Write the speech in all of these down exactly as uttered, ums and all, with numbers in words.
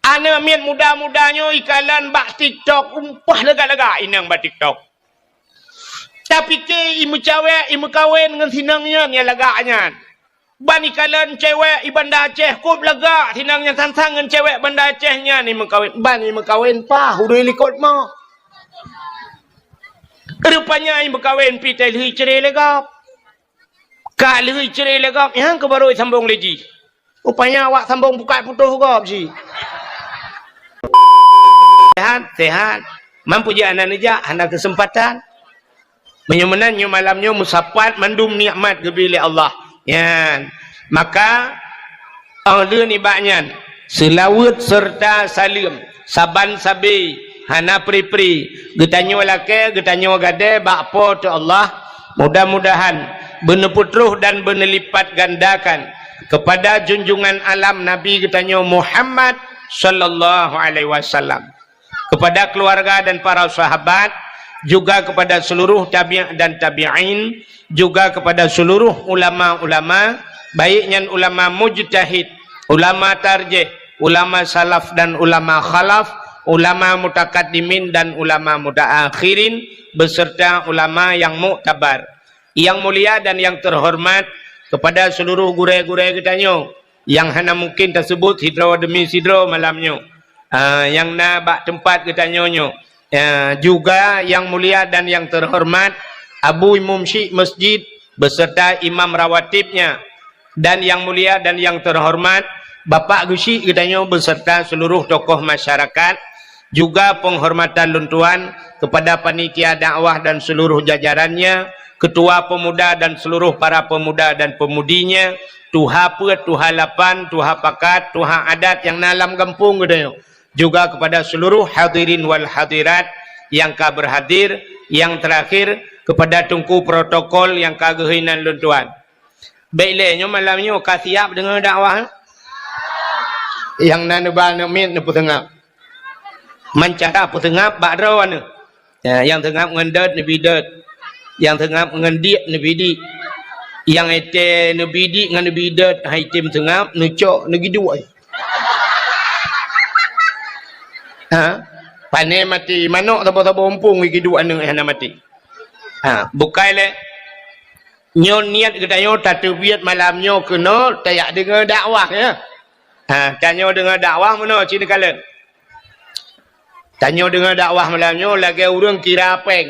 Aneuk miet muda-muda nyoe ikalon bak TikTok, umpah lagak-lagak inong bak TikTok. Tapike imeucawek, imeukawen ngon sinong nyan nyang lagak nyan. Ban ikalon cewek i Banda Aceh, kop lagak sinong nyan sang-sang ngon cewek Banda Aceh nyan imeukawen. Ban imeukawen paih udui likot mo. Rupanya imeukawen pih tai lheueh cre lé gob. Ka lheueh cre lé gob, nyang keuh barô sambong lé jih. Rupanya awak sambong buka putôh gob jih. Sehat, sehat. Mampu jih hana neujak, hana keuseumpatan. Meunyoe meunan, nyoe malam nyoe meusapat mandum nikmat geubri lé Allah. Nyan. Maka, óh lheueh nibak nyan, seulaweuet seureuta saleuem, saban sabe, hana pri-pri, geutanyoe lakée, geutanyoe gadée bak Po teu Allah, mudah-mudahan beuneupeutroh dan beuneulipatgandakan keupada junjungan alam Nabi geutanyoe Muhammad sallallahu alaihi wasallam, kepada keluarga dan para sahabat, juga kepada seluruh tabi' dan tabi'in, juga kepada seluruh ulama-ulama, baik nyan ulama mujtahid, ulama tarjih, ulama salaf dan ulama khalaf, ulama mutakaddimin dan ulama mutaakhirin, beserta ulama yang muktabar. Yang mulia dan yang terhormat, kepada seluruh gurée-gurée geutanyoe, nyang hana mungkin taseubut sidroe demi sidroe malam nyoe, ah, nyang na bak teumpat geutanyoe nyoe. Ah, juga yang mulia dan yang terhormat Abu Imum Syik Masjid beserta imam rawatibnya, dan yang mulia dan yang terhormat Bapak Geuchik geutanyoe beserta seluruh tokoh masyarakat, juga penghormatan lôn tuan kepada panitia dakwah dan seluruh jajarannya, ketua pemuda dan seluruh para pemuda dan pemudinya, tuha peuet, tuha lapan, tuha pakat, tuha adat nyang na lam gampông geutanyoe, juga kepada seluruh hadirin wal hadirat nyang ka berhadir, yang terakhir kepada teungku protokol nyang ka geuhôi nan lôn tuan. Bék lé nyoe malam nyoe ka siap deungoe dakwah. Nyang na neuba aneuk miet neupeuseungab. Meucara peuseungab bak droe aneuk. Ya, nyang seungab ngon dot neubi dot. Nyang seungab ngon diek neubi diek. Nyang étée neubi diek ngon neubi dot, hai tem seungab, neucok, neugiduek. Ha? Pane maté, manok saboh-saboh umpung giduek aneuk hana maté. Ha, bukai lé. Nyoe niet geutanyoe tateubiet malam nyoe keunoe tajak deungoe dakwah, ya. Ha, tanyoe deungoe dakwah meunoe cit neukalon. Tanyoe deungoe dakwah malam nyoe lagée ureuëng kira péng.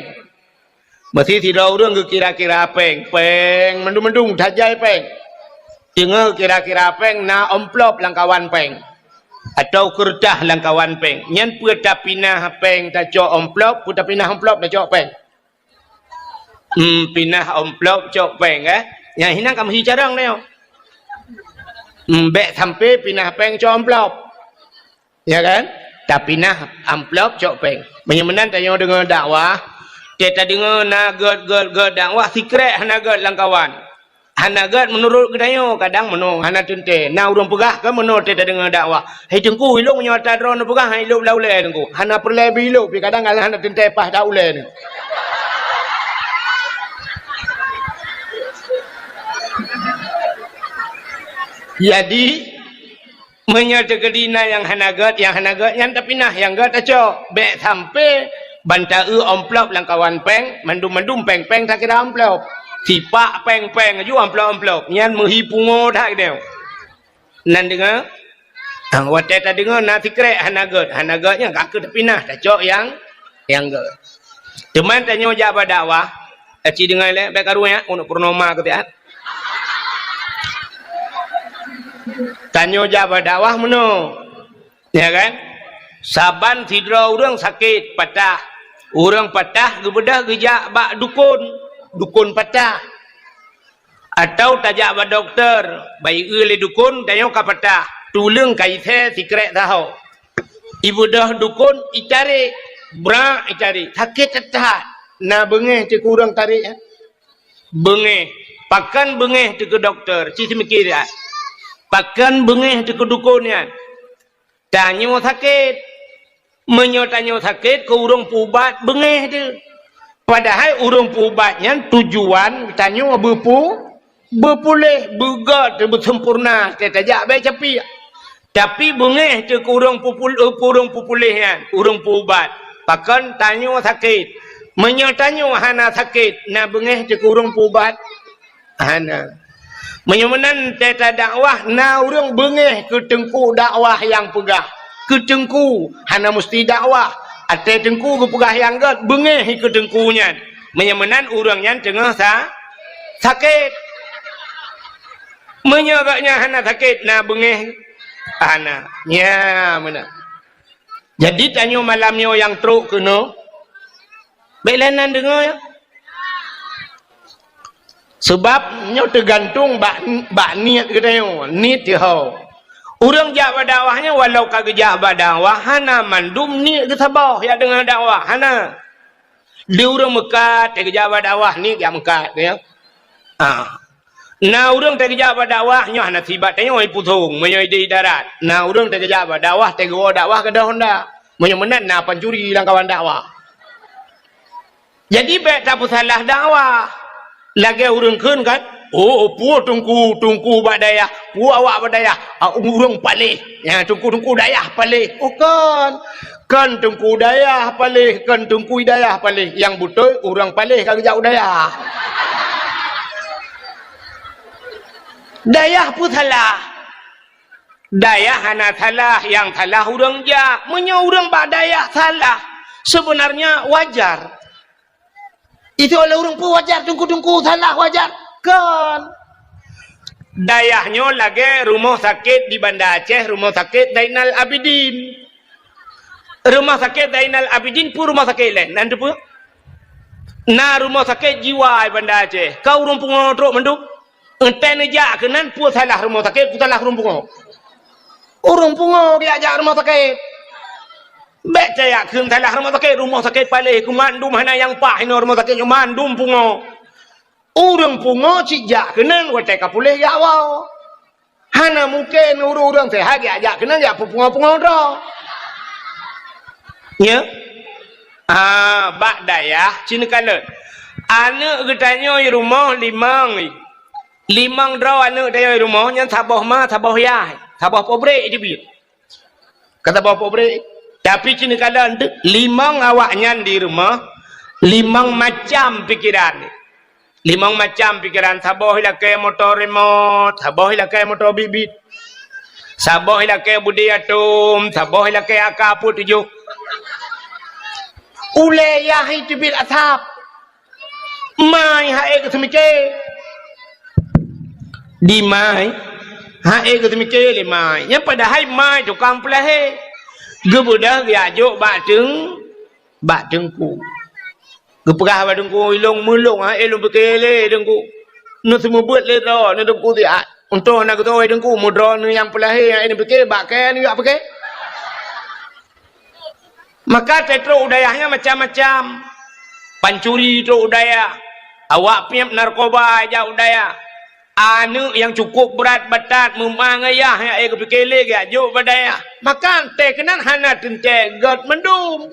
Meusi sidroe ureuëng geukira-kira péng, péng mandum-mandum tajai péng. Deungoe kira-kira péng na amplop lam kawan péng. Atau keureutah lam kawan péng. Nyan peue tapinah péng tacok amplop, peue tapinah amplop tacok péng. Hmm, pinah amplop cok péng, eh? Nyang hinan ka meuhi carông nyoe. Hmm, bék sampai pinah péng cok amplop. Ya kan? Tapinah amplop cok péng. Meunyoe meunan tanyoe deungoe dakwah, teuka deungoe na gét, gét, gét dakwah, sikrek hana gét lam kawan. Hana gét meunurot geutanyoe, kadang meunoe hana teuntée. Na ureuëng peugah keu meunoe teuka deungoe dakwah. Hai Teungku, ilong nyoe ata droe neupeugah, hai ilop lam ulée Teungku. Hana peureulée beu ilop, pi kadang hana teuntée paih that ulée nyoe. Jadi, meunyoe teukeudi na nyang hana gét, nyang hana gét nyan tapinah, nyang gét tacok. Bék sampai ban ta-eu amplop lam kawan péng, mandum-mandum péng-péng takira amplop. Sipak péng-péng aju amplop-amplop. Nyan meuhi pungo that geutanyoe. Nan deungoe? Ha, watée tadeungoe na sikrek hana gét, hana gét nyan ka keuh tapinah, tacok nyang, nyang gét. Teuma tanyoe jak bak dakwah, aci deungoe lé, bék karu nyan, untuk purnoma keu siat. Tanyoe jak bak dakwah meunoe. Ya kan? Saban sidroe ureuëng sakét, patah. Ureuëng patah geubeudôh geujak bak dukon, dukon patah. Atau tajak bak dokto, bak ié lé dukon, tanyoe ka patah. Tuleueng ka isé sikrek saho. Ibeudôh dukon, itarek, brak itarek. Sakét that-that. Na beungéh teuh keu ureuëng tarek, eh? Beungéh. Pakon beungéh teuh keu dokto? Ci seumiké that. Pakon beungéh teuh keu dukon nyan? Tanyoe sakét. Meunyoe tanyoe sakét, keu ureuëng peuubat beungéh teuh. Padahai ureuëng peuubat nyan tujuan tanyoe beupu-, beupuléh, beugét, beuseumpurna, teutajak bak capiek. Tapi beungéh teuh keu ureuëng pupul-, eh, keu ureuëng pupuléh nyan, ureuëng peuubat. Pakon tanyoe sakét. Meunyoe tanyoe hana sakét, na beungéh teuh keu ureuëng peuubat? Hana. Meunyoe meunan teuh tadakwah, na ureuëng beungéh keu teungku dakwah nyang peugah. Keu teungku, hana musti dakwah. Até teungku geupeugah nyang gét, beungéh keu teungku nyan. Meunyoe meunan ureuëng nyan teungoh sa-, sakét. Meunyoe gobnyan hana sakét, na beungéh? Hana. Nya meunan. Jadi tanyoe malam nyoe nyang trok keunoe, bék lé nan deungoe, ya. Sabab nyoe teugantung bak, bak niet geutanyoe, niet teuh ho. Ureuëng jak bak dakwah nyoe walau ka geujak bak dakwah, hana mandum niet geusaboh jak deungoe dakwah, hana. Di ureuëng meukat, teuh geujak bak dakwah, niet jak meukat, ya. Ah. Na ureuëng teuh geujak bak dakwah, nyoe hana sibat tanyoe pusong, meunyoe di darat. Na ureuëng teuh geujak bak dakwah, teuh geuwoe dakwah keudeh honda. Meunyoe meunan na pancuri lam kawan dakwah. Jadi bék tapeusalah dakwah. Lagée ureuëng kheun kan, "Oh, peue teungku, teungku bak dayah, peue awak bak dayah, ah, ureuëng paléh. Ya, teungku-teungku dayah paléh." Oh, kon. Kon teungku dayah paléh, kon teungku dayah paléh. Nyang beutôi ureuëng paléh ka geujak u dayah. Dayah peue salah? Dayah hana salah, nyang salah ureuëng jak. Meunyoe ureuëng bak dayah salah, sebenarnya wajar. Itu oleh ureuëng peue wajar, teungku-teungku salah wajar? Kon. Dayah nyoe lagée rumoh sakét di Banda Aceh, Rumoh Sakét Zainal Abidin. Rumoh Sakét Zainal Abidin peue rumoh sakét laén? Nan teupeue? Na rumoh sakét jiwa di Banda Aceh. Ka ureuëng pungo trok mandum. Entée neujak keunan, peue salah rumoh sakét, peue salah ureuëng pungo? Ureuëng pungo geujak jak rumoh sakét. Bék tajak kheun salah rumoh sakét, rumoh sakét paléh, keu mandum hana nyang paih inoe rumoh sakét nyoe, mandum pungo. Ureuëng pungo cit jak keunan watée ka puléh jak woe. Hana mungken ureuëng-ureuëng seuhat jak, jak keunan jak peupungo-pungo droe. Nya? Ah, bak dayah cit neukalon. Aneuëk geutanyoe i rumoh limong. Limong droe aneuëk tanyoe i rumoh nyan saboh ma, saboh yah, saboh pabrék teubiet. Ka saboh pabrék. Tapi cit neukalon teuh, limong awaknyan di rumoh, limong macam pikeran. Limong macam pikeran, saboh ilakée moto remote, saboh ilakée moto bit-bit. Saboh ilakée budi atom, saboh ilakée AK peuet tujoh. Ulée yah teubiet asab. Mai han ék geuseumiké. Di mai han ék geuseumiké lé mai. Nyan padahai mai tukang peulahé. Geubeudôh geujak jok bak teung-, bak teungku. Geupeugah bak teungku, "Ilong meulong han ék lôn piké lé teungku. Neuseumeubeuet lé droe, neuteungku siat. Untông na geutoe teungku, meudroe neuh nyang peulahé han ék neupiké, bak kée neujak piké." Maka teutrok u dayah nyan macam-macam. Pancuri trok u dayah. Awak piep narkoba jak u dayah. Aneuëk nyang cukup brat batat meuma ngon yah nyang ék geupiké lé geujak jok bak dayah. Maka teuh keunan hana teuntée gét mandum.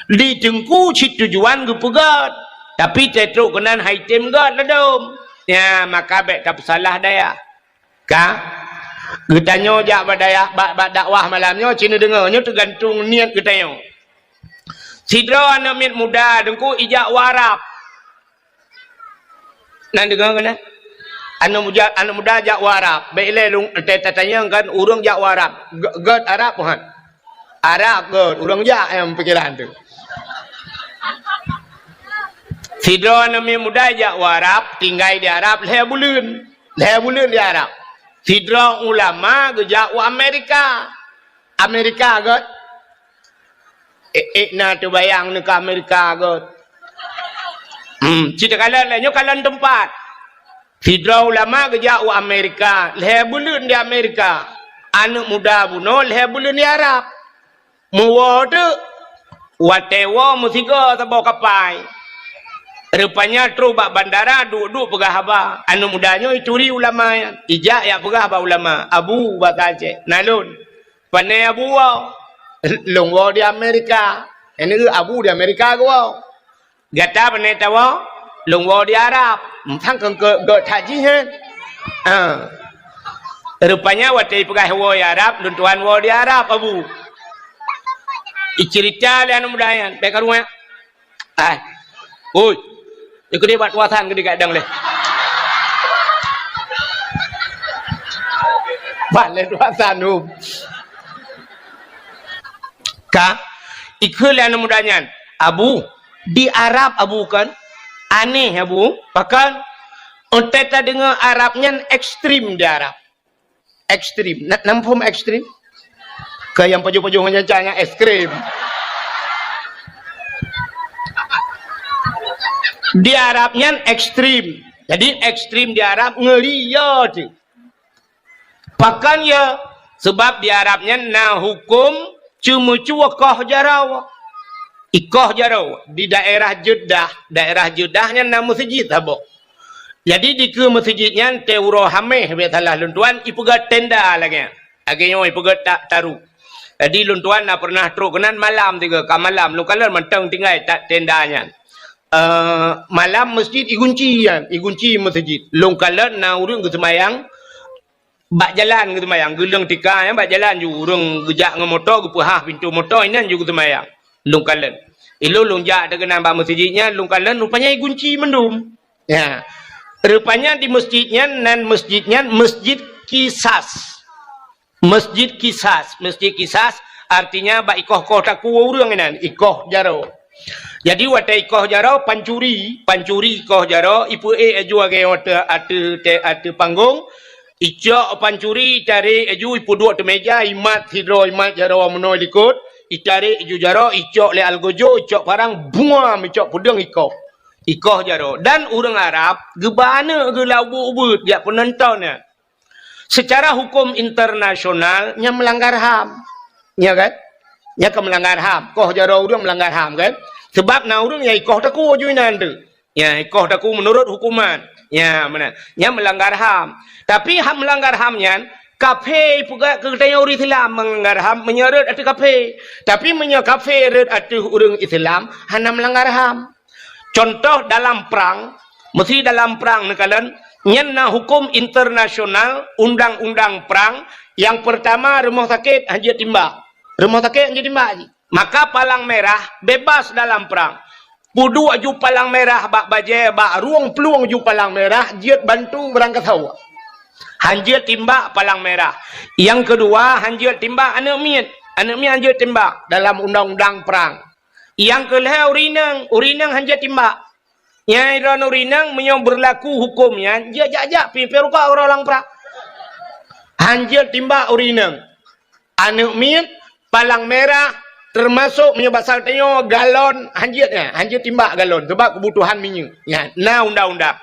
Di teungku cit tujuan geupeugét. Tapi teutrok keunan han item gét ladôm. Nya, maka bék tapeusalah dayah. Ka? Geutanyoe jak bak dayah, bak, bak dakwah malam nyoe, ci neudeungoe, nyoe teugantung niet geutanyoe. Sidroe aneuëk miet muda teungku ijak u Arab. Na neudeungoe keunan? Aneuëk muda, aneuëk muda jak u Arab. Bék ilée lôn, ta-, tatanyong kan ureuëng jak u Arab. Gét, gét Arab, bukan? Arab gét, ureuëng jak nyang pikeran teuh. Sidroe aneuëk miet muda jak u Arab, tinggai di Arab lhée buleuen. Lhée buleuen di Arab. Sidroe ulama geujak u Amerika. Amerika gét. Ék, ék na teubayang neuh keu Amerika gét. Hmm, ci takalon lé, nyoe kalon teumpat. Sidroe ulama geujak u Amerika, lhée buleuen di Amerika. Aneuëk muda bunoe lhée buleuen di Arab. Meuwoe teuk, watée woe meusigoe saboh kapai. Rupanya trok bak bandara, duek-duek peugah haba. Aneuëk muda nyoe ituri ulama nyan. Ijak jak peugah bak ulama, "Abu," basa Aceh, "Na lôn." "Pané Abu woe?" "Lôn woe di Amerika." "Nyan Abu di Amerika geuwoe." "Gata pané tawoe?" "Lôn woe di Arab." "Sang keu, keu, keu that jih, hé?" "Ah." Rupanya watèe ipeugah woe Arab, lôn tuan woe di Arab, Abu. Icerita lé aneuk muda nyan, bèk karu nyan. Hai. Oi. Ikeu deh bak tuasan keu dikadang leh. Bak lé tuasan, um. Ka, ikheun lé aneuk muda nyan, "Abu, di Arab, Abu, kan? Aneh, Abu. Pakon? Watèe tadeungö Arab nyan ekstrem di Arab." Ekstrem. Na, na muphom ekstrem? Keu nyang pajoh-pajoh ngon nyan, nyan ekstrem. Di Arab nyan ekstrem. Jadi, ekstrem di Arab ngeuri, ya, tu. Pakon, ya? Sebab di Arab nyan na huköm ceumeucue koh jaroe. Ikoh jaroe di daerah Jeddah, daerah Jeddah nyan na meuseujid saboh. Jadi, dikeue meuseujid nyan, watèe uroe Hamèh, bèk salah lôn tuan, ipeugöt tenda lagèe nyan. Lagèe nyoe ipeugöt ta-, taru. Jadi, lôn tuan na pernah trok keunan malam tiga, ka malam, lôn kalon mantong tinggai ta-, tenda nyan. Eh, malam meuseujid igunci nyan, igunci meuseujid. Lôn kalon na ureueng geuseumayang, bak jalan geuseumayang, geuleueng tika nyan bak jalan ju, ureueng geujak ngon moto, geupeuhah pintoe moto, inan ju geuseumayang. Lôn kalon. Ilôn lôn jak teuh keunan bak meuseujid nyan, lôn kalon rupanya igunci mandum. Ya. Rupanya di meuseujid nyan, nan meuseujid nyan Meuseujid Kisas. Meuseujid Kisas. Meuseujid Kisas artinya bak ikoh-koh takue ureueng inan, ikoh jaroe. Jadi, watèe ikoh jaroe, pancuri, pancuri ikoh jaroe, ipeuék laju lagèe nyoe ateueh, ateueh, ateueh panggong, icok pancuri, itarek laju, ipeuduek ateueh meuja, imat sidroe, imat jaroe meunoe likot, itarek laju jaroe, icok lé algojo, icok parang, buam, icok peudeueng ikoh. Ikoh jaroe. Dan ureueng Arab geuba aneuk geuh lam ubeuet-ubeuet, jak peunonton nyan. Secara huköm internasional, nyan meulanggar ham. Ya kan? Nyan ka meulanggar ham. Koh jaroe ureueng meulanggar ham kan? Sebab na ureueng nyang ikoh takue ju inan teuh. Ya, ikoh takue meunurot huköman. Ya, meunan. Nyan meulanggar ham. Tapi ham meulanggar ham nyan, kafé ipeugah keu geutanyoe ureueng Islam meulanggar ham meunyoe rhot ateueh kafé. Tapi meunyoe kafé rhot ateueh ureueng Islam, hana meulanggar ham. Contoh dalam prang, meusi dalam prang neukalon, nyan na huköm internasional, undang-undang prang, nyang peurtama rumoh sakét hanjeuet timbak. Rumoh sakét hanjeuet timbak jih. Maka palang merah bebas dalam prang. Peuduek ju palang merah bak bajèe, bak rueng plueng ju palang merah, jeuet bantu beurangkasoe. Hanjeuet timbak palang merah. Nyang keudua, hanjeuet timbak aneuk miet. Aneuk miet hanjeuet timbak dalam undang-undang prang. Nyang keu lhèe ureueng inong, ureueng inong hanjeuet timbak. Nyan droeneuh ureueng inong meunyoe beurlaku huköm nyan, jeuet jak-jak pih, pih rukok uroe lam prang. Hanjeuet timbak ureueng inong. Aneuk miet, palang merah, teumasok meunyoe basa tanyoe galon, hanjeuet nyan, hanjeuet timbak galon, sabab keubutuhan minyeuk. Nyan, na undang-undang.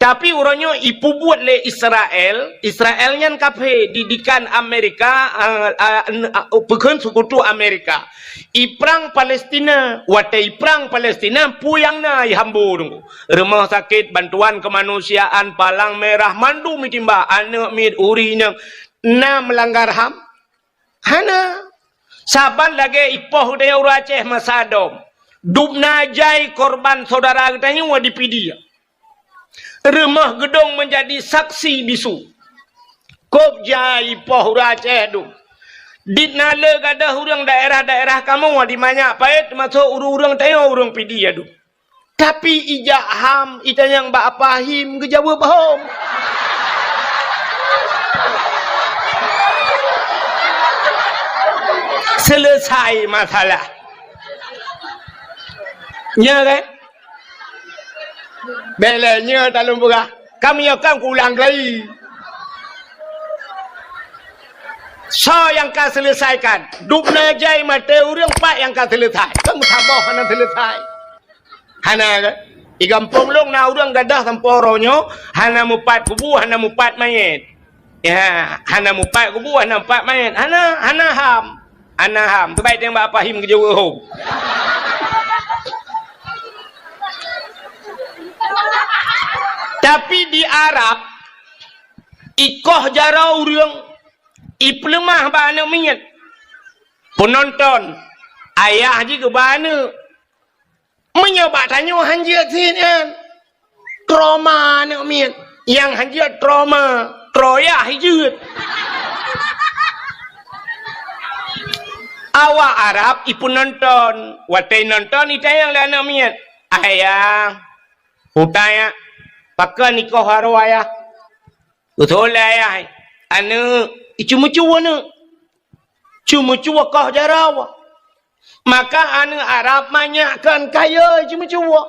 Tapi uroe nyoe ipeubuet lé Israel, Israel nyan kafé, didikan Amerika, a, a, n-, a, peukheun seukutu Amerika. Iprang Palestina, watèe iprang Palestina, peue nyang na ihambo teungku. Rumoh sakét, bantuan keumanusiaan, palang merah, mandum itimbak, aneuk miet, ureueng inong, na meulanggar ham? Hana. Saban lagèe ipoh geutanyoe ureueng Aceh masa dom. Dubna jai korban syedara geutanyoe di Pidie. Rumoh geudong meunjadi saksi bisu. Kôb jai ipoh ureueng Aceh dum. Dit na le gadôh ureueng daerah-daerah kamoe di Manyak Payet, teumasok ureueng-ureueng tanyoe ureueng Pidie dum. Tapi ijak ham, itanyong bak Apa Him, geujaweueb hom. Selesai masalah. Nya kan? Bèk lé nyoe talôn peugah. Ka meunyoe kan kuulang kali. Soe nyang ka selesaikan? Dubna jai maté ureueng, pat nyang ka selesai? Kan meusaboh hana selesai. Hana kan? Di gampông lôn na ureueng gadôh sampoe uroe nyoe hana mupat kubu, hana mupat manyét. Ya, hana mupat kubu, hana mupat manyét. Hana, hana ham. Hana ham. Teubai teuh bak Apa Him geujaweueb hom. Tapi di Arab, ikoh jaroe ureueng, ipeuleumah bak aneuk miet. Peunonton, ayah jih geuba aneuk. Meunyoe bak tanyoe hanjeuet sit nyan, trauma aneuk miet. Nyang hanjeuet trauma, troyah jeuet. Awak Arab ipeunonton. Watée nonton, itanyong lé aneuk miet, "Ayah, utai, pakon ikoh harôh ayah?" Beutôi lé ayah, aneuk, iceumeucue aneuk. Ceumeucue koh jaroe. Maka aneuk Arab manyak kon kayée ceumeucue.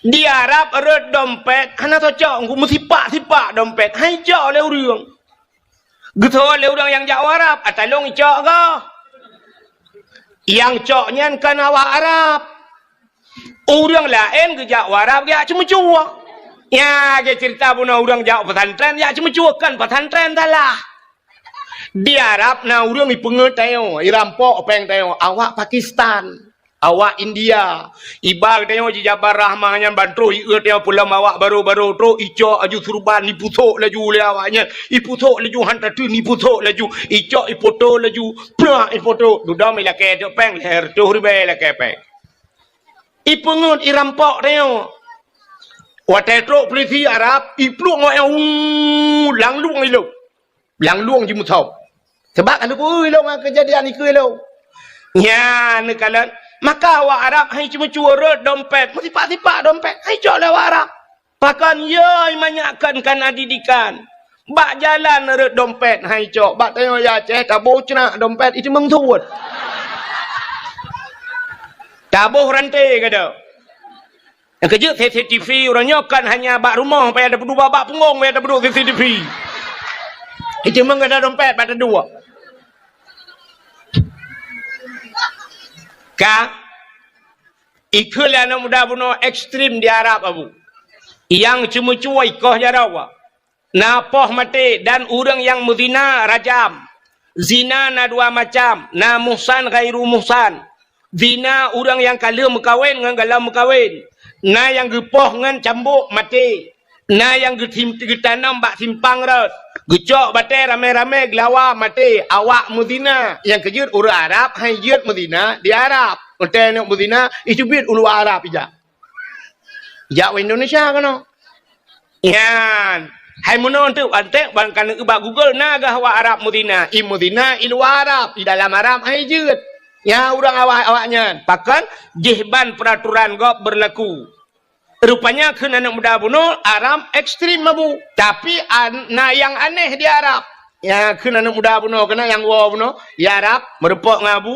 Di Arab rot dompet hana tacok, meusipak-sipak dompet, han icok lé ureuëng. Geutho lé ureuëng nyang jak u Arab, "Ata lôn icok goh." Nyang cok nyan kon awak Arab. Ureuëng laén geujak u Arab geujak ceumeucue. Nyan lagée ceurita bunoe ureuëng jak u pesantren jak ceumeucue, kon pesantren salah. Di Arab na ureuëng ipeungeut tanyoe, irampok péng tanyoe, awak Pakistan, awak India. Iba geutanyoe jijabar rahmah nyan ban troh ieu tanyoe peulom awak barô-barô trok, icok laju surban, ipusok laju lé awak nyan, ipusok laju han tateun, ipusok laju, icok ipoto laju, prak ipoto, dudoe ilakée teuk péng, lhée reutôh ribée ilakée péng. Ipeungeut irampok tanyoe. Watée trok peulisi Arab, iplueng awak nyan, uu, langlueng ilong. Langlueng jimusöm. Sabab ka neupeu ilong ngon keujadian ikeue ilong. Nyan neukalon, maka awak Arab han iceumeucue rot dompet, meusipak-sipak dompet, han icok lé awak Arab. Pakon yö manyak kon kana didikan. Bak jalan rot dompet han icok, bak tanyoe ya Aceh taboh ceunak dompet iteumeung suet. Taboh ranté gata. Nyang keujeuet C C T V uroe nyoe kon hanya bak rumoh payah tapeuduek, bak punggong payah tapeuduek C C T V. Iteumeung gata dompet bak taduek. Ka ikheun lé aneuk muda bunoe ekstrem di Arab, Abu. Nyang ceumeucue ikoh jaroe. Na poh maté dan ureuëng nyang meuzina rajam. Zina na dua macam, na muhsan ghairu muhsan. Zina ureuëng nyang ka lheueh meukawen ngon galom meukawen. Na nyang geupoh ngon cambok maté. Na nyang geutim-, geutanom bak simpang rot. Geucok batée ramé-ramé geulawa maté. Awak meuzina. Nyang keujeuet ureuëng Arab han jeuet meuzina di Arab. Watée neuk meuzina, iteubiet u luwa Arab ijak. Jak u Indonesia keunoe. Nyan. Hai meunoe teuk antek ban ka neueu bak Google na gah awak Arab meuzina. I meuzina i luwa Arab, i dalam Arab han jeuet. Nyan ureuëng awak, awak nyan. Pakon? Jih ban peuraturan gob beurlaku. Rupanya kheun aneuk muda bunoe Arab ekstrem, Abu. Tapi an-, na nyang aneh di Arab. Nyan kheun aneuk muda bunoe, keunan nyang woe bunoe, di Arab, meurumpok ngon Abu.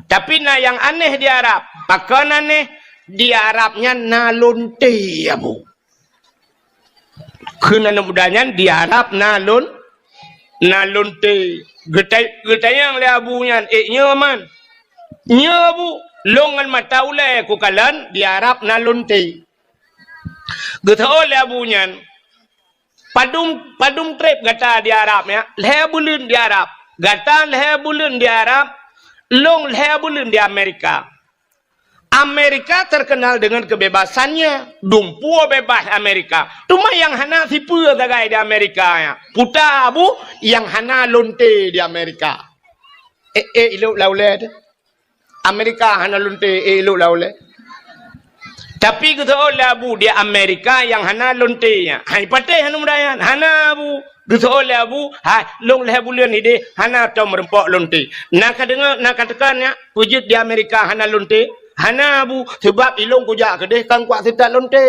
Tapi na nyang aneh di Arab. Pakon aneh? Di Arab nyan na lonte, Abu. Kheun aneuk muda nyan, di Arab na lon-, na lonte. Geutai-, geutanyong lé Abu nyan, "Eh, nyoe man?" "Nyoe, Abu, lôn ngon mata ulée kukalon di Arab na lonte." Geuteu'oh lé Abu nyan, "Padum, padum treb gata di Arab, ya?" "Lhée buleuen di Arab." "Gata lhée buleuen di Arab, lôn lhée buleuen di Amerika." Amerika terkenal dengan kebebasannya. Dumpeue bebas Amerika. Teuma nyang hana sipeue sagai di Amerika nyan. Peue ta, Abu, nyang hana lonte di Amerika. Eh, eh, ilok lam ulée teuh. Amerika hana lonte, eh, ilok lam ulée. Tapi geuteu'oh lé Abu di Amerika nyang hana lonte nyan. Hai patéh aneuk muda nyan. Hana, Abu. Geuteu'oh lé Abu, hai, lôn lhée buleuen ideh hana tom meurumpok lonte. Na ka deungoe, na ka teuka nyak, peue jeuet di Amerika hana lonte? Hana, Abu, sabab ilôn kujak keudeh kon kuat seutat lonte.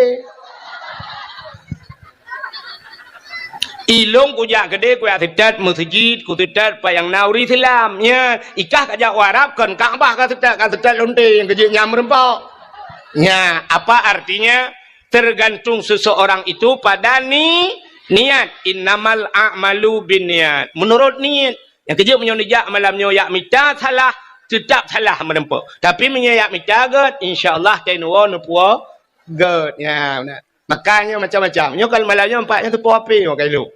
Ilôn kujak keudeh kuat seutat meuseujid, kuat seutat pat nyang na ureuëng Islam. Nyan, ikah kajak u Arab kon Ka'bah ka seutat, ka seutat lonte nyang keujeuet nyan meurumpok. Nyan, apa artinya? Tergantung seseorang itu pada ni-, niat. Innamal a'malu binniyat. Menurut niat. Nyang keujeuet meunyoe neujak malam nyoe jak mita salah, teutap salah meurumpok. Tapi meunyoe jak mita gét, insya Allah, tai neuwoe neupuwoe gét. Ya, beuna. Makanya macam-macam. Nyoe kalau malam nyoe nampak nyoe teupoh H P nyoe ka ilok.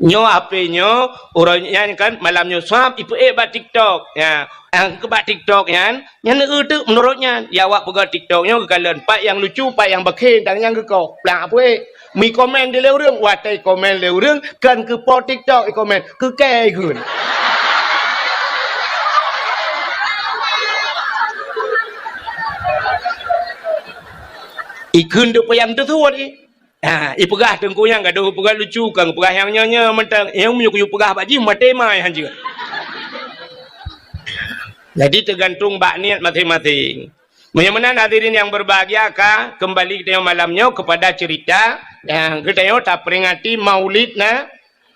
Nyoe H P nyoe, uroe nyan kan malam nyoe swab ipeuék bak TikTok. Ya, nyang keu bak TikTok nyan, nyan neueu teuk meunurot nyan. Ya, awak peugah TikTok nyoe geukalon pat nyang lucu, pat nyang bakhe, dan nyang geukoh. Plang apui. Mi komen di lé ureuëng, watée komen lé ureuëng, kan keu po TikTok i komen, keu kée ikheun. Ikheun deuek payah teusuet i. Ha, ipeugah teungku nyang gadoh peugah lucu, kang peugah nyang nyoe-nyoe mantong. Nyang meunyoe kuyue peugah bak jih maté mai hanjeuet. Jadi, teugantung bak niet maséng-maséng. Meunyoe meunan, hadirin nyang berbahagia, ka kembali geutanyoe malam nyoe kepada cerita nyang geutanyoe taperingati Maulid na,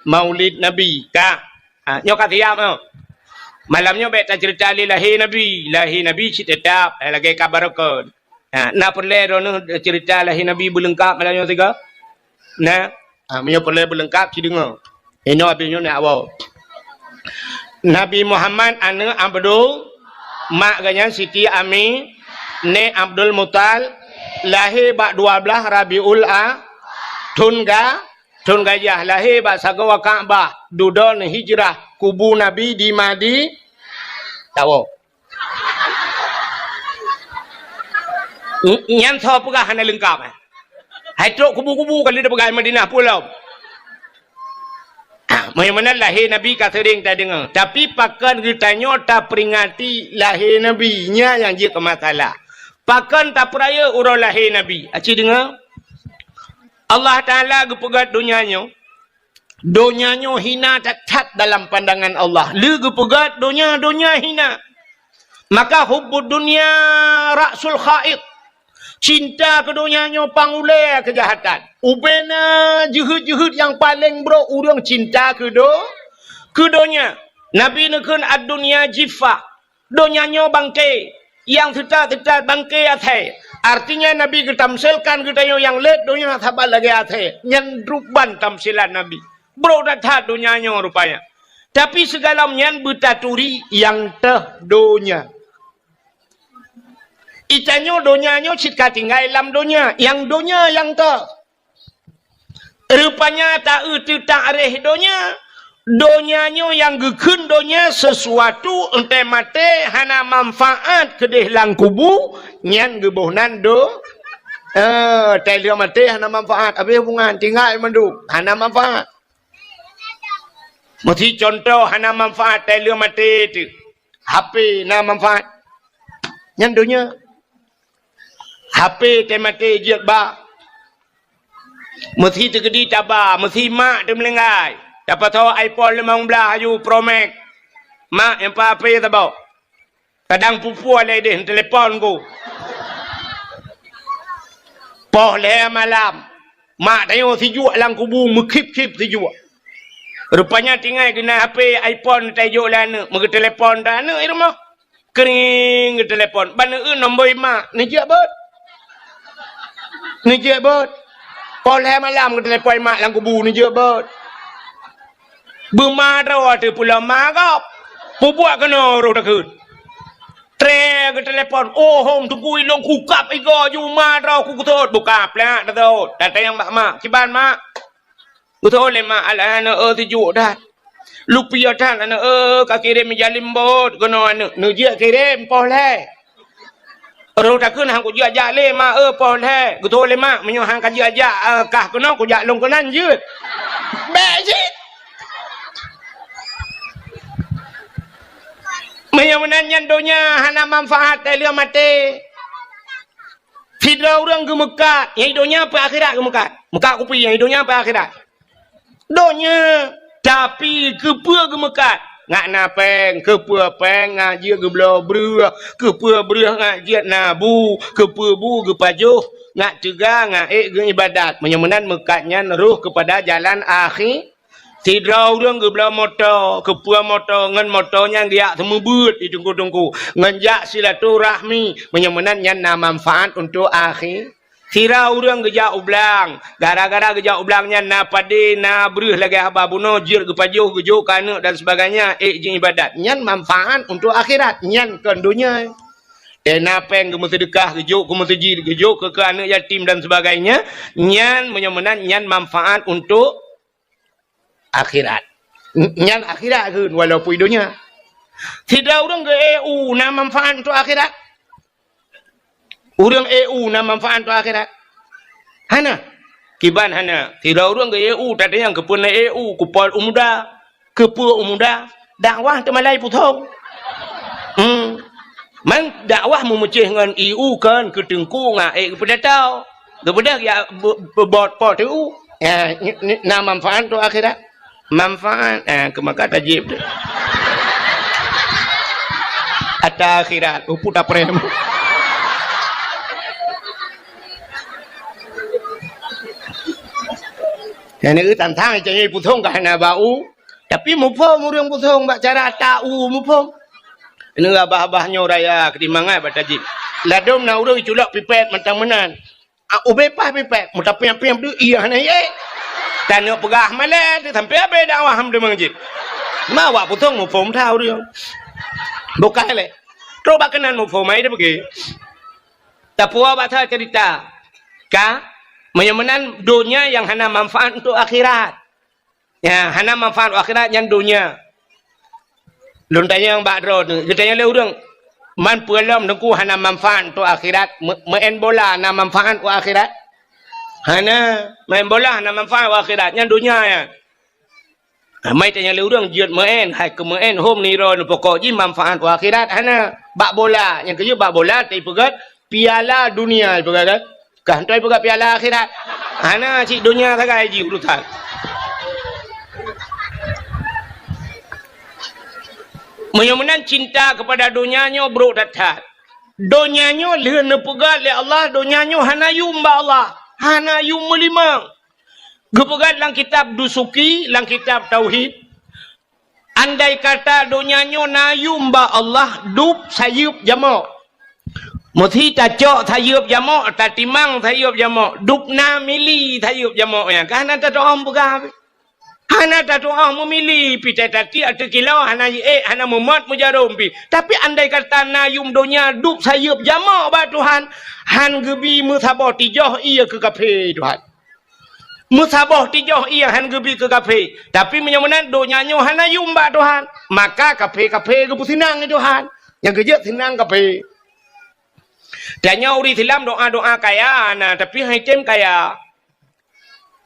Maulid Nabi. Ka, ha, nyoe ka siap nyoe. Malam nyoe bèk tacerita lé lahé Nabi. Lahé Nabi cit teutap, eh, lagèe ka barokon. Ha, na peureulèe droeneuh cerita lahé Nabi beuleungkap malam nyoe sigoe? Na, ha, meunyoe peureulèe beuleungkap, ci deungö. Inoe abéh nyoe na awai. Nabi Muhammad aneuëk Abdul, mak geuh nyan Siti Ami, nèk Abdul Muthalib, lahé bak dua blaih Rabiul A, thon ga-, thon gajah, lahé bak sagoe Ka'bah, dudoe hijrah, kubu Nabi di Madi-, tawoe. N-, nyan soe peugah hana leungkap, eh? Hai trok kubu-kubu ka lheueh peugah Madinah pulo. Ah, meunyoe meunan lahé Nabi ka seuring tadeungoe, tapi pakon geutanyoe taperingati lahé Nabi, nyan nyang jeuet keu masalah. Pakon tapeurayeuk uroe lahé Nabi? Aci deungoe, Allah Taala geupeugöt donya nyoe, donya nyoe hina that-that dalam pandangan Allah. Lé geupeugöt donya, donya hina. Maka hubbud dunya ra'sul khabaith. Cinta keu donya nyoe pangulèe keujahatan. Ubena jeuheut-jeuheut nyang paleng brok ureuëng cinta keu do-, keu donya. Nabi neukheun, "Ad-dunya jiffah." Donya nyoe bangke, nyang teutat-teutat bangke asèe. Artinya, Nabi geutamsilkan geutanyoe nyang lét donya saban lagèe asèe. Nyan ruban tamsilan Nabi. Brok that-that donya nyoe rupanya. Tapi, sigohlom nyan beutaturi nyang teuh donya. Geutanyoe donya nyoe cit ka tinggai lam donya, nyang donya nyang teuh. Rupanya taeu teutak reh donya. Donya nyoe nyang geukheun donya sesuatu, entée maté hana manfaat keudeh lam kubu, nyan geuboh nan do-, eh, tai lheueh maté hana manfaat, habéh hubungan, tinggai mandum, hana manfaat. Meusi contoh hana manfaat tai lheueh maté teuh. H P na manfaat. Nyan donya. H P teuh maté jeuet ba. Meusi teukeudi taba, meusi mak teumeulinggai. Tapasoe iPhone limong blaih aju Pro Max. Mak, nyang pa H P saboh. Kadang pue-pue lé deh, telepon ku. Poh lhèe malam. Mak tanyoe sijuek lam kubu, meukhip-khip sijuek. Rupanya tinggai geunan H P iPhone tajok lé aneuk, meugeuteulepon tan aneuk di rumoh. Keuring geutelepon, ban eu nombor mak, neujeuet beuet. Neujeuet beuet. Poh lhèe malam geutelepon mak lam kubu, neujeuet beuet. Beuma droe teuh pulo mak gob. Peubuet keunoe roh takheun. Tré geutelepon, "Oh, hom, teungku ilôn kukab igoe ju ma droe kugeusot." Buka plak teusot. Datang bak mak. "Kiban, mak?" Geusot lé mak, "Alah, aneuk, eu, sijuek that. Lupiôh that, aneuk, eu, ka kirém ija limbot keunoe aneuk." Neujeuet kirém poh lhèe. Roh takheun, "Han kujeuet jak lé, mak, eu, poh lhèe." Geusot lé mak, "Meunyoe han kajeuet jak, eu, kah keunoe, kujak lôn keunan jeuet." Bèk cit. Meunyoe meunan nyan donya hana manfaat, tai lheueh maté. Sidroe ureuëng geumeukat, nyang di donya peue akhirat geumeukat. Meukat kupi, nyang di donya peue akhirat. Donya, tapi keupeue geumeukat? Ngat na péng, keupeue péng ngat jeuet geubloe breueh, keupeue breueh ngat jeuet na bu, keupeue bu geupajoh, ngat teuga, ngat ék geuibadat. Meunyoe meunan meukat nyan roh keupada jalan akhi-, Sidroe ureuëng geubloe moto, keupeue moto, ngon moto nyan geujak seumeubeuet di teungku-teungku, ngon jak silaturahmi, meunyoe meunan nyan na manfaat untuk akhi-. Sidroe ureuëng geujak u blang, gara-gara geujak u blang nyan na padé, na breueh lagée haba bunoe, jeuet geupajoh, geujok keu aneuëk dan sebagainya, ék jiibadat. Nyan manfaat untuk akhirat, nyan kon donya. Teuh na péng geumeuseudeukah, geujok keu meuseujid, geujok keu, keu aneuëk yatim dan sebagainya, nyan meunyoe meunan nyan manfaat untuk akhirat. N-, nyan akhirat kheun walaupun donya. Sidroe ureuëng geu-E U na manfaat untuk akhirat? Ureuëng E U na manfaat untuk akhirat? Hana. Kiban hana. Sidroe ureuëng geu-E U, tatanyong keupeue na E U, kupol u muda. Keupeue u muda? Dakwah teumalai pusong. Hmm. Man dakwah meumeucéh ngon E U kon keu teungku ngon ék geupeudata. Geubeudôh ya be-, beubot po teu. Ya, ni, ni, na manfaat tu akhirat. Manfaat, eh, keu maka tajib tu. Ata akhirat, upu taprem. Nyang neu tantang cak nyoe pusong ka hana bak u, tapi muphom ureuëng pusong bak cara ata u muphom. Neu abah-abah nyoe raya keudimangat bak tajik. Ladom na ureuëng culok pipet mantong meunan. Ah, ubé paih pipet, meuta piang-piang deuh, iya hana ék. Taneuk peugah malée teuh sampoe abée dakwah ham deungon jih. Ma awak pusong muphom that ureuëng. Bukai lé. Trok bak keunan muphom ai deuh beugi. Tapuwoe bak sa cerita. Ka, meunyoe meunan donya nyang hana manfaat untuk akhirat. Ya, hana manfaat u akhirat nyan donya. Lôn tanyong bak droeneuh, geutanyong lé ureuëng, "Man peue lom Teungku hana manfaat untuk akhirat? Me-, meu'en bola na manfaat u akhirat?" Hana, meu'en bola hana manfaat u akhirat, nyan donya nyan. Amai tanyong lé ureuëng, "Jeuet meu'en, hai keu meu'en hom niro neupokok jih manfaat u akhirat?" Hana. Bak bola, nyang keujeuet bak bola, tapi peugah piala dunia, peugah kan? Kah hana peugah piala akhirat. Hana, cit donya sagai jih urusan. Meunyoe meunan cinta kepada donya nyoe brok that-that. Donya nyoe lheueh neupeugah lé Allah, donya nyoe hana yum bak Allah, hana yum meulimong. Geupeugah lam kitab Dusuki, lam kitab Tauhid, andai kata donya nyoe na yum bak Allah, dub sayeuep jamok. Meusi tacok sayeuep jamok, tatimang sayeuep jamok, dub na mili sayeuep jamok nyan. Ka hana tatu'oh peugah. Hana tatu'oh meumili, pi tai tati ateueh kilo, hana jiék, hana meumot meujarom pi. Tapi andai kata na yum donya dub sayeuep jamok bak Tuhan, han geubi meusaboh tijoh ié keu kafé Tuhan. Meusaboh tijoh ié han geubi keu kafé. Tapi meunyoe meunan donya nyoe hana yum bak Tuhan, maka kafé-kafé geupeusinang lé Tuhan. Nyang keujeuet sinang kafé. Tanyoe ureuëng Islam doa-doa kaya na, tapi han item kaya.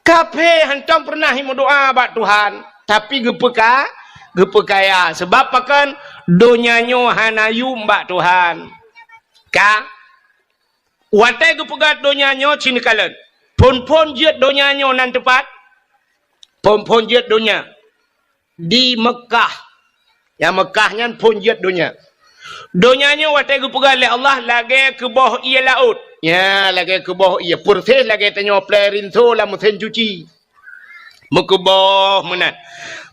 Kafé hantom peureunah meudoa bak Tuhan, tapi geupeuka-, geupeukaya. Sabab pakon? Donya nyoe hana yum bak Tuhan. Ka? Watée geupeugah donya nyoe cit neukalon. Phon-phon jeuet donya nyoe nan teupat? Phon-phon jeuet donya di Meukah. Nyang Meukah nyan phon jeuet donya. Donya nyoe watée geupeugah lé Allah lagée keuboh ié laôt. Ya, lagée keuboh ié. Peureséh lagée tanyoe plée rinso lam meusén cuci. Meukeuboh meunan.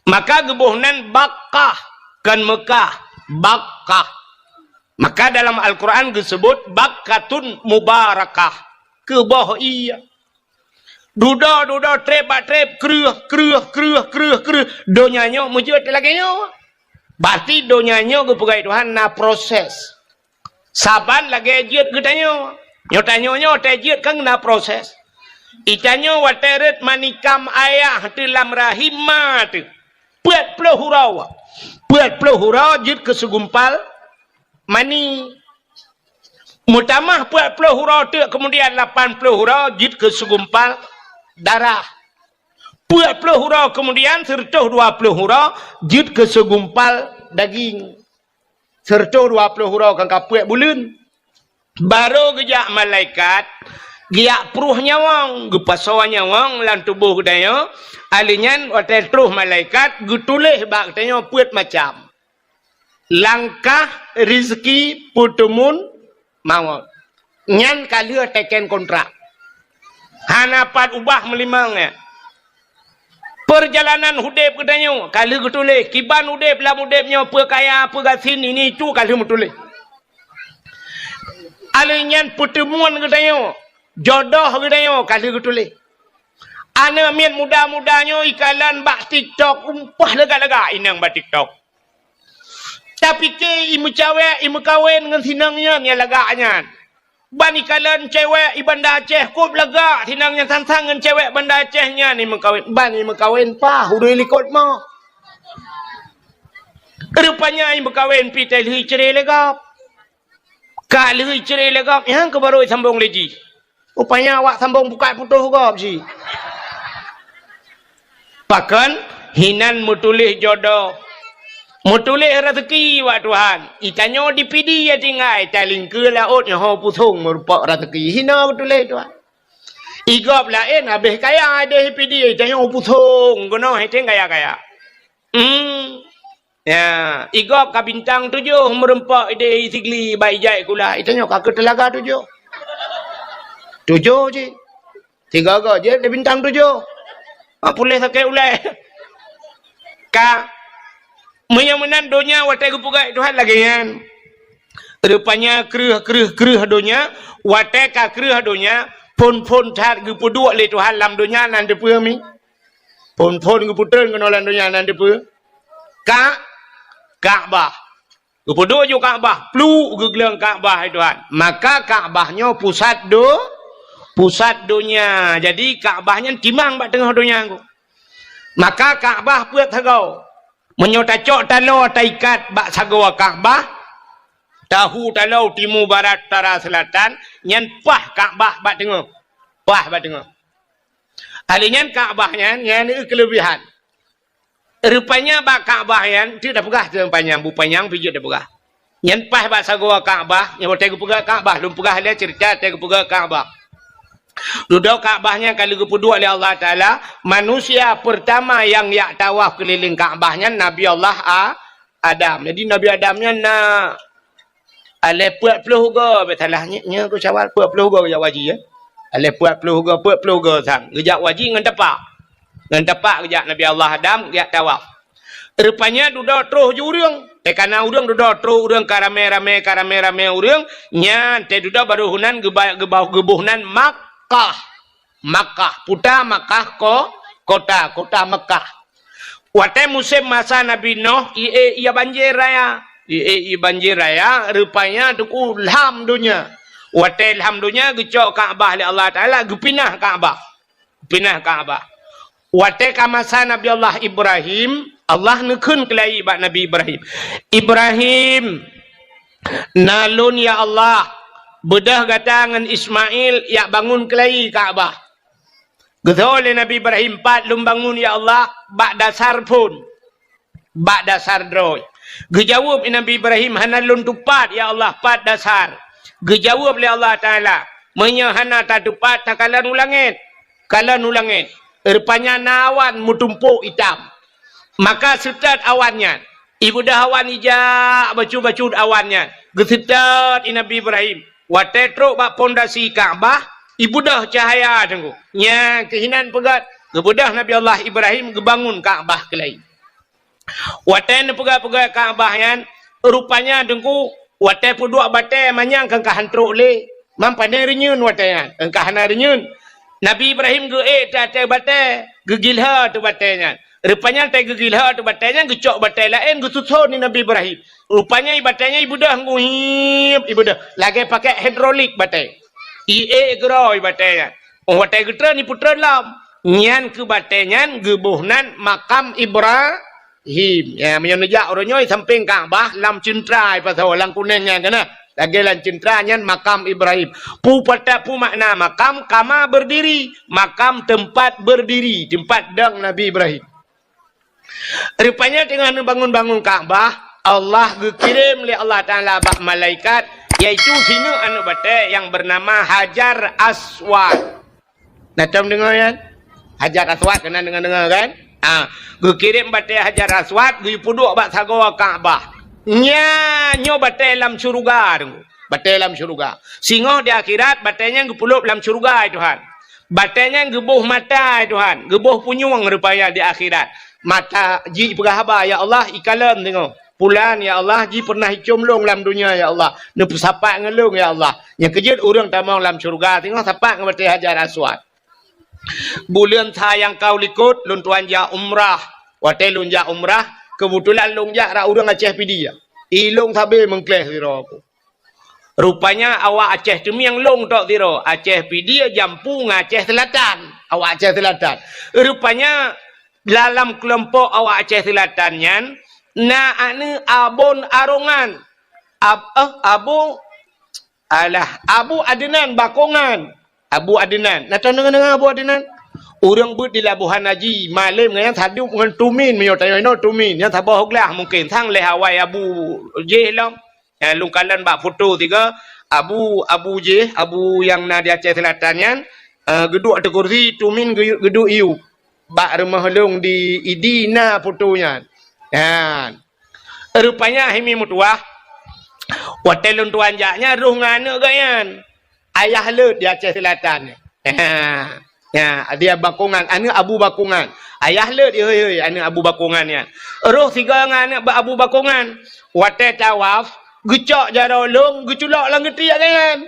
Maka geuboh nan Bakkah, kon Meukah, Bakkah. Maka dalam Al-Quran geuseubut Bakkatun Mubarakah, keuboh ié. Dudoe, dudoe, treb bak treb, kreueh, kreueh, kreueh, kreueh, kreueh. Donya nyoe meujeuet lagée nyoe. Berarti donya nyoe geupeugah Tuhan na proses. Saban lagée jeuet geutanyoe. Nyoe tanyoe nyoe watée jeuet kan na proses. Itanyoe watée rot manikam ayah teuh lam rahim ma teuh. Peuet ploh uroe. Peuet ploh uroe jeuet keu segumpal mani. Meutamah peuet ploh uroe teuk, keumudian lapan ploh uroe jeuet keu segumpal darah. Peuet ploh uroe keumudian, seureutôh dua ploh uroe jeuet keu segumpal daging. Seureutôh dua ploh uroe kan ka peuet buleuen. Barô geujak malaikat, geujak pruh nyawöng, geupasoe nyawöng lam tuboh geutanyoe. Alheuh nyan watée troh malaikat geutuléh bak geutanyoe peuet macam. Langkah, rizki, peuteumun, mawöt. Nyan ka lheueh teken kontrak. Hana pat ubah meulimong nyan. Peurjalanan udeb geutanyoe ka lheueh geutuléh. Kiban udeb lam udeb nyoe, peue kaya, peue gasien, ini itu ka lheueh meutuléh. Alheuh nyan peuteumuan geutanyoe, jodoh geutanyoe ka lheueh geutuléh. Aneuk miet muda-muda nyoe ikalon bak TikTok, umpah lagak-lagak inong bak TikTok. Tapike imeucawek, imeukawen ngon sinong nyan nyang lagak nyan. Ban ikalon cewek i Banda Aceh kôb lagak sinong nyan sang-sang ngon cewek Banda Aceh nyan imeukawen. Ban imeukawen paih ureuëng likot mo. Rupanya imeukawen pi tai lheueh icre lé gob. Ka lheueh icre lé gob, nyang keuh barô isambong lé jih. Rupanya awak sambong bukai putôh gob jih. Pakon? Hinan meutuléh jodoh. Meutuléh raseuki bak Tuhan. Itanyoe di Pidie tinggai, talingkeue laôt nyoe ho pusong meurumpok raseuki. Hina meutuléh Tuhan. Igob laén habéh kaya, habéh Pidie, itanyoe pusong keunoe, hana kaya-kaya. Hmm. Ya, i gob ka bintang tujoh meureumpok idéh i Sigli bak ijak sikula. Itanyoe ka keu teulaga tujoh. Tujoh cit. Sigoe-goe jeuet di bintang tujoh. Ah, puléh sakét ulée. Ka, meunyoe meunan donya watée geupeugah Tuhan lagée nyan. Rupanya kreueh, kreueh, kreueh donya, watée ka kreueh donya, phon-phon that geupeuduek lé Tuhan lam donya nan teupeue mi? Phon-phon geupeutreun keunoe lam donya nan teupeue? Ka-, Ka'bah. Geupeuduek ju Ka'bah, pluek geugleueng Ka'bah, hai Tuhan. Maka Ka'bah nyoe pusat do-, pusat donya. Jadi Ka'bah nyan timang bak teungoh donya nyoe. Maka Ka'bah peuet sagoe. Meunyoe tacok taloe taikat bak sagoe Ka'bah, tahu taloe timu, barat, utara, seulatan, nyan paih Ka'bah bak teungoh. Paih bak teungoh. Ahli nyan Ka'bah nyan, nyan keuleubihan. Rupanya bak Ka'bah nyan, tu dah peugah tu panyang, bu panyang pijit dah peugah. Nyan paih bak sagoe Ka'bah, nyang watée geupeugah Ka'bah, lôn peugah lé cerita watée geupeugah Ka'bah. Dudoe Ka'bah nyan ka lheueh geupeuduek lé Allah Taala, manusia pertama nyang jak tawaf keulileng Ka'bah nyan Nabi Allah A-, Adam. Jadi Nabi Adam nyan na Aleh peuet ploh goe, beusalah nyoe, nyoe keu Syawal, peuet ploh goe geujak haji, ya. Aleh peuet ploh goe, peuet ploh goe sang. Geujak haji ngon tapak. Ngon tapak geujak Nabi Allah Adam, geujak tawaf. Rupanya dudoe troh ju ureuëng. Teuka na ureuëng dudoe troh ureuëng ka ramé-ramé, ka ramé-ramé ureuëng. Nyan teududoe baru hunan geuba-, geuba-, geuboh nan Makkah. Makkah, puta Makkah ko-, kota, kota Makkah. Watée musém masa Nabi Noh, ié ia banjir raya. Ié ia banjir raya, rupanya teungku lham donya. Watée lham donya geucok Ka'bah lé Allah Taala, geupinah Ka'bah. Pinah Ka'bah. Watée ka masa Nabi Allah Ibrahim, Allah neukheun keulayi bak Nabi Ibrahim. Ibrahim, na lôn ya Allah, beudôh gata ngon Ismail jak bangun keulayi Ka'bah. Geutho lé Nabi Ibrahim, pat lôn bangun ya Allah, bak dasar phon. Bak dasar droe. Geujaweueb Nabi Ibrahim, hana lôn tupat ya Allah, pat dasar. Geujaweueb lé Allah Taala, meunyoe hana tatupat, takalon u langét. Kalon u langét. Rupanya na awan meutumpôk itam. Maka seutôt awan nyan. Ibeudôh awan ijak bacut-bacut awan nyan. Geuseutôt i Nabi Ibrahim. Watée trok bak pondasi Ka'bah, ibeudôh cahya teungku. Nyan keuhinan peugét, geubeudôh Nabi Allah Ibrahim geubangun Ka'bah keulayi. Watée neupeugét-peugét Ka'bah nyan, rupanya teungku, watée peuduek batée manyang kan ka han trok lé. Mam pane reunyeun watée nyan, kan ka hana reunyeun. Nabi Ibrahim geuék teuh ateueh batée, geugilhô teuh batée nyan. Rupanya watée geugilhô teuh batée nyan, geucok batée laén geususon di Nabi Ibrahim. Rupanya i batée nyan ibeudôh ngeuhiep, ibeudôh. Lagée pakai hidrolik batée. Iék keudroe i batée nyan. Oh, watée geutreun, ipeutreun lom. Nyan keu batée nyan geuboh nan makam Ibrahim. Ya, meunyoe neujak uroe nyoe sampéng Ka'bah lam ceuntra ipasoe lam kuneng nyan kana. Lagée lam ceuntra nyan makam Ibrahim. Pu pata-, pu makna makam, kama berdiri. Makam tempat berdiri, tempat dong Nabi Ibrahim. Rupanya teungoh neubangun-bangun Ka'bah, Allah geukirém lé Allah Taala bak malaikat, yaitu sineuk aneuëk batée nyang beunama Hajar Aswad. Na tom deungoe nyan? Hajar Aswad keunan deungoe-deungoe kan? Ah, geukirém batée Hajar Aswad geupeuduek bak sagoe Ka'bah. Nyan nyoe batée lam syeuruga teungku. Batée lam syeuruga. Singoh di akhirat, batée nyan geupeulop lam syeuruga, ya Tuhan. Batée nyan geuboh mata, ya Tuhan. Geuboh punyueng rupanya di akhirat. Mata jih peugah haba, "Ya Allah, ikalon singoh. Pulan, ya Allah, jih pernah icom lôn lam dunia, ya Allah. Neupeusapat ngon lôn, ya Allah." Nyang keujeuet ureuëng tamong lam syeuruga, singoh sapat ngon batée Hajar Aswad. Buleuen sa nyang ka u likot, lôn tuan jak umrah. Watée lôn jak umrah, keubeutulan lôn jak rot ureuëng Aceh Pidie. I lôn sabe meungkléh sidroe. Rupanya awak Aceh teumieng lôn tok sidroe, Aceh Pidie, Jampu ngon Aceh Seulatan. Awak Aceh Seulatan. Rupanya dalam keulompok awak Aceh Seulatan nyan, na aneuëk Abon Arongan. Ab-, eh, Abu, alah, Abu Adnan Bakongan. Abu Adnan. Na tom deungoe-deungoe Abu Adnan? Ureuëng beuet di Labuhan Haji, malém ngon nyan sadub ngon Tumin, meunyoe tanyoe inoe Tumin. Nyan saboh glah mungken, sang lhée awai Abu jih lom. Nyan lôn kalon bak foto tiga, Abu, Abu jih, Abu nyang na di Aceh Seulatan nyan, eh, geuduek ateueh kursi, Tumin geu-, geuduek iyup. Bak rumoh lôn di Idi na foto nyan. Nyan. Rupanya hai mi meutuwah, watée lôn tuan jak nyan rôh ngon aneuk geuh nyan. Ayah Leuet di Aceh Selatan. Ya, dia Bakongan, aneuk Abu Bakongan. Ayah Leuet, hei, hei, aneuk Abu Bakongan nyan. Rôh sigoe ngon aneuk Abu Bakongan. Watée tawaf, geucok jaroe lôn, geuculok lam geutiek geuh nyan.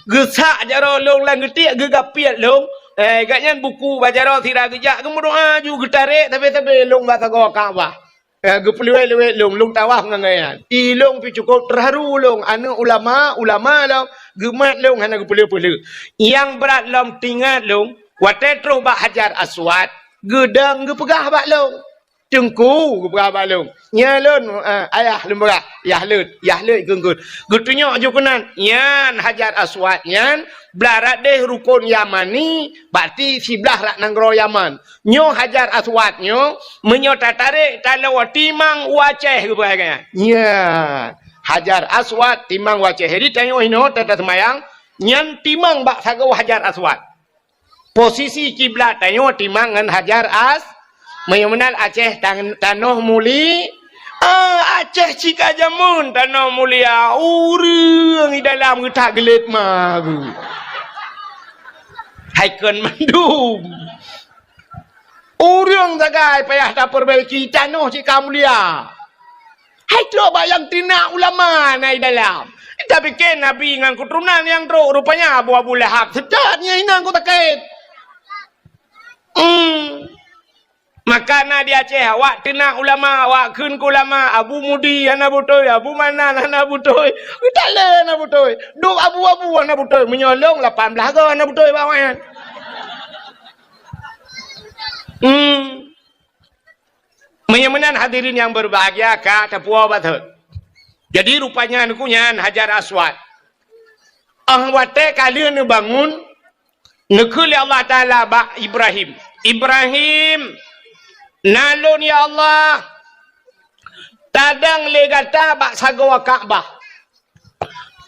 Geusak jaroe lôn lam geutiek, geugapiet lôn. Eh, gobnyan buku bak jaroe sira geujak, geumeudoá ju geutarek sabe-sabe lôn bak sagoe Ka'bah. Eh, geupeuleuwet-leuwet lôn, lôn tawaf ngon gobnyan. I lôn pih cukôp teuharu lôn, aneuk ulama, ulama lôn, geumat lôn hana geupeuleueh-peuleueh. Nyang brat lom teuingat lôn, watée trôh bak Hajar Aswad, geudong geupeugah bak lôn. Teungku, geupeugah bak lôn. Nyan lôn, eh, ayah lôn peugah, Yah Leuet, Yah Leuet geukheun. Geutunyok ju keunan, nyan Hajar Aswad nyan, blah rot deh rukon Yamani, berarti siblah rot nanggroe Yaman. Nyoe Hajar Aswad nyoe, meunyoe tatarek taloe timang u Aceh geupeugah nyan. Nyan, Hajar Aswad timang u Aceh. Jadi tanyoe inoe tataseumayang, nyan timang bak sagoe Hajar Aswad. Posisi kiblat tanyoe timang ngon Hajar As-, meunyoe meunan Aceh tan-, tanoh muli-, ah, Aceh cit ka jameun tanoh mulia, ureuëng di dalam geutak geulet ma geuh. Hai kon mandum. Ureuëng sagai payah tapeubaiki, tanoh cit ka mulia. Hai trok bak nyang teunak ulama na i dalam. Tapike Nabi ngon keuturonan nyang trok, rupanya Abu, Abu Lahab seutôt nyan inong ku sakét. Hmm. Maka na di Aceh, awak teunak ulama, awak kheun keu ulama, Abu Mudi hana beutôi, Abu Manan hana beutôi, Abu Taleb hana beutôi, dum abu-abu hana beutôi, meunyoe lôn lapan blaih goe hana beutôi bak awaknyan. Hmm. Meunyoe meunan hadirin nyang berbahagia ka tapuwoe batot. Jadi rupanya nyan Hajar Aswad. Ah watée ka lheueh neubangun, neukheun lé Allah Taala bak Ibrahim, "Ibrahim, na lôn ya Allah, tadong lé gata bak sagoe Ka'bah.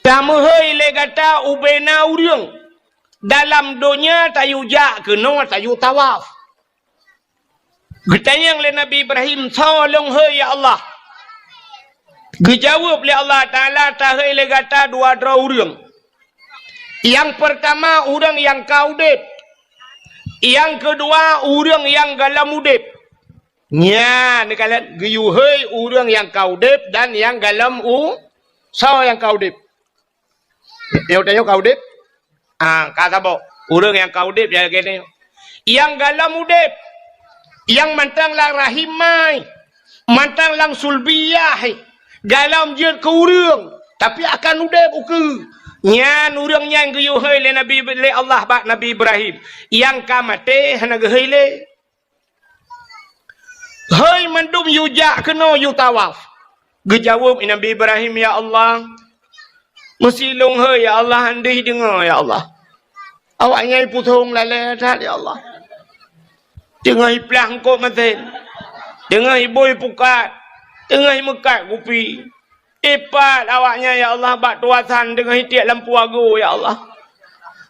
Tameuhôi lé gata ubena ureuëng dalam donya tayue jak keunoe tayue tawaf." Geutanyong lé Nabi Ibrahim, "Soe lôn hôi ya Allah?" Geujaweueb lé Allah Taala, "Tahôi lé gata dua droe ureuëng. Nyang peurtama ureuëng nyang ka udeb. Nyang keudua ureuëng nyang gohlom udeb." Nyan, neukalon geuyue hôi ureuëng nyang ka udeb dan nyang gohlom u-, soe nyang ka udeb? Nyoe tanyoe ka udeb? Ah, ka saboh. Ureuëng nyang ka udeb nyang lagée nyoe. Nyang gohlom udeb, nyang mantong lam rahim mai, mantong lam sulbiyah, gohlom jeuet keu ureuëng, tapi akan udeb ukeue. Nyan ureuëng nyan geuyue hôi lé Nabi, lé Allah bak Nabi Ibrahim. Nyang ka maté hana geuhôi lé. Hôi mandum yue jak keunoe yue tawaf. Geujaweueb Nabi Ibrahim, "Ya Allah, meusi lôn hôi, ya Allah, han deuh deungoe, ya Allah. Awaknyan ipusong lalée that, ya Allah. Teungoh iplah eungkôt masen, teungoh ibui pukat, teungoh imeukat kupi. Ipat awaknyan, ya Allah, bak tuasan teungoh itiek lampu agoe, ya Allah.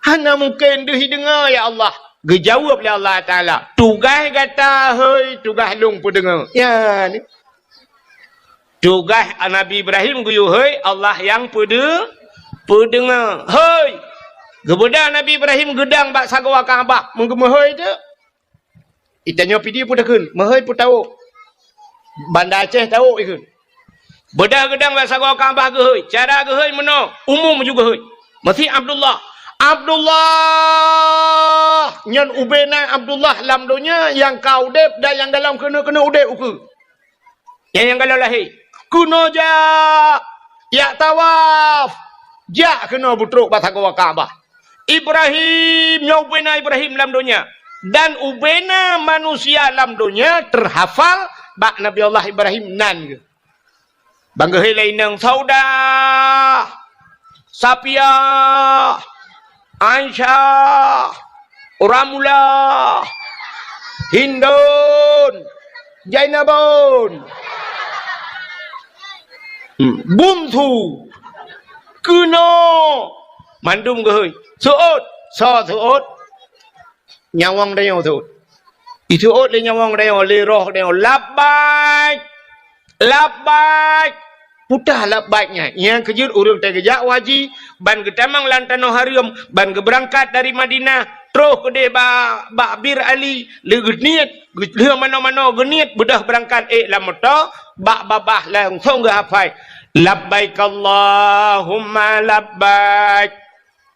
Hana mungken deuh ideungoe, ya Allah." Geujaweueb lé Allah Taala, "Tugaih gata hôi, tugaih lôn peudeungoe." Nyan. Tugaih Nabi Ibrahim geuyue hôi, Allah nyang peudeu-, peudeungoe. Hôi! Geubeudôh Nabi Ibrahim geudong bak sagoe Ka'bah, meugeumeue hôi teuk. Itanyoe Pidie peue takheun, meuhôi peue tawök. Banda Aceh tawök ikheun. Beudôh geudong bak sagoe Ka'bah geuhôi. Cara geuhôi meunoe, umum ju geuhôi. Meusi Abdullah. Abdullah! Nyan ubena Abdullah lam donya nyang ka udeb dan nyang gohlom keuneuk-keuneuk udeb ukeue. Nyang, nyang gohlom lahé. Keunoe jak, jak tawaf. Jak keunoe beutrok bak sagoe Ka'bah. Ibrahim, nyoe ubena Ibrahim lam donya. Dan ubena manusia lam donya teuhafal bak Nabi Allah Ibrahim nan geuh. Ban geuhôi lé inong Saudah, Sapiah, Aisyah, Ramlah, Hindun, Jainabun, hmm, Bungsu, keunoe, mandum geuhôi. Seuôt, soe seuôt? Nyawöng tanyoe seuôt. Iseuôt lé nyawöng tanyoe, lé roh tanyoe, "Labbaik." Labbaik. Peugah labbaik nyan. Nyang keujeuet ureuëng teugeujak haji, ban geutamong lam tanoh hareuem, ban geubeurangkat dari Madinah, troh keudeh ba-, bak Bir Ali, lheueh geuniet, lheueh manoe-manoe geuniet, beudôh beurangkat ék lam moto, bak babah langsong geuhafai, "Labbaik Allahumma labbaik."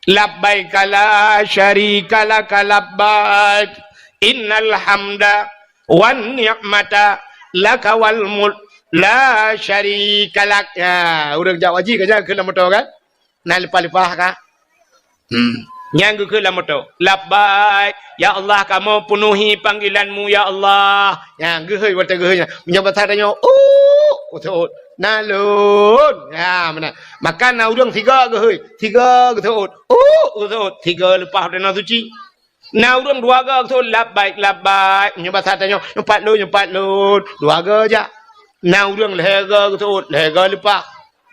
Labbaika la syarika laka labbaik. Innal hamda wan ni'mata laka wal mulk la syarika lak. Ya, ureuëng jak haji ka nyan keu lam moto kan? Na leupah-leupah ka? Hmm. Nyan geukheun lam moto. Labbaik. Ya Allah, kamoe peunuhi panggilan-Mu, ya Allah. Nyan geuhôi watée geuhôi nyan. Meunyoe basa tanyoe, "Uh," geuseuôt. "Na lôn." Ya, meunan. Maka na ureuëng sigoe geuhôi, sigoe geuseuôt. "Uh," geuseuôt, sigoe leupah tanoh suci. Na ureuëng dua goe geuseuôt, "Labbaik, labbaik." Meunyoe basa tanyoe, "Nyoe pat lôn, nyoe pat lôn." Dua goe jak. Na ureuëng lhée goe geuseuôt, lhée goe leupah.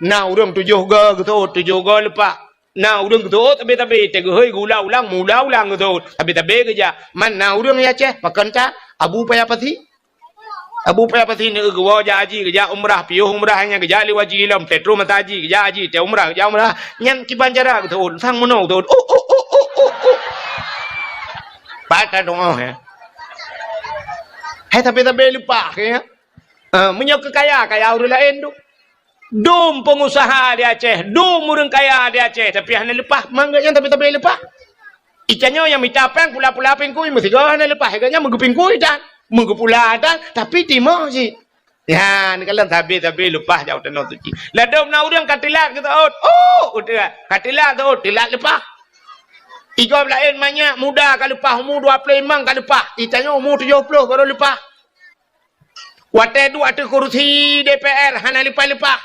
Na ureuëng tujoh goe geuseuôt, tujoh goe leupah. Na ureuëng geuseuôt tabe-tabe, teuh geuhôi geuulang-ulang, meuulang-ulang geuseuôt. Tabe-tabe geujak. Man na ureuëng di Aceh, pakon that, Abu Paya Pasi. Abu Paya Pasi neu geuwoe jak haji, geujak umrah, piôh umrah nyan geujak lé haji lom, teuh troh masa haji, geujak haji, teuh umrah, geujak umrah. Nyan kiban cara geuseuôt, sang meunoe geuseuôt. Uh, uh, uh, uh, uh, uh. Pat that doa, ya. Hai tabe-tabe leupah, ya. Ah, meunyoe keu kaya, kaya ureuëng laén tu. Dum peungusaha di Aceh, dum ureuëng kaya di Aceh, tapi hana leupah, mangat nyan tapi-tapi leupah. Itanyoe nyang mita péng pula-pula pingkui, meusigoe hana leupah, gobnyan meugeupingkui tan, meugeupula tan, tapi timoh cit. Ya, neukalon sabe-sabe leupah jak u tanoh suci. Ladôm na ureuëng ka teulat geuseuôt, oh, udeb, ka teulat seuôt, teulat leupah. Igob laén manyak muda ka leupah, umu dua ploh limong ka leupah, itanyoe umu tujoh ploh baru leupah. Watée duek ateueh kursi D P R hana leupah-leupah.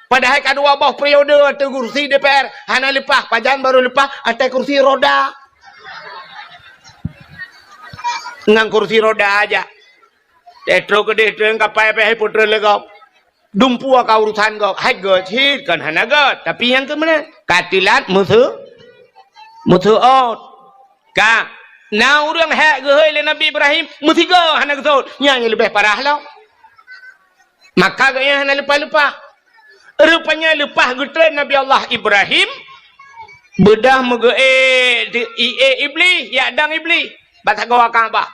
Padahai ka dua boh periode ateueh kursi D P R hana leupah, pajan baru leupah ateueh kursi roda. Ngon kursi roda aja. Teuh troh keudeh treun kapai pih hai putroe lé gob. Dumpeue ka urusan gob, hai gét cit kon hana gét, tapi nyang keu meunan ka teulat meuseu-, meuseuôt. Ka, na ureuëng hék geuhôi lé Nabi Ibrahim, meusigoe hana geuseuôt, nyan nyang leubeh parah lom. Maka gobnyan hana leupah-leupah. Rupanya leupah geutreun Nabi Allah Ibrahim, beudôh meugeuék di, iék Iblih, jak dong Iblih, bak sagoe Ka'bah.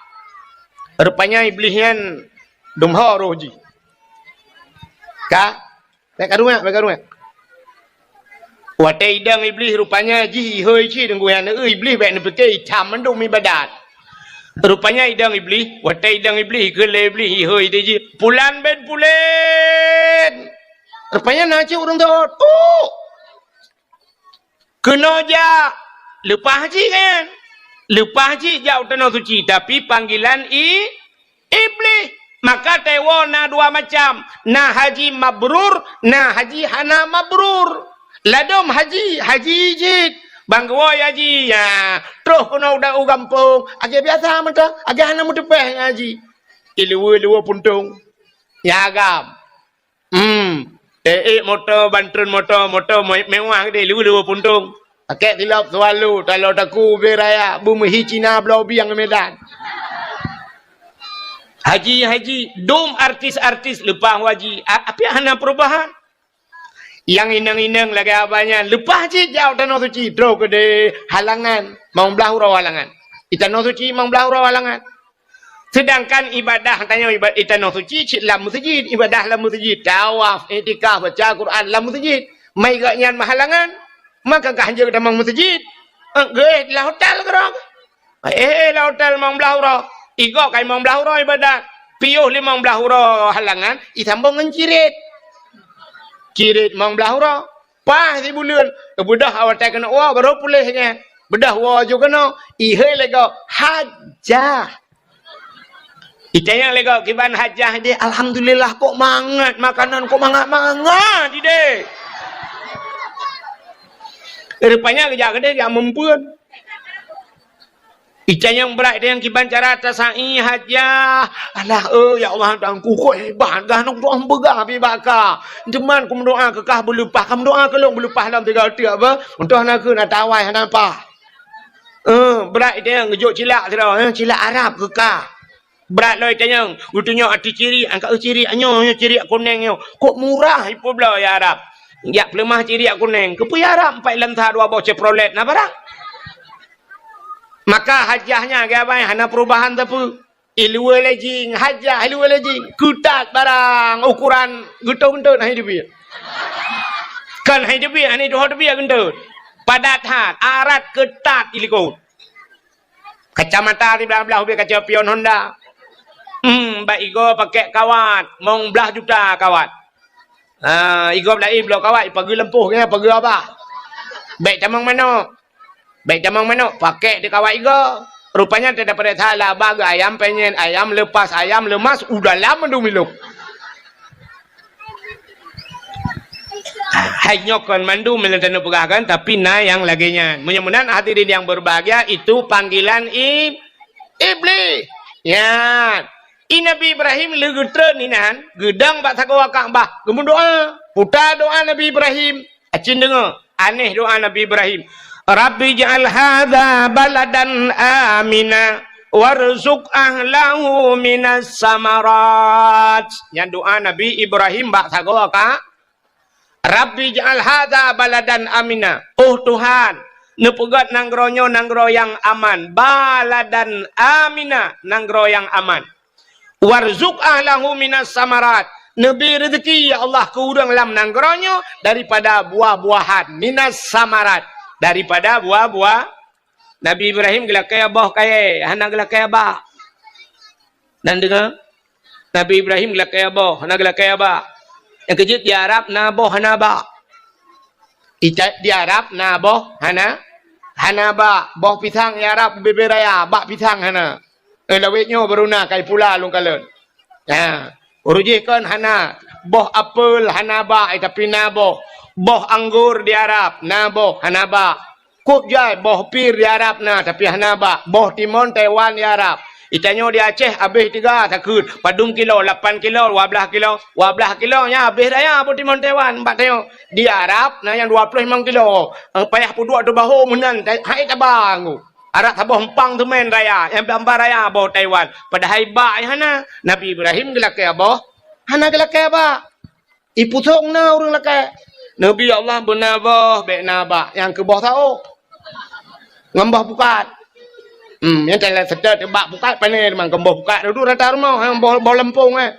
Rupanya Iblih nyan dum ho roh jih. Ka, Bék karu nyan, bék karu nyan. Watée idong Iblih rupanya jih ihôi cit deungon nyan, Iblih bék neupike icam mandum ibadat. Rupanya idong Iblih, watée idong Iblih, keu lé Iblih ihôi teuh jih. Pulan ben pulen. Rupanya na cit ureuëng teuôt. Uh! Keunoe jak, leupah cit nyan. Leupah cit jak u tanoh suci, tapi panggilan i-, Iblih. Maka teuwoe na dua macam, na haji mabrur, na haji hana mabrur. Ladôm haji, haji cit. Ban geuwoe haji, ya, troh keunoe u gampông, lagée biasa mantong, lagée hana meuteupéh haji. Iluweue-luweue puntông. Ya agam. Hmm. Ék-ék moto, ban treun moto, moto me-, mewah geude, lheueh-lheueh puntông. Pakèk silop Swallow, taloe takue ubé raya, beumeuhi Cina bloe bieng Medan. Haji, haji, dum artis-artis leupah haji. A-, api hana perubahan. Nyang inong-inong lagèe abah nyan, leupah cit jak u tanoh suci, troh keudeh halangan, limong blaih uroe halangan. Di tanoh suci limong blaih uroe halangan. Seudangkan ibadah tanyoe iba-, di tanoh suci cit lam meuseujid, ibadah lam meuseujid, tawaf, iktikaf, baca Quran lam meuseujid. Mai gobnyan meuhalangan, maka ka hanjeuet tamong meuseujid. Eh, geuéh lam hotel keudroe. Eh, eh, lam hotel limong blaih uroe. Igoe ka limong blaih uroe ibadah. Piôh limong blaih uroe halangan, isambông ngon cirit. Cirit limong blaih uroe. Paih sibuleuen, beudôh awai watèe keuneuk woe, barô puléh nyan. Beudôh woe ju keunoe, ihôi lé gob, hajah. Itanyong lé gob, kiban hajah deh, alhamdulillah, kok mangat makanan, kok mangat-mangat ideh. Rupanya geujak keudeh, jak meumpeuen. Itanyong brat, itanyong kiban cara tasa'i hajah. Alah, eh, ya Allah, Tuhanku, kok hebat gah, nong doa beugah bibaka. Teuma kumeudoa keu kah beuleupah, kumeudoa keu lôn beuleupah lam tiga teuk apa? Untuk aneuk keu na tawai hana pah. Eh, brat itanyong geujok cilak sidroe, eh, cilak Arab keu kah. Brat lom tanyong, geutunyok ateueh ciriek, angkat ciriek nyoe, nyoe ciriek kuneng nyoe. Kok murah ipeubloe ya Arab. Jak peuleumah ciriek kuneng, keupeue ya Arab, empat lam sa dua boh Chevrolet na barang. Maka hajah nyan geubai hana perubahan sapeue. Iluwa lejing, hajah iluwa lejing. Keutat barang ukuran geutot-geutot hai teubiet. Kan hai teubiet, hai tuho teubiet geutot. Padat that, arat keutat ilikot. Kacamata siblah-blah ubit kaca pion Honda. Hmm, bak igoe pakèk kawat, mong blah juta kawat. Ha, igoe laén bloe kawat, ipageue lampôh, ipageue abah. Bèk tamong manok. Bèk tamong manok, pakèk di kawat igoe. Rupanya teudapat salah, abah geuayam penyet, ayam lepas, ayam leumas, u dalam mandum ilok. Hai nyoe kon mandum nyang taneuk peugah kan, tapi na nyang lagèe nyan. Meunyoe meunan hadirin yang berbahagia, itu panggilan ib-, iblis. Nyan. I Nabi Ibrahim lheueh geutrön inan, geudong bak sagoe Ka'bah, geumeudoa. Peue doa Nabi Ibrahim? Acin deungö, aneh doa Nabi Ibrahim. "Rabbi ij'al hadza baladan amina warzuq ahlahu minas samarat." Nyan doa Nabi Ibrahim bak sagoe Ka-, "Rabbi ij'al hadza baladan amina." Oh Tuhan, neupeugöt nanggroe nyoe nanggroe nyang aman. Baladan amina, nanggroe nyang aman. "Warzuq ahlahu minas samarat." Neubri reuzeuki, ya Allah, keu ureuëng lam nanggroe nyoe daripada buah-buahan. Minas samarat, daripada buah-buah. Nabi Ibrahim geulakèe boh kayèe, hana geulakèe abah. Dan deungö, Nabi Ibrahim geulakèe boh, hana geulakèe abah. Nyang keujeuet di Arab na boh hana abah. Ita-, di Arab na boh hana, hana abah. Boh pisang di Arab bubé-bubé raya, abah pisang hana. Eh, lawét nyoe baru na kai pula lôn kalon. Ha, ureuëng jih kon hana. Boh apel hana abah, eh, tapi na boh. Boh anggor di Arab, na boh, hana abah. Kok jai boh pir di Arab na, tapi hana abah. Boh timon Taiwan di Arab. Itanyoe di Aceh abéh tiga takheun. Padum kilo, lapan kilo, dua blah kilo. Dua blah kilo nyan abéh raya boh timon Taiwan. Bak tanyoe di Arab na nyang dua ploh limong kilo. Payah peuduek teubaho meunan, hai taba nggu. Arat saboh empang teumèn raya, nyang bamba raya boh Taiwan. Padahai bak nyang hana. Nabi Ibrahim geulakèe boh, hana geulakèe bak. Ipusong na ureuëng lakèe. Nabi Allah beuna boh, bèk na bak, nyang keu boh saôh. Ngon boh pukat. Hmm, nyang teulat seutôt bak pukat pané teuma keu boh pukat dudu rata rumoh, nyang boh, boh leumpong, eh.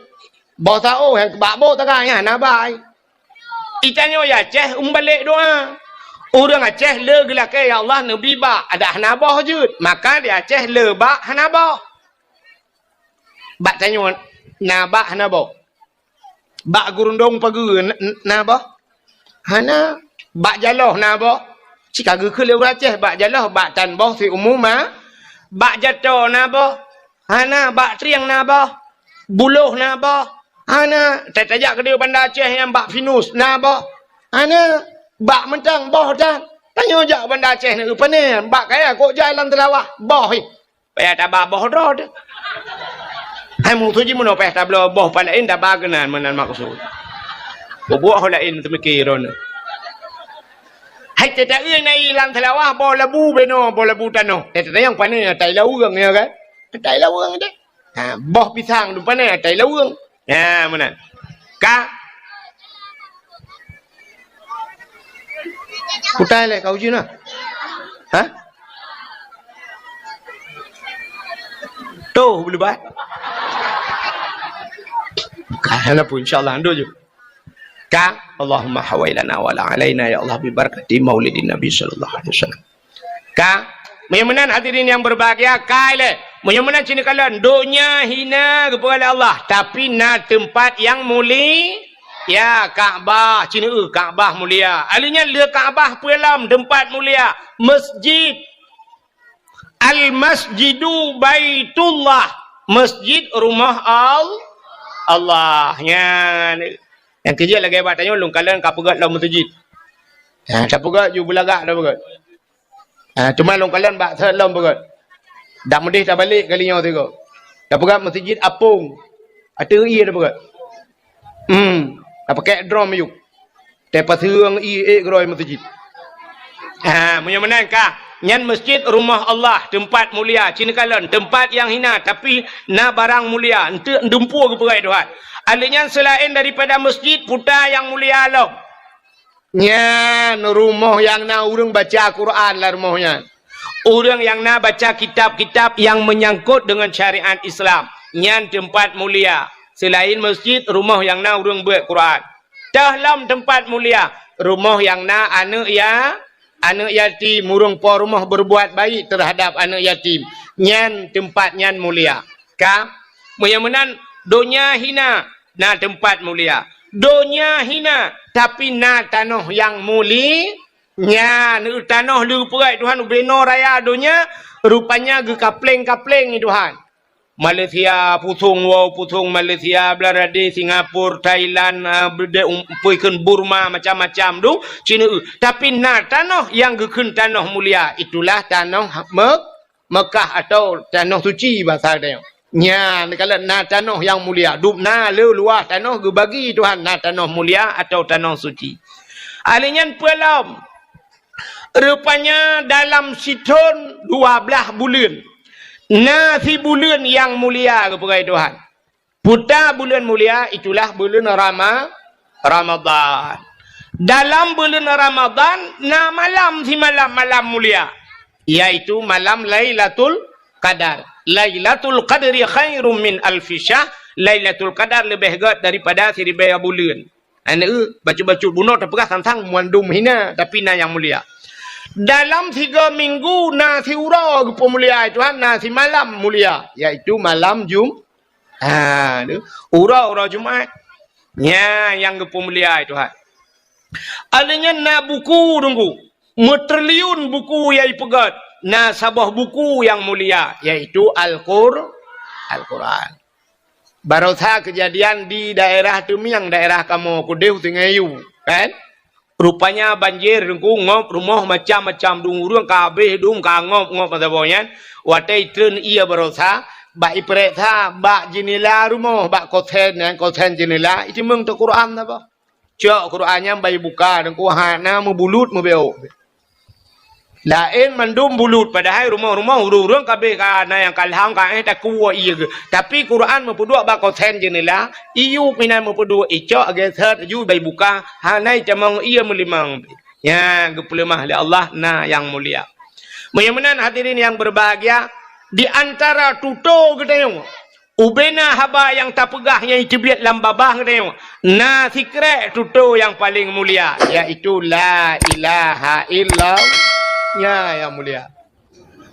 Boh saôh nyang keu bak boh taga nyan na bai. Itanyoe di Aceh umbalek doa. Ureuëng Aceh le geulakèe, "Ya Allah, neubri bak," adak hana boh jeuet. Maka di Aceh le bak hana boh. Bak tanyoe na bak hana boh. Bak gurundong pageue n-, n-, na boh? Hana. Bak jaloh na boh? Cit ka geukheun lé ureuëng Aceh, bak jaloh, bak tan boh siumu ma. Bak jato na boh? Hana. Bak trieng na boh? Buloh na boh? Hana. Ta-, tajak keudéh Banda Aceh nyang bak pinus na boh? Hana. Bak mantong boh tan. Tanyoe jak Banda Aceh na geupané, bak kaya kok jai lam teulawah, boh ih. Payah tabak boh droe teuh. Hai musoh jih meunoe payah tabloe boh pat laén taba keunan meunan maksud. Bubuet ho laén teumiki droeneuh. Hai teuta-eu na ilang teulawah boh labu benoe, boh labu tanoh. Teuta nyang pané atai laweueng, ya kan? Atai laweueng deh. Ha, boh pisang tu pané atai laweueng. Ha, meunan. Ka? Kutai lé kau jina. Ha? Tuh, boleh bah. Ka, hana pun, insya Allah, ando je. Ka, Allahumma hawailana wala alaina, ya Allah, bi barakati maulidin Nabi sallallahu alaihi wasallam. Ka? Meunyoe meunan hadirin yang berbahagia, kai lé. Meunyoe meunan cit neukalon, donya hina geupeugah lé Allah, tapi na teumpat nyang muli-, ya, Ka'bah, cit neueu Ka'bah mulia. Ahli nyan le Ka'bah peue lom teumpat mulia, masjid. Al-Masjidu Baitullah, masjid rumah Al-, Allah. Nyan. Nyang keujeuet lagèe bak tanyoe lôn kalon ka peugöt lom meuseujid. Ha, tapeugöt ju beulagak tapeugöt. Ha, teuma lôn kalon bak sot lom peugöt. Dak meudeh tabalek kali nyoe sigoe. Tapeugöt meuseujid apong. Ateueh ie tapeugöt. Hmm, tapakèk drom ayue. Tapaseueng ie ék keudroe meuseujid. Ha, meunyoe meunan ka. Nyan masjid rumoh Allah, teumpat mulia. Cit neukalon, teumpat nyang hina, tapi na barang mulia. Eunteuk dumpeue geupeugah Tuhan. Alheuh nyan seulaén daripada masjid, puta nyang mulia lom. Nyan rumoh nyang na ureuëng baca Quran lam rumoh nyan. Ureuëng nyang na baca kitab-kitab nyang meunyangkot deungon syariat Islam. Nyan teumpat mulia. Seulaén masjid, rumoh nyang na ureuëng beuet Quran. Teuh lom teumpat mulia, rumoh nyang na aneuëk ya-, aneuëk yatim, ureuëng po rumoh berbuat baik terhadap aneuëk yatim. Nyan teumpat nyan mulia. Ka? Meunyoe meunan, donya hina, na teumpat mulia. Donya hina, tapi na tanoh nyang muli-, nyan, tanoh leupeureuet Tuhan ubenoe raya donya, rupanya geukapleng-kapleng Tuhan. Malaysia, pusong wow, pusong Malaysia, Bangladesh, Singapura, Thailand, ah, bede-, um, peue kheun Burma, macam-macam tu, Cina. Tapi na tanoh nyang geukheun tanoh mulia, itulah tanoh Me-, Mekah atau tanoh suci bahasa dia. Nyan, kalau na tanoh nyang mulia, dum na le luah tanoh geubagi Tuhan, na tanoh mulia atau tanoh suci. Alheuh nyan peue lom? Rupanya dalam sithon dua blaih buleuen, na sibuleuen nyang mulia geupeugah Tuhan. Puta buleuen mulia itulah buleuen Rama-, Ramadhan. Dalam buleuen Ramadhan na malam simalam, malam mulia, yaitu malam Lailatul Qadar. Lailatul Qadri khairum min alfi syahr. Lailatul Qadar leubeh gét daripada siribèe buleuen. Aneuk, bacut-bacut bunoe tapeugah sang-sang mandum hina, tapi na nyang mulia. Dalam tiga minggu na siuroe geupeumulia Tuhan, na simalam mulia, yaitu malam Jum-, ha, tu, uroe-uroe Jumat. Nya nyang geupeumulia Tuhan. Alheuh nyan na buku Teungku, meutriliun buku nyang ipeugét, na saboh buku nyang mulia, yaitu Al-Qur-, Al-Quran. Barosa keujadian di daerah Teumieng, daerah kamoe keudeh Sungai Yu, kan? Rupanya banjir Teungku, ngop rumoh macam-macam, dum ureuëng ka habéh dum, ka ngop-ngop masa boh nyan. Watée itreun ié barosa, bak ipeuriksa bak jeunela rumoh, bak kosen nyan, kosen jeunela, iteumeung teuk Quran saboh. Cok Quran nyan bak ibuka Teungku, hana meubulut meubeuk. Laén mandum bulut, padahai rumoh-rumoh ureuëng-ureuëng ka habéh ka na nyang kalhang ka éh takue ié geuh. Tapi Quran meupeuduek bak kosen jeunela, iyup inan meupeuduek, icok geser ju bak ibuka, hana itamong ié meulimong. Nya geupeuleumah lé Allah na nyang mulia. Meunyoe meunan hadirin nyang berbahagia, di antara tutoe geutanyoe, ubena haba nyang tapeugah nyang iteubiet lam babah geutanyoe, na sikrek tutoe nyang paleng mulia, yaitu la ilaha illallah. Nya nyang mulia.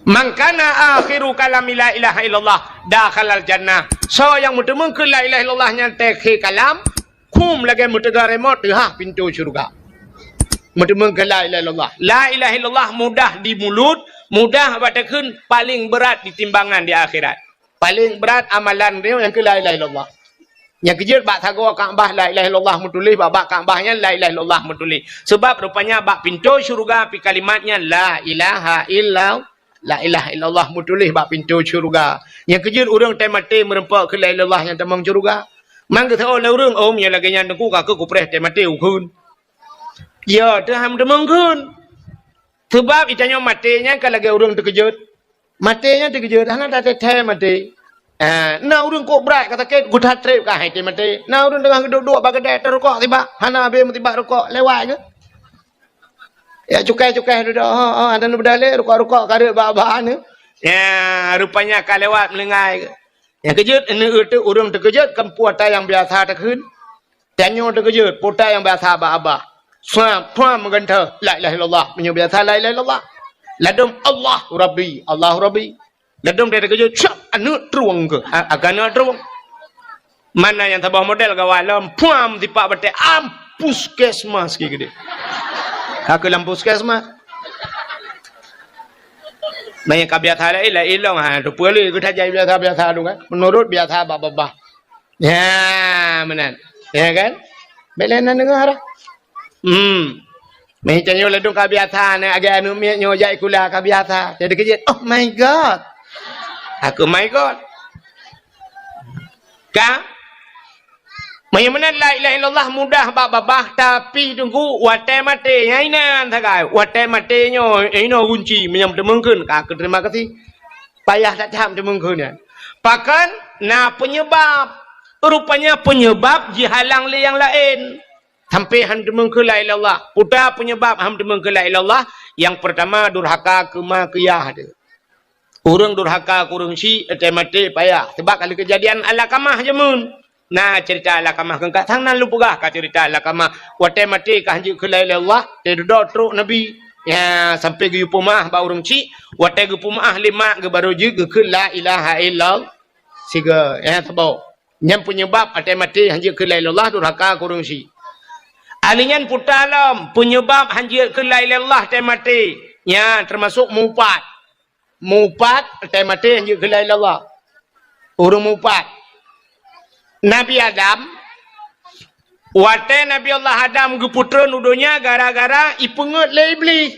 Man kana akhiru kalami la ilaha illallah dakhalal jannah. Soe nyang meuteumeung keu la ilaha illallah nyan teukhe kalam, khum lagée meuteuga remote teuhah pintoe syeuruga. Meuteumeung keu la ilaha illallah. La ilaha illallah mudah di mulut, mudah bak takheun, paleng brat di timbangan di akhirat. Paleng brat amalan droe nyang keu la ilaha illallah. Nyang keujeuet bak sagoe Ka'bah la ilaha illallah meutuléh, bak, bak Ka'bah nyan la ilaha illallah meutuléh. Sebab rupanya bak pintoe syeuruga pi kalimat nyan la ilaha illa, la ilaha illallah meutuléh bak pintoe syeuruga. Nyang keujeuet ureuëng teumaté meureumpok keu la ilaha illallah nyang tamong syeuruga. Man geuseuôt lé ureuëng, "Oh, meunyoe lagée nyan Teungku, ka keuh kupreh teumaté ukheun." Ya, teuham tamong kheun. Sebab itanyoe maté nyan ka lagée ureuëng teukeujot. Maté nyan teukeujot, hana tathèe-thèe maté. Ah, na ureuëng kok brat ka sakét, geutat trép ka hai teumaté. Na ureuëng teungoh geuduek-duek bak keudè, teurukok sibak, hana habéh meusibak rukok, lewat geuh. Ya cukai-cukai dudoe, ha, ha, dan beudalé rukok-rukok ka reuet bak-bak ni. Ya, rupanya ka lewat meulinggai geuh. Nyang keujot, ureuëng teukeujot kan peue ata nyang biasa takheun. Tanyoe teukeujot, peue ata nyang biasa bak babah. Suam, suam meugantoe, la ilaha illallah. Meunyoe biasa la ilaha illallah. Ladom Allah Rabbi, Allah Rabbi. Ladom dia teukeujot, siap aneuëk trueng keuh. Ha, agak aneuëk trueng. Mana nyang saboh model gawai lom, puam sipak batée, am puskesmas keu geude. Ka keu lam puskesmas. Meunyoe ka biasa laén, laén lom, ha, tu peue lé geutajak biasa-biasa tu kan. Meunurot biasa bak babah. Ya, meunan. Ya kan? Bèk lé na deungoe dah. Hmm. Meuh tanyoe ladom ka biasa, na agak aneuëk miet nyoe jak sikula ka biasa. Jadi keujeuet, "Oh my God." Aku, "My God." Ka? Meunyoe meunan la ilaha illallah mudah bak babah, tapi teungku watée maté, nyan inan sagai. Watée maté nyoe, inoe gunci, meunyoe teumeung kheun, ka keu terima kasih. Payah that-that teumeung kheun nyan. Pakon na penyebab. Rupanya penyebab jihalang lé nyang laén. Sampai han teumeung kheun la ilaha illallah. Peue ta penyebab han teumeung kheun la ilaha illallah? Yang pertama, durhaka keu ma keu yah teuh. Ureuëng durhaka keu ureuëng syik, watée maté payah. Sebab ka lheueh keujadian Alakamah jameun. Na cerita Alakamah keu ka sang nan lôn peugah ka cerita Alakamah. Watée maté ka han jeuet kheun la ilaha illallah, watée dudoe trok Nabi. Ya, sampai geuyue peumeuáh bak ureuëng syik, watée geupeumeuáh lé mak geuh barô jeuet geukheun la ilaha illallah. Sigoe, ya, saboh. Nyan penyebab watée maté han jeuet kheun la ilaha illallah, durhaka keu ureuëng syik. Ahli nyan peue ta lom, penyebab han jeuet kheun la ilaha illallah watée maté. Nyan teumasok mupat. Mupat, watée maté han jeuet kheun la ilaha illallah. Ureuëng mupat. Nabi Adam, watée Nabi Allah Adam geupeutreun u donya gara-gara ipeungeuet lé Iblih.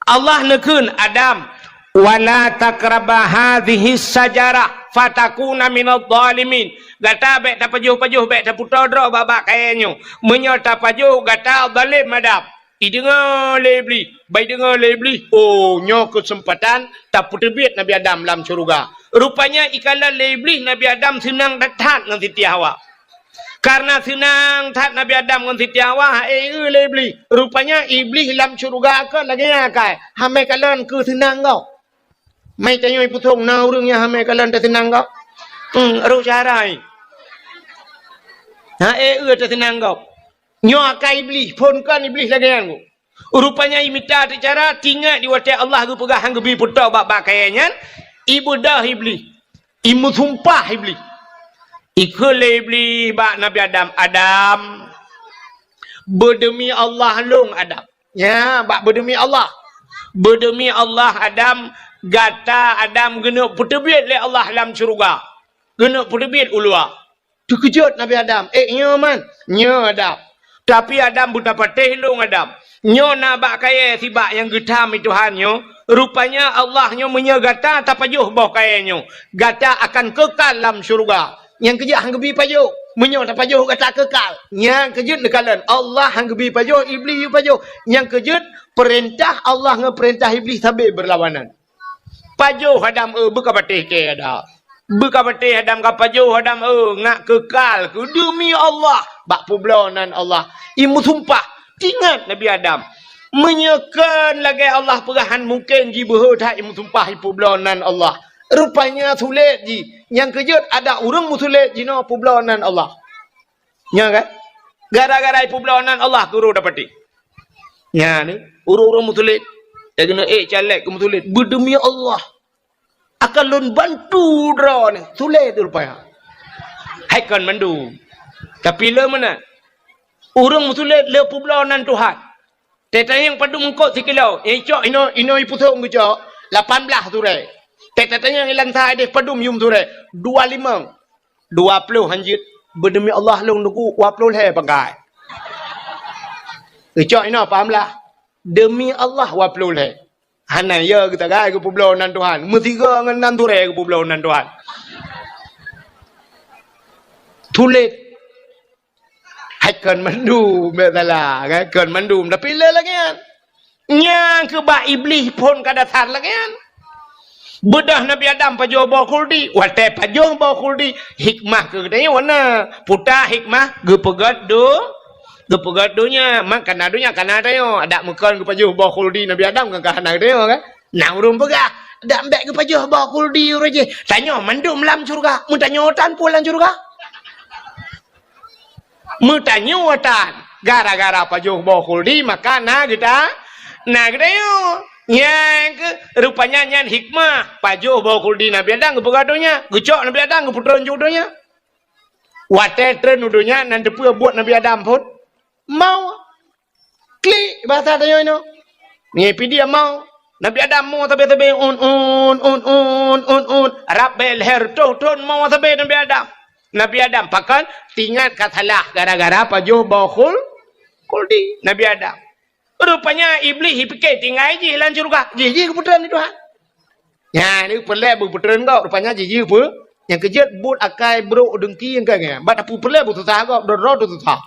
Allah neukheun, "Adam, wala takraba hadhihi syajarah fatakuna minadh dhalimin." Gata bék tapajoh-pajoh, bék tapeutoe droe bak-bak kayée nyoe. Meunyoe tapajoh, gata zalém, Adam. Ideungoe lé Iblih, bak ideungoe lé Iblih, oh, nyoe keuseumpatan tapeuteubiet Nabi Adam lam syeuruga. Rupanya ikalon lé Iblih Nabi Adam seunang that-that ngon Siti Hawa. Kareuna seunang that Nabi Adam ngon Siti Hawa, ha'e eu lé Iblih. Rupanya Iblih lam syeuruga kon lagée nyan akai, hamai kalon keu seunang gob. Mai tanyoe ipusong na ureuëng nyang hamai kalon teuseunang gob. Hmm, roh syara hai. Ha'e eu teuseunang gob. Nyoe akai Iblih, phon kon Iblih lagée nyan gob. Rupanya imita teucara, tingat di watée Allah geupeugah han geubi peutoe bak-bak kayée nyan, ibeudôh Iblih, imeusumpah Iblih. Ikheun lé Iblih bak Nabi Adam, "Adam, beudeumi Allah lôn, Adam." Ya, bak beudeumi Allah. "Beudeumi Allah, Adam, gata, Adam, geuneuk peuteubiet lé Allah lam syeuruga. Geuneuk peuteubiet u luwa." Teukeujot Nabi Adam, "Eh, nyoe man?" "Nyoe, Adam." "Tapi, Adam, beutapatéh lôn, Adam. Nyoe na bak kayée sibak nyang geutham i Tuhan nyoe. Rupanya Allah nyoe meunyoe gata tapajoh boh kayée nyoe, gata akan keukal lam syeuruga. Nyang keujeuet han geubi pajoh. Meunyoe tapajoh gata keukal." Nyang keujeuet neukalon, Allah han geubi pajoh, Iblih yue pajoh. Nyang keujeuet peurintah Allah ngon peurintah Iblih sabe beurlawanan. Pajoh Adam, eh, beukapatéh kée Adam. Beukapatéh Adam, kapajoh Adam, eh, ngat keukal keu deumi Allah. Bak peubloe nan Allah. Imeusumpah, tingat Nabi Adam. Meunyoe kon lagée Allah peugah han mungken jibeuhe that imeusumpah ipeubloe nan Allah. Rupanya sulet jih. Nyang keujeuet adak ureuëng meusulet jinoe peubloe nan Allah. Nyan kan? Gara-gara ipeubloe nan Allah keu ureuëng dapati. Nyan ni, ureuëng-ureuëng meusulet. Nyang keuneuk ék caleg keu meusulet. Beudeumi Allah. Akan lôn bantu droeneuh. Sulet rupanya. Hai kon mandum. Tapi le meunan. Ureuëng meusulet le peubloe nan Tuhan. Teuh tanyong padum eungkot sikilo. Icok inoe, inoe ipusong geucok. Lapan blaih surée. Teuh tanyong ilang sa ideh padum yum surée. Dua limong. Dua ploh han jeuet. Beudeumi Allah lôn teungku, dua ploh lhée pangkai. Geucok inoe paham lah. Deumi Allah dua ploh lhée. Hana ya geusagai geupeubloe nan Tuhan. Meusigoe ngon nan surée geupeubloe nan Tuhan. Sulet. Hai kon mandum, bék salah, kan? Kon mandum. Tapi le lagée nyan. Nyang keu bak Iblih phon ka dasar lagée nyan. Beudôh Nabi Adam pajoh boh khuldi. Watée pajoh boh khuldi, hikmah keu geutanyoe na. Peue ta hikmah? Geupeugét do-, geupeugét donya. Man kana donya, kana tanyoe. Adak meukon geupajoh boh khuldi Nabi Adam, kan ka hana geutanyoe, kan? Na ureuëng peugah, "Dak bék geupajoh boh khuldi ureuëng jih." Tanyoe mandum lam syeuruga. Meutanyoe tan peue lam syeuruga? Meutanyoe tan. Gara-gara pajoh boh khuldi, maka na geuta-, na geutanyoe. Nyang keu, rupanya nyan hikmah. Pajoh boh khuldi Nabi Adam geupeugah donya. Geucok Nabi Adam geupeutreun ju donya. Watée treun u donya, nan teupeue buet Nabi Adam phon? Mau. Klik, bahasa tanyoe inoe. Ngieng pidie mau. Nabi Adam mo sabe-sabe, un, un, un, un, un, un. Rab bak leher toh thon mo sabe Nabi Adam. Nabi Adam, pakon? Tingat ka salah gara-gara pajoh boh khul-, khuldi Nabi Adam. Rupanya Iblih ipike tinggai jih lam syeuruga. Jih, jih geupeutreun Tuhan. Nyan, ni peureulée beupeutreun gob, rupanya jih, jih peu-, Nyang keujeuet buet akai brok deungki nyang ka nyan. Bak tapeupeuleueh beususah gob, droe-droe teususah.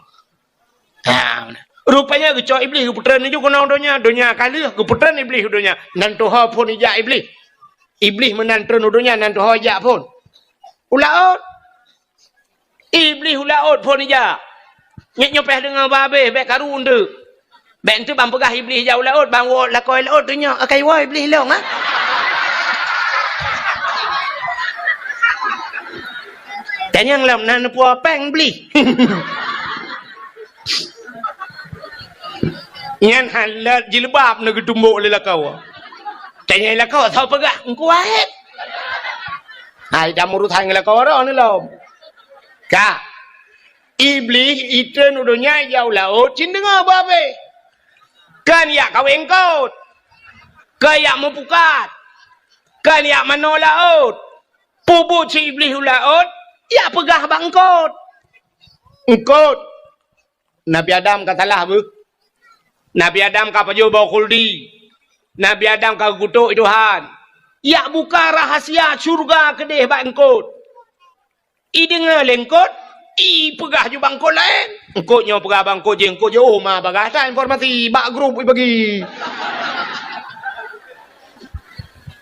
Ha, rupanya geucok Iblih geupeutreun laju keunoe donya, donya ka lheueh geupeutreun Iblih u donya. Nan tuho phon ijak Iblih. Iblih meunan treun u donya, nan tuho ijak phon. U laôt. Iblih u laôt phon ijak. Nyoe nyoe payah deungoe bah abéh, bék karu eunteuk. Bék eunteuk ban peugah Iblih ijak u laôt, ban woe lakoe laôt teunyoe, akai woe Iblih lông, ha? Tanyong lom na neupuwoe péng Iblih. Nyan hana jilbab neugeuteumbok lé lakoe. Tanyong lakoe, soe peugah? Engku Waheb. Hai, dak meurusan ngon lakoe droeneuh lom. Ka. Iblih itreun u donya ijak u laôt, cit deungoe bah abéh. Kan yak kawén eungkôt. Kan yak meupukat. Kan yak manoe laôt. Peue buet cit Iblih u laôt, yak peugah bak eungkôt. Eungkôt. Nabi Adam ka salah beuh. Nabi Adam ka pajoh boh khuldi. Nabi Adam ka geukutok Tuhan. Yak buka rahasia syurga keudeh bak eungkôt. Ideungoe lé eungkôt, ipeugah ju bak eungkôt laén. Eungkôt nyoe peugah bak eungkôt jih, eungkôt jih, oh, ma bagah that informasi bak grup ibagi.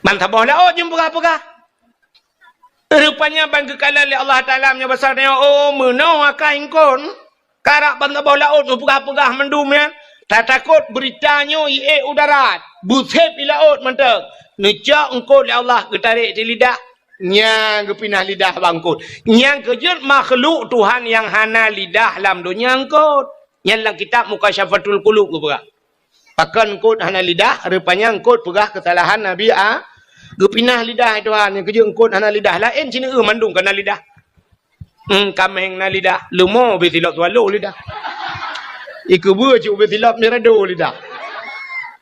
Ban saboh laôt jeuem peugah-peugah. Rupanya ban geukalon lé Allah Taala meunyoe basa nyoe, oh, meunoe akai eungkôt. Karab ban saboh laôt meupeugah-peugah mandum nyan, tatakot beurita nyoe iék u darat, beuseb i laôt mantong. Neucok eungkôt lé Allah geutarek di lidah, nyang geupinah lidah bak eungkôt. Nyang keujeuet makhluk Tuhan nyang hana lidah lam donya eungkôt. Nyan lam kitab Mukasyafatul Qulub geupeugah. Pakon eungkôt hana lidah, rupanya eungkôt peugah keusalahan Nabi A-, geupinah lidah Tuhan, nyang keujeuet eungkôt hana lidah. Laén sineuk mandum ka na lidah. Hmm, kaméng na lidah, leumo ubé silop swallow lidah. Ikeubeue cit ubé silop mirado lidah.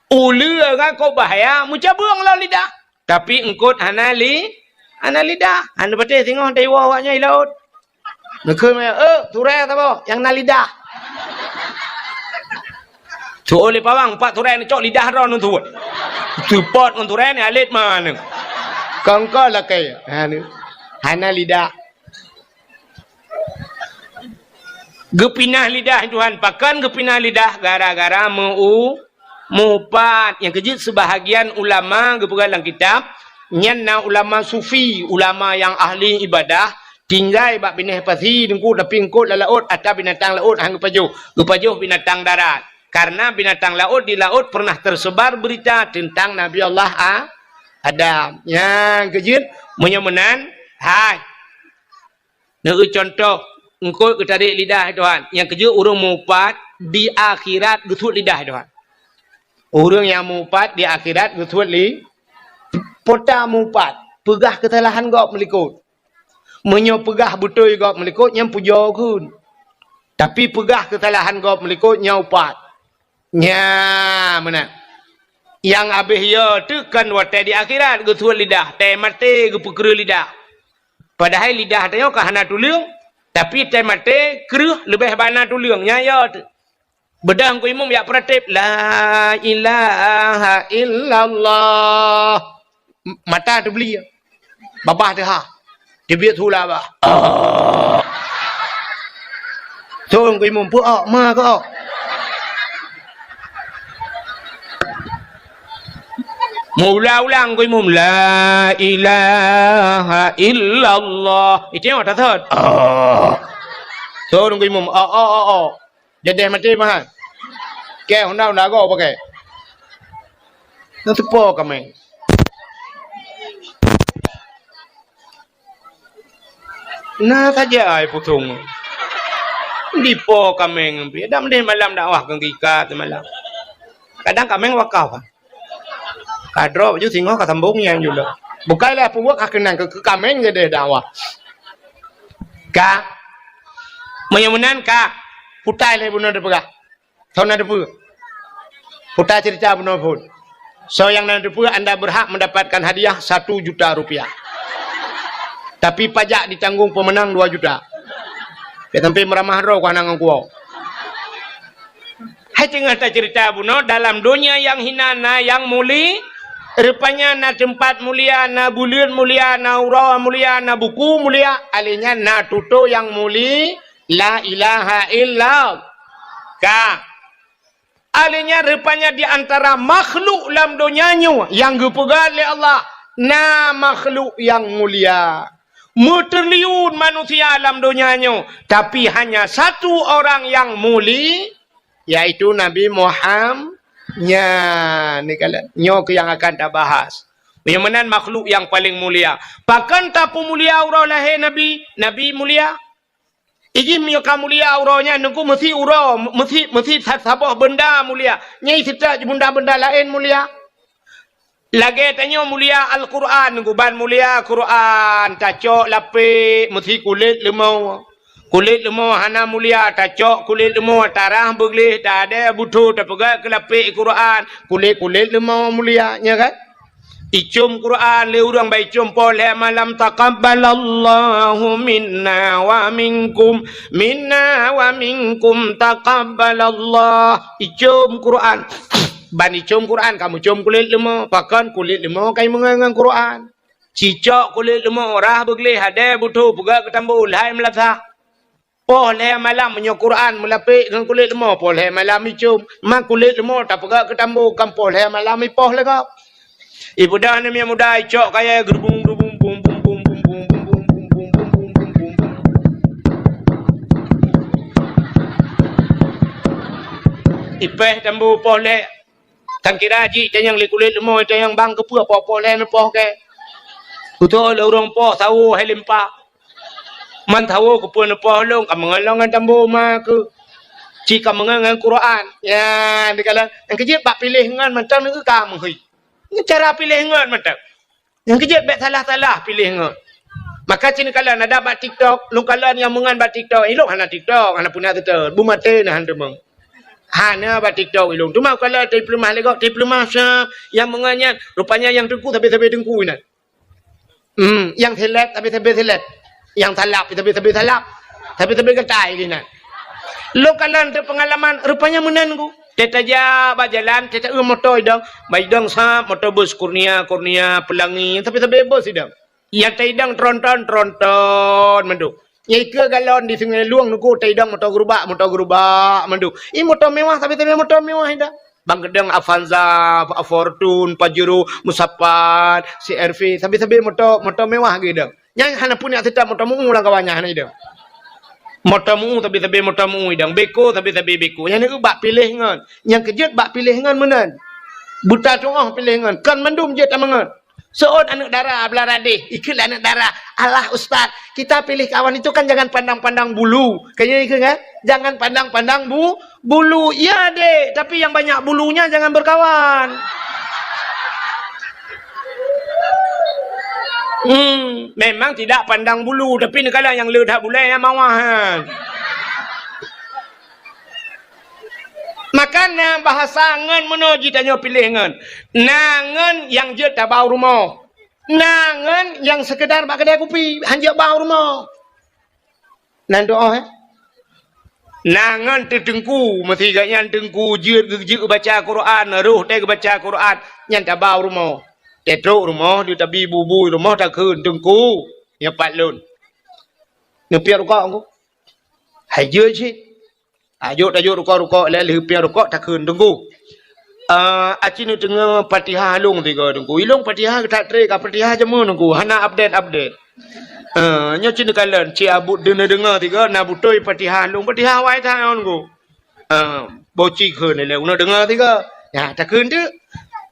Uleue ngon kok bahya meucabeueng lom lidah. Tapi eungkôt hana li-, hana lidah. Hana patéh singoh taiwoe awaknyan i laôt. Neukheun maya, "Eh, turée saboh nyang na lidah." Tu'oh lé pawang, pat turée neucok lidah droe neuteuôt. Teupot ngon turée ni alet mana. Kongko lakée. Ha, ni. Hana lidah. Geupinah lidah Tuhan, pakon geupinah lidah? Gara-gara meu-, meuupat. Nyang keujeuet seubahagian ulama geupeugah lam kitab, nyan na ulama sufi, ulama nyang ahli ibadah, tinggai bak binéh pasi teungku, tapi eungkôt lam laôt, ata binatang laôt han geupajoh, geupajoh binatang darat. Karena binatang laôt di laôt pernah tersebar berita tentang Nabi Allah A-, Adam. Nyang keujeuet, meunyoe meunan, hai. Neueu cuntoh, eungkôt geutarek lidah Tuhan. Nyang keujeuet ureuëng meuupat di akhirat geusuet lidah Tuhan. Ureuëng nyang meuupat di akhirat geusuet li-, peue ta meuupat, peugah keusalahan gob meulikot. Meunyoe peugah beutôi gob meulikot, nyan pujoe kheun. Tapi peugah keusalahan gob meulikot, nyan upat. Nya meunan. Nyang abéh yo teuk kon watée di akhirat geusuet lidah, tée maté geupeukreueh lidah. Padahai lidah tanyoe ka hana tuleueng, tapi tée maté kreueh leubeh bana tuleueng. Nya yo teuk. Beudôh Teungku Imum jak peuratéb, "La ilaha illallah." M-, mata teubli. Babah teuha. Teubiet su lam babah. Thon Teungku Imum, "Peue ôk, ma keu ôk?" Meuulang-ulang Teungku Imum, "La ilaha illallah." Itu yang mata thon. Thon Teungku Imum, "Ôk, ôk, ôk, ôk." Jadeh maté meuhan. Kée honda-honda goe pakai. Nyan teupo kaméng. Na saja ai putong. Dipo kaméng. Dak meudeh malam dakwah keu gika teumalam. Kadang kaméng wakaf. Ka droe baju singoh ka sambong nyang jula. Bukai lé peubuet ka keunan keu, keu kaméng jadeh dakwah. Ka. Meunyoe meunan ka. Putai lé bunoe teupeugah. Soe na teupeue? Putai cerita bunoe phon. Soe nyang na teupeue, anda berhak mendapatkan hadiah satu juta rupiah. Tapi pajak ditanggung pemenang dua juta. Dia sampai meramah droe keu aneuk ngon kuwoe. Hai teungoh tacerita bunoe, dalam donya nyang hina na nyang muli-, Rupanya na teumpat mulia, na buleuen mulia, na uroe mulia, na buku mulia, alèh nyan na tutoe nyang muli-, la ilaha illallah. Ka. Alèh nyan rupanya di antara makhluk lam donya nyoe nyang geupeugah lé Allah, na makhluk nyang mulia. Meutriliun manusia lam donya nyoe, tapi hanya satu orang nyang muli-, yaitu Nabi Muham-, nyan, ni kalon. Nyoe keuh nyang akan tabahas. Meunyoe meunan makhluk nyang paleng mulia. Pakon tapeumulia uroe lahé Nabi? Nabi mulia. Ijih meunyoe ka mulia uroe nyan, Teungku, meusi uroe, meusi, meusi sa-, saboh beunda mulia. Nyan seutôt bunda-bunda laén mulia. Lagèe tanyoe mulia Al-Quran, Teungku, ban mulia Quran, tacok lapék, meusi kulét leumo. Kulét leumo hana mulia, tacok kulét leumo, tarah beugleh, tadè butho, tapeugah keu lapék Quran, kulét-kulét leumo mulia, nya kan? Icôm Quran lé ureueng, ban icôm poh lhèe malam, "Taqabbalallahu minna wa minkum, minna wa minkum taqabbalallah." Icôm Quran. Ban icôm Quran, ka meucôm kulét leumo. Pakon kulét leumo ka imeungon ngon Quran. Cicok kulét leumo, rah beugleh, hadè butho, peugah keu tambo, lhai meulasah. Poh lhèe malam meunyoe Quran meulapék ngon kulét leumo, poh lhèe malam icôm. Ma kulét leumo tapeugah keu tambo, kan poh lhèe malam ipoh lé gob. Ibeudôh aneuk miet muda, icok kayèe geurubung-geurubung, bum, bum, bum. Ipèh tambo poh lhèe. Kan kira jih tanyong lé kulét leumo, tanyong bang keupeue poh-poh lhèe neupoh kèe. Beutôi lé ureueng poh sawo hai limpa. Man sawo keupeue neupoh lôn, ka meungon lôn ngon tambo ma keuh. Cit ka meungon ngon Quran. Ya, dikalon nyang keujeuet bak piléh ngon mantong neu ka meuhôi. Ngon cara piléh ngon mantong. Nyang keujeuet bèk salah-salah piléh ngon. Maka cit neukalon na bak TikTok, lôn kalon nyang meungon bak TikTok. Ilôn hana TikTok, hana peue na teuteun. Beumaté na han teumeung. Hana bak TikTok ilôn. Teuma kalon teupeuleumah lé gob, teupeuleumah siap. Nyang meungon nyan, rupanya nyang teungku sabe-sabe teungku inan. Hmm, nyang seleb sabe-sabe seleb. Nyang salab sabe-sabe salab. Sabe-sabe gatai inan. Lôn kalon teupeungalaman, rupanya meunan ku. Teutajak bak jalan, teuta-eu moto idong, bak idong sab moto bus Kurnia, Kurnia, Pelangi, sabe-sabe bus idong. Nyang taidong tronton, tronton mandum. Nyang ikeue galon di Sungai Lueng Teungku, taidong moto gerubak, moto gerubak mandum. Ih, moto mewah, sabe-sabe moto mewah idong. Bang keudong Avanza, Fortuner, Pajero, Musapat, C R V, sabe-sabe moto, moto mewah geuh idong. Nyang hana pun nyang seutôt moto meu lam kawan nyan hana idong. Moto meu, sabe-sabe moto meu idong. Beko, sabe-sabe beko. Nyang neu bak piléh ngon. Nyang keujeuet bak piléh ngon meunan. Buta tuoh piléh ngon. Kon mandum jeuet tameungon. Seuôt aneuk dara blah radeh, ikheun lé aneuk dara, "Alah Ustaz, kita pilih kawan itu kan jangan pandang-pandang bulu." Kan nyan ikheun kan? Jangan pandang-pandang bu-, bulu. Iya, Dek, tapi yang banyak bulunya jangan berkawan. Hmm, memang tidak pandang bulu, tapi neukalon nyang le that bulèe nyang mawah nyan. Maka na bahasa ngon meunoe jitanyoe piléh ngon. Na ngon nyang jeuet tabau rumoh. Na ngon nyang sekedar bak keudè kupi, han jeuet bau rumoh. Na doa, eh? Na ngon teuteungku, meusigat nyan teungku jeuet geu-, jeuet geubaca Quran, roh teuh geubaca Quran, nyan tabau rumoh. Teutrok rumoh, di tabi bubui rumoh takheun, "Teungku, nyoe pat lôn." Neupiep rukok, Teungku. Hai jeuet cit. Tajok, tajok rukok-rukok, lheuh piep rukok takheun, "Teungku, ah, aci neudeungoe Fatihah lôn tiga, Teungku. Ilôn Fatihah geutak trek ka Fatihah jameun, Teungku. Hana update-update. Ah, nyoe cit neukalon, ci abut deungoe-deungoe tiga, na beutôi Fatihah lôn, Fatihah awai that ngon, Teungku." Ah, boci kheun lé, uneuk deungoe tiga. Ya, takheun teuk.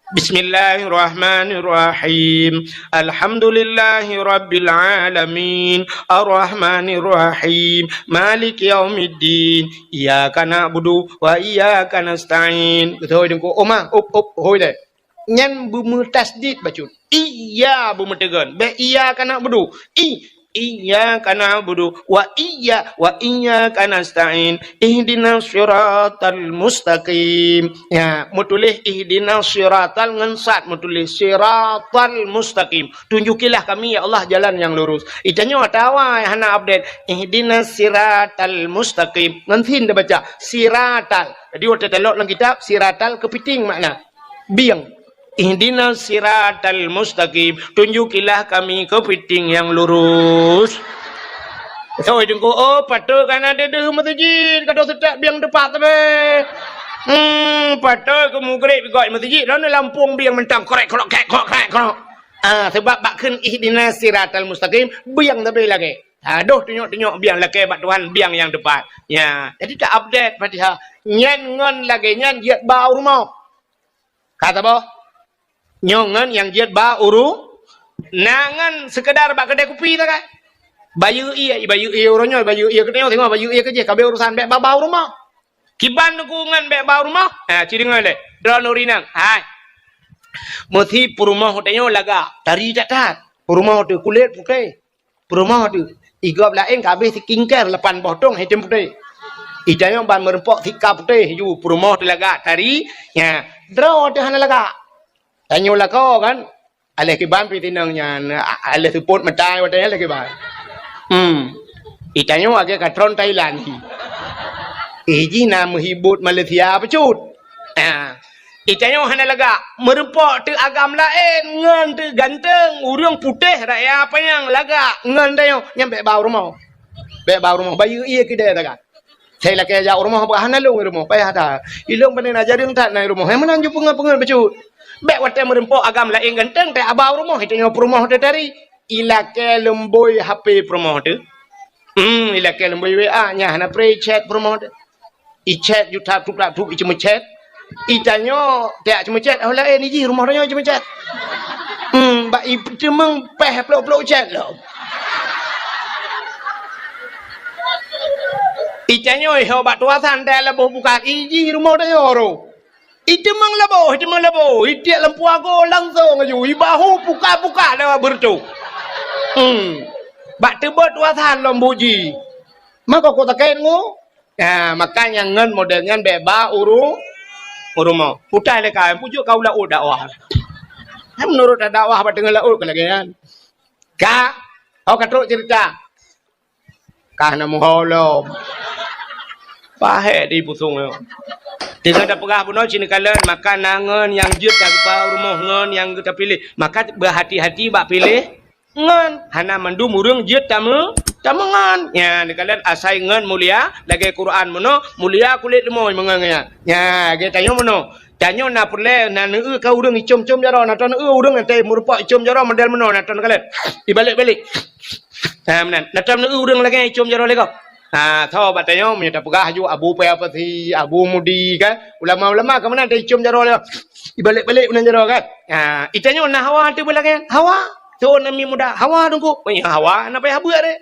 Bismillahirrahmanirrahim. Alhamdulillahirabbil alamin. Arrahmanirrahim. Maliki yaumiddin. Iyyaka na'budu wa iyyaka nasta'in. Beutôi Teungku. Oma, up, up, hôi deh. Nyan beumeutasydid bacut. Iya beumeuteugon. Bèk iyyaka na'budu. I, iyyaka na'budu wa iyya-, wa iyyaka nasta'in. Ihdinas siratal mustaqim. Ya, meutuléh ihdinas siratal ngon sad meutuléh siratal mustaqim. Tunjukilah kami, ya Allah, jalan yang lurus. Itanyoe atawa hana update. Ihdinas siratal mustaqim. Ngon sin tabaca. Siratal. Jadi, watèe talok lam kitab, siratal keupiting makna. Bieng. "Ihdinas siratal mustaqim, tunjukilah kami kepiting yang lurus." Soe teungku, "Oh, patot ka na deuh-deuh meuseujid, ka deuh seutôt biang teupat sabe." Hmm, patot keu mugreb gok meuseujid, lôn lampôh biang mantong, krek, krok, krek, krok, krek, krok. Ah, sabab bak kheun ihdinas siratal mustaqim, biang sabe lagèe. Adoh tunyok-tunyok biang lakèe bak Tuhan, biang nyang teupat. Ya, jadi ta-update Fatihah. Nyan ngon lagèe nyan jeuet ba u rumoh. Ka saboh. Nyoe ngon nyang jeuet ba u ru-, na ngon seukeudar bak keudè kupi sagai. Bayeue ie, bayeue ie uroe nyoe, bayeue ie keudè nyoe, singoh bayeue ie keujih, ka abéh urusan, bèk ba, ba u rumoh. Kiban teungku ngon bèk ba u rumoh. Ha, ci deungö lé. Droeneuh ureueng inong. Hai. Meusi peurumoh tanyoe lagak, tari that-that. Peurumoh teuh kulét putéh. Peurumoh teuh, i gob laén ka abéh skincare lapan boh tong item putéh. I tanyoe ban meureumpok sika putéh ju peurumoh teuh lagak tari, nya, droe teuh hana lagak. Tanyoe lakoe kan, aléh kiban pih tinong nyan, a-, aléh seupôt meutai watèe nyan aléh kiban. Hmm. I tanyoe lagèe ka tron Thailand hi. Eh, jih na meuhibot Malaysia bacut. Ah. I tanyoe hana lagak, meureumpok teuh agam laén, ngon teuh ganteng, ureueng putéh raya panyang lagak, ngon tanyoe, nyan bèk ba u rumoh. Bèk ba u rumoh, bayeue ie keudè sagai. Sai lakèe jak u rumoh, bah hana lôn i rumoh, payah that. Ilôn pane na jareueng that na i rumoh, hai meunan ju peungeut-peungeut bacut. Bèk watèe meureumpok agam laén ganteng, teuh ba u rumoh, i tanyoe peurumoh teuh tari. Ilakèe leumbôi H P peurumoh teuh. Hmm, ilakèe leumbôi W A, nyan hana pré chat peurumoh teuh. I chat ju that tup that tup, i ceumeuchat. I tanyoe, tiak ceumeuchat, oh laén i jih rumoh tanyoe ceumeuchat. Hmm, bak i teumeung pèh plôk-plôk chat lom. I tanyoe, i ho bak tuasan, tiak laboh buka, i jih rumoh tanyoe ro. I teumeung laboh, i teumeung laboh, i tiek lampu ago langsong aju, i bahu puka-puka lewat beureutoh. Hmm. Bak teubot tuasan lom buji. Mako ku takét ngu. Ya, maka nyang ngon model nyan bèk ba u ru-, u rumoh. Putai lé ka, pujok ka u laôt dakwah. Nyan meunurot dakwah bak teungoh laôt ka lagèe nyan. Ka, ho ka trok ceurita. Ka na muho lom. Pahé di pusong nyoe. Teungoh tapeugah bunoe cit neukalon, maka na ngon nyang jeuet tapeugah u rumoh ngon nyang geuta piléh. Maka beuhati-hati bak piléh. Ngon, hana mandum ureueng jeuet tameu-, tameungon. Nyan, neukalon asai ngon mulia, lagèe Quran meunoe, mulia kulét leumoi meungon nyan. Nyan, lagèe tanyoe meunoe. Tanyoe na peureulèe, na neueu ka ureueng icom-com jaroe, na taneueu ureueng nyang teuh meurumpok icom jaroe model meunoe, na tan neukalon. Ibalek-balek. Ha, meunan. Na tan neueu ureueng lagèe icom jaroe lé gob. Ha, tho bak tanyoe, meunyoe tapeugah aju Abu Paya Pasi, Abu Mudi, kan? Ulama-ulama ka meunan teuh icom jaroe lé gob. Ibalek-balek meunan jaroe, kan? Ha, i tanyoe na hawa teuh beulagèe nyan. Hawa. Thon namiet muda. Hawa teungku. Oh, ya, hawa. Hana payah beuet deh.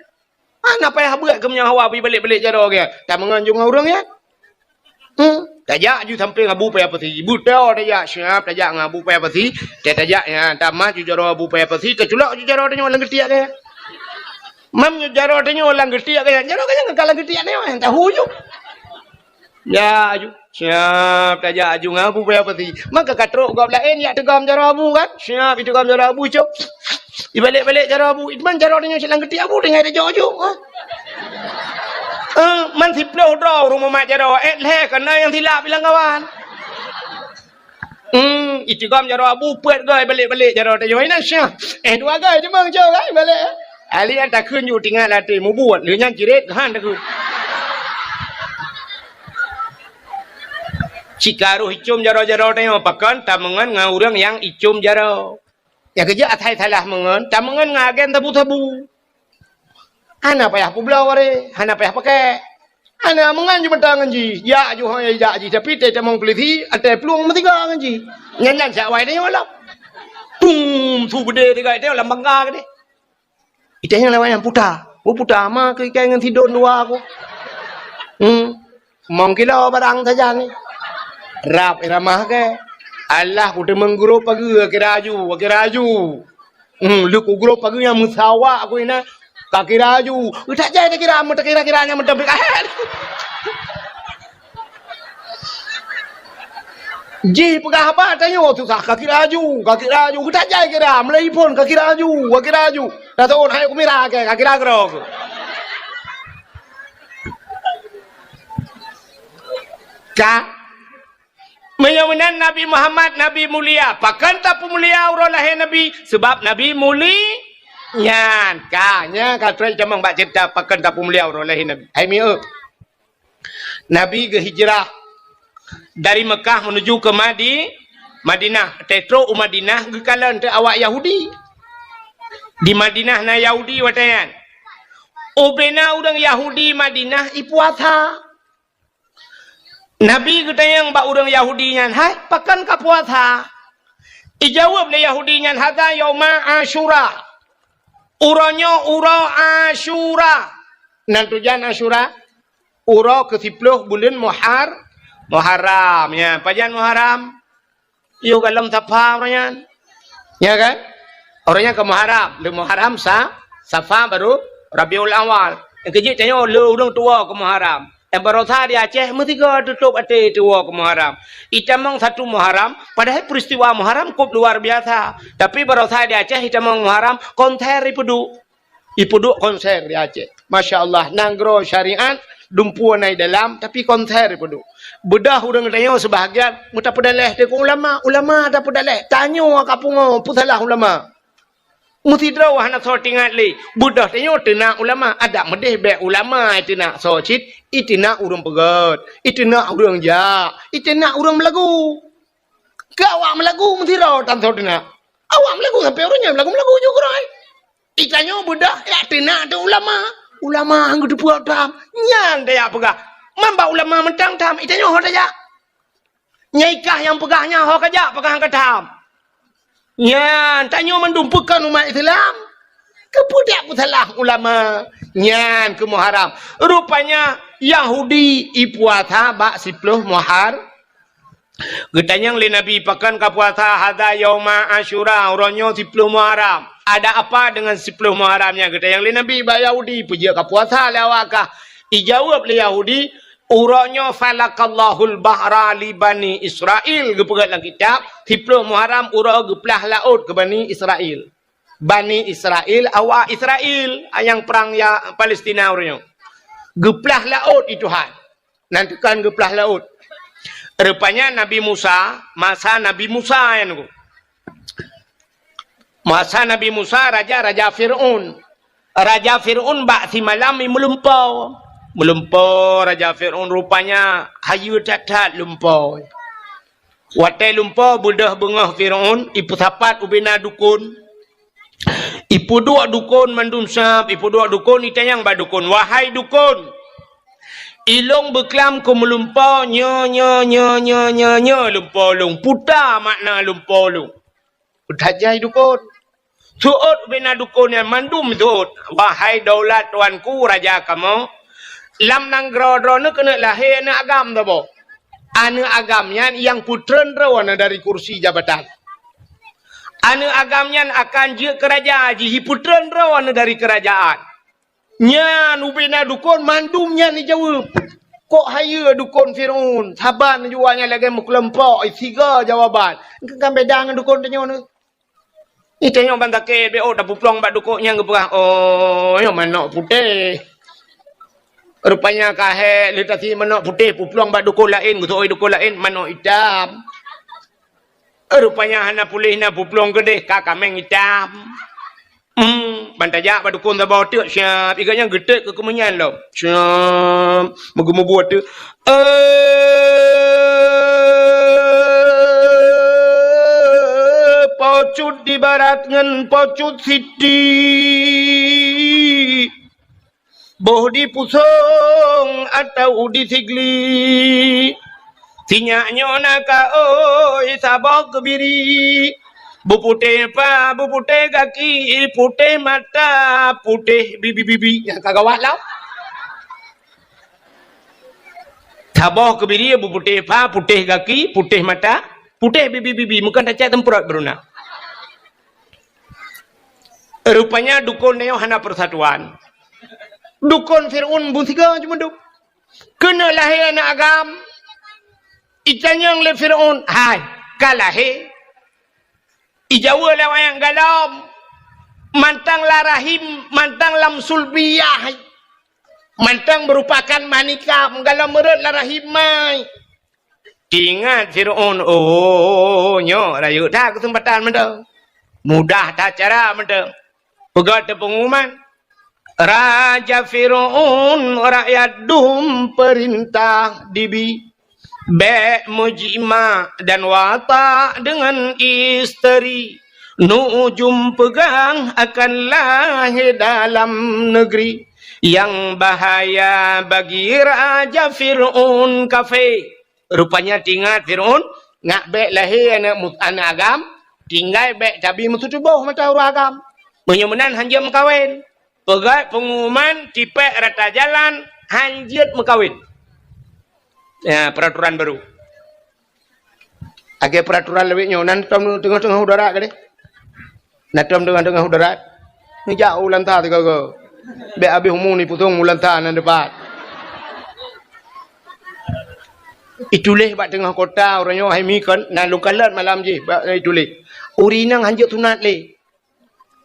Hana payah beuet keu meunyoe hawa pi balek-balek jaroe geuh. Tameungon ju ngon ureueng nyan. Hmm. Tajak ju sampéng Abu Paya Pasi. Beutôi tajak siap tajak ngon Abu Paya Pasi. Tajak nyan tamah ju jaroe Abu Paya Pasi. Taculok ju jaroe tanyoe lam geutiek geuh. Mam ju jaroe tanyoe lam geutiek geuh. Jaroe geuh nyan ka lam geutiek nyoe. Tahu ju. Ya, aju. Siap tajak aju ngon Abu Paya Pasi. Maka ka trok gob laén jak teugom jaroe Abu kan? Siap iteugom jaroe Abu cok. Ibalek-balek jaroe Abu. Itman jaroe tanyoe silang geuti Abu tinggai tajok aju. Ha? Eh, man siplôh droe ureueng mumat jaroe. Eh, lhèe kana nyang silap ilang kawan. Hmm, iteugom jaroe Abu peuet goe balek-balek jaroe tanyoe. Ina syah. Eh, dua goe cuma cok kan balek. Ahli an takheun ju tingat latih mubuet. Lheuh nyan ciret han takheun. Cikaroh icom jaroe-jaroe tanyoe pakon tameungon ngon ureueng nyang icom jaroe. Nyang keujeuet asai salah meungon, tameungon ngon agen sabu-sabu. Hana payah peubloe waréh, hana payah pakèk. Hana meungon jumeuta ngon jih, jak ju hôi jak jih, tapi teutamong peulisi, ateueh plueng meusiga ngon jih. Nyan nyan siat wai tanyoe lom. Pum, su beudé tiga tanyoe lam bangga keudeh. Iteh nyang lewat nyang puta. Ku puta ma keu ikai ngon sidon dua ku. Hmm. Mong kilo barang sajan ni. Rab iramah ke. Alah ku teumeung grob pageue kira aju, kira aju. Hmm, lheueh ku grob pageue nyang meusawa ku inan. Ka kira aju. Utak jai takira, meutakira-kira nyang meuteumpi kahet. Jih peugah haba tanyoe susah, ka kira aju, ka kira aju, geutak jai kira, meulai phon ka kira aju, ka kira aju. Dah tahun hai kumira ke, ka kira keudroe. Ka. Meunyoe meunan Nabi Muhammad, Nabi mulia. Pakon tapeumulia uroe lahé Nabi? Sabab Nabi muli-, nyan. Ka, nyan ka trok tamong bak ceurita pakon tapeumulia uroe lahé Nabi. Hai mieu. Nabi geuhijrah dari Mekah menuju ke Madi-, Madinah. Teutôk u Madinah geukalon teuk awak Yahudi. Di Madinah na Yahudi watée nyan. Ubena ureuëng Yahudi Madinah ipuasa. Nabi geutanyong bak ureuëng Yahudi nyan, "Hai, pakon ka puasa?" Ijaweueb lé Yahudi nyan, "Hadza yauma Asyura." Uroe nyoe uroe Asyura. Nan tujan Asyura, uroe keusiploh buleuen Muhar-, Muharram. Ya, pajan Muharram? Yoh goh lom Safa uroe nyan. Ya kan? Uroe nyan ka Muharram. Lé Muharram sa-, Safa baru Rabiul Awal. Nyang keujeuet tanyoe lé ureuëng tuwoe keu Muharram. Nyang baroesa di Aceh meusigoe tutôp até tuwoe keu Muharram. Itamong satu Muharram, padahai peristiwa Muharram kôp luar biasa. Tapi baroesa di Aceh itamong Muharram, konser ipeuduek. Ipeuduek konser di Aceh. Masya Allah, nanggroe syariat, dumpeue na i dalam, tapi konser ipeuduek. Beudôh ureuëng tanyoe seubahagian, meutapeudaleh teuk ulama, ulama tapeudaleh. Tanyoe ka pungo, peusalah ulama. Meusidroe hana soe teuingat lé. Beudôh tanyoe teunak ulama, adak meudeh bék ulama iteunak soe cit, iteunak ureuëng peugét, iteunak ureuëng jak, iteunak ureuëng meulagu. Keu awak meulagu meusidroe tan soe teunak. Awak meulagu sampoe uroe nyoe meulagu-meulagu ju keurôi. Itanyoe beudôh jak teunak teuh ulama. Ulama han geuteupeue tham. Nyan tajak peugah. Man bak ulama mantong tham, itanyoe ho tajak. Nyang ikah nyang peugah nyan ho kajak peugah han ka tham. Nyan, tanyoe mandum peukon umat Islam. Keupeue jak peusalah ulama. Nyan keu Muharram. Rupanya Yahudi ipuasa bak siploh Muhar-, Geutanyong lé Nabi, "Pakon ka puasa?" "Hadza yauma Asyura, uroe nyoe siploh Muharram." "Ada apa dengan siploh Muharram nyan?" Geutanyong lé Nabi bak Yahudi, "Peue jeuet ka puasa lé awak kah?" Ijaweueb lé Yahudi, "Uroe nyoe falaqallahul bahra li Bani Israil." Geupeugah lam kitab, siploh Muharram uroe geuplah laôt keu Bani Israil. Bani Israil, awak Israil, nyang prang ya Palestina uroe nyoe. Geuplah laôt i Tuhan. Nan teukan geuplah laôt. Rupanya Nabi Musa, masa Nabi Musa nyan nyoe. Masa Nabi Musa, raja, raja Fir'aun. Raja Fir'aun bak simalam i meulumpoe. Meulumpoe raja Fir'aun rupanya hayeue that-that lumpoe. Watée lumpoe beudôh beungoh Fir'aun, ipeusapat ubena dukon. Ipeuduek dukon mandum sab, ipeuduek dukon, itanyong bak dukon, "Wahai dukon, ilôn beuklam keu meulumpoe nyoe, nyoe, nyoe, nyoe lumpoe lôn. Peue makna lumpoe lôn?" Peue tajak dukon. Seuôt ubena dukon nyan mandum seuôt, "Wahai daulat tuanku raja kamoe, lam nanggroe droeneuh keuneuk lahé aneuëk agam saboh. Aneuëk agam nyan nyang peutreun droeneuh dari kursi jabatan. Aneuëk agam nyan akan jeuet keu raja, jipeutreun droeneuh dari keurajaan." Nyan ubena dukon mandum nyan ijaweueb. Kok hayeue dukon Fir'aun, saban jua nyan lagée meukeulompok, siga jawaban. Kan beda ngon dukon tanyoe nyoe. Itanyoe ban sakét, bék tapeuplong bak dukon nyang geupeugah, "Oh, nyoe manok putéh." Rupanya ka hék lé tasi manok putéh, peuplong bak dukon laén, geuseuôt dukon laén, manok itam. Rupanya hana puléh na peuplong keudeh, ka kaméng itam. Hmm, ban tajak bak dukon saboh teuk siab, ikat nyang geutek keu keumeunyang lom. Siab, meugeumeubuet teuk. Eh, pocut di barat ngon pocut siti. Boh di pusong atau di sigli. Sinyak nyoe na ka oi saboh keubiri. Beuputéh pa, beuputéh gaki, putéh mata, putéh bibi-bibi. Nyang ka gawat lah. Saboh keubiri beuputéh pa, putéh gaki, putéh mata, putéh bibi-bibi. Meukan tacak teumprot beuruna. Rupanya dukon nyoe hana persatuan. Dukon Fir'aun beusiga cuma duek. Keuneuk lahé aneuëk agam. Itanyong lé Fir'aun, "Hai, ka lahé?" Ijaweueb lé awaknyan, "Gohlom. Mantong lam rahim, mantong lam sulbiyah. Mantong meurupakan manikam, gohlom meurot lam rahim mai." Teuingat Fir'aun, oh, nyoe rayeuk that keuseumpatan mantong. Mudah that cara mantong. Peugah teupeunguman, Raja Fir'aun, rakyat dum peurintah dibi. Bék meujimak dan watak deungon isteri. Nujum peugah akan lahé dalam negeri. Nyang bahaya bagi Raja Fir'aun kafé. Rupanya teuingat Fir'aun, ngat bék lahé aneuëk mu-, aneuëk agam, tinggai bék tabi meututoboh mata ureuëng agam. Meunyoe meunan hanjeuet meukawen. Peugah peunguman tipék rata jalan hanjeuet meukawen. Ya, peraturan baru. Lagée peraturan lawét nyoe, nan tom teungoh-teungoh udara gadeh. Nan tom teungoh-teungoh udara. Neujak u lanta teugogo. Bék habéh umu ni pusong u lanta nan dipat. Ituléh bak teungoh kota uroe nyoe hai mi kon, na lôn kalon malam jih bak ituléh. Ureuëng inong hanjeuet sunat lé.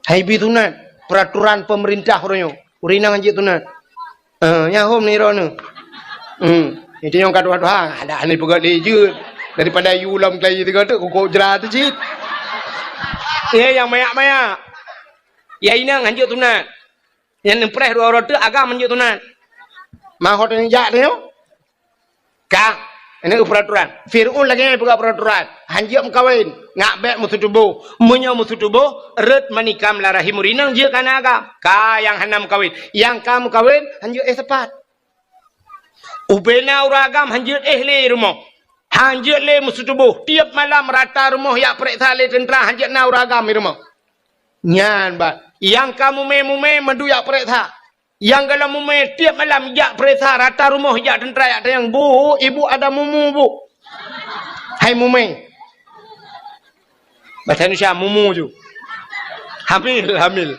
Hai bi sunat, peraturan pemerintah uroe nyoe. Ureuëng inong hanjeuet sunat. Eh, nyang hom ni droeneuh. Hmm, itu nyang ka tuha-tuha, ada ni peugah lé jeuet. Daripada yue lom kali tiga tu, kukok jera tu cit. Ye, nyang mayak-mayak. Ya inong hanjeuet sunat. Nyang neupreh dua uroe teuk agam hanjeuet sunat. Mahot nyang jak tu nyoe. Ka, ini peraturan. Fir'aun lagée nyan peugah peraturan. Hanjeuet meukawen, ngat bék meututoboh. Meunyoe meututoboh, rot manikam lam rahim ureuëng inong jeuet keu aneuëk agam. Ka nyang hana meukawen. Nyang ka meukawen, hanjeuet éh sapat. Ubena ureuëng agam hanjeuet éh lé rumoh. Hanjeuet lé meututoboh. Tiep malam rata rumoh jak peureksa lé teuntra hanjeuet na ureuëng agam di rumoh. Nyan ban. Nyang ka mumé-mumé mandum jak peureksa. Nyang galom mumé tiep malam jak peureksa rata rumoh jak teuntra jak tanyong, "Bu, ibu ada mumu, Bu?" Hai mumé. Bahasa Indonesia mumu ju. Hamil, hamil.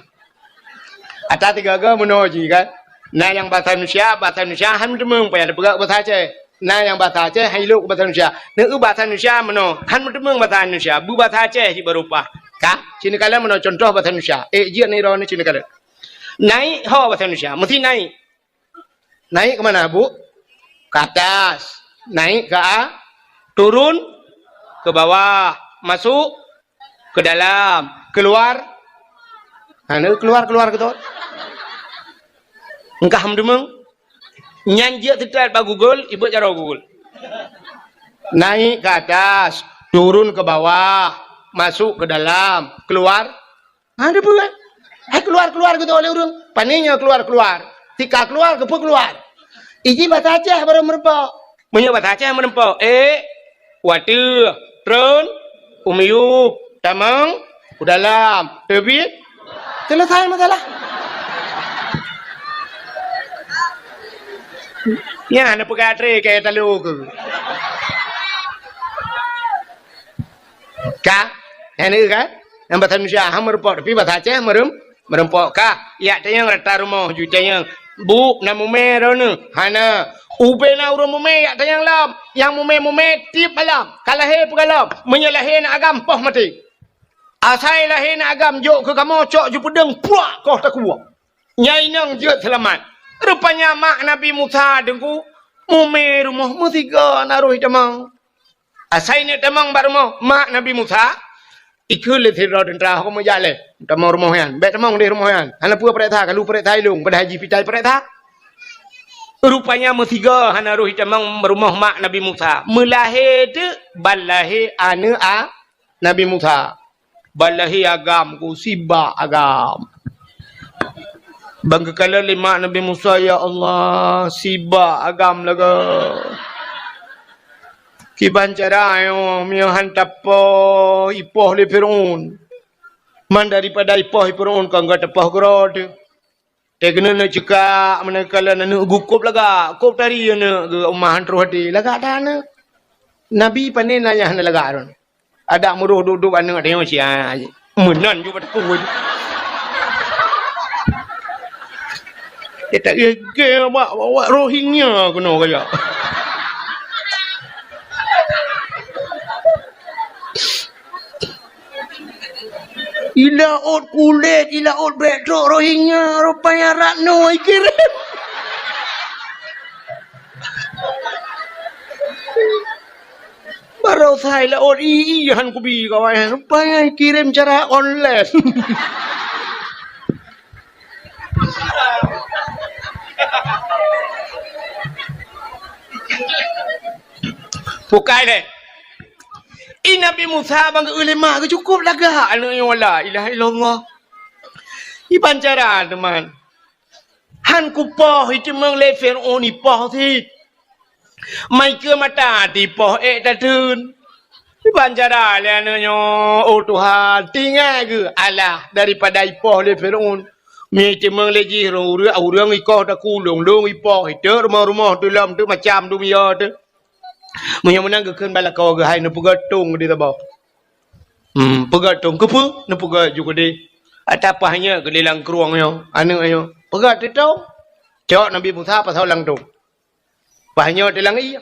Ata tiga-tiga meunoe ji kan. Na nyang bahasa Indonesia, bahasa Indonesia han meuteumong payah dipeugah bahasa Aceh. Na nyang bahasa Aceh han ilok bahasa Indonesia. Neu bahasa Indonesia meunoe, han meuteumong bahasa Indonesia. Bu bahasa Aceh ji baru pah. Ka, sini kala meunoe contoh bahasa Indonesia. Eh, jeuet ni roh ni sini kala. Naik ho bahasa Indonesia, mesti naik. Naik ke mana, Bu? Ke atas. Naik ke a-, turun ke bawah. Masuk ke dalam. Keluar. Ha, ni keluar, keluar ke tu. Engkah meudeumeng. Nyan jeuet teutat bak Google, ibuet jaroe Google. Naik ke atas, turun ke bawah, masuk ke dalam, keluar. Ha, ada apa, kan? Hai keluar-keluar gitu oleh ureuëng. Pane nyoe keluar-keluar. Tika keluar, ke keluar. Iji bahasa Aceh baru meureumpok. Meunyoe bahasa Aceh meureumpok, eh, wateueh, tron, u miyueb, tamong, u dalam, teubiet, selesai masalah. Nyan na peugah tré keu talo keu. Ka? Nyan ka? Nyang bahasa Indonesia ha meureumpok, tapi bahasa Aceh meureuem-, meureumpok ka. Jak tanyong rata rumoh ju tanyong, "Bu, na mumé droeneuh?" "Hana." "Ubena ureuëng mumé jak tanyong lom. Nyang mumé-mumé tiep malam. Ka lahé peugalom. Meunyoe lahé na agam poh maté. Asai lahé na agam jok keu kamoe cok ju peudeueng puak koh takue. Nyan inong jeuet seulamat." Rupanya mak Nabi Musa deungoe mumé rumoh meusigoe na roh tamong. Asai neuk tamong bak rumoh mak Nabi Musa, ikheun lé sidroe teuntra, "Ho meujak lé, tamong rumoh nyan. Bék tamong deh rumoh nyan. Hana peue peureksa, ka lheueh peureksa ilong, padahai jih pitai peureksa." Rupanya meusigoe hana roh tamong rumoh mak Nabi Musa. Meulahé teuk ban lahé aneuëk a Nabi Musa. Ban lahé agam ku, sibak agam. Ban geukalon lé mak Nabi Musa, "Ya Allah, sibak agam lagée. Kiban cara nyoe, meunyoe han tapoh, ipoh lé Fir'aun. Man daripada ipoh lé Fir'aun, kon gata poh keudroe teuh." Teuh keuneuk neuk ceukak, meunan kalon aneuëk geuh kôb lagak, kôb tari aneuëk geuh, umah han troh até, lagak that aneuëk. Nabi pane na nyang hana lagak droe. Adak meuroh duek-duek aneuëk teuh nyoe sia. Meunan ju bak teupeu. Dia tak gègèr bak, bak Rohingya keunoe kajak. Ilaôt kulét, ilaôt bèk trok Rohingya, rupanya Ratno ikirém. Sai laôt, i, i, han kubi kawan. Rupanya kirém cara online. Bukai lé. I Nabi Musa bang geuh lé mak geuh cukup lagak aneuk nyoe, la ilaha illallah. Iban cara teuma. Han kupoh, iteumeung lé Fir'aun ipoh cit. Mai keu mata tipoh ék tateun. Iban cara lé aneuk nyoe, oh Tuhan, tinggai geuh alah daripada ipoh lé Fir'aun. Mi teumeung lé jih ureuëng, ureuëng ikoh takulong, lôn ipoh, iteuk rumoh-rumoh, teulom, teuk macam, dumia, teuk. Meunyoe meunan geukheun bak lakoe geuh, hai neupeugah tong di saboh. Hmm, peugah tong, keupeue? Neupeugah ju keudeh. Ata paih nyoe keudeh lam krueng nyoe, aneuk nyoe. Peugah teutong. Cok Nabi Musa pasoe lam tong. Paih nyoe teulang ié.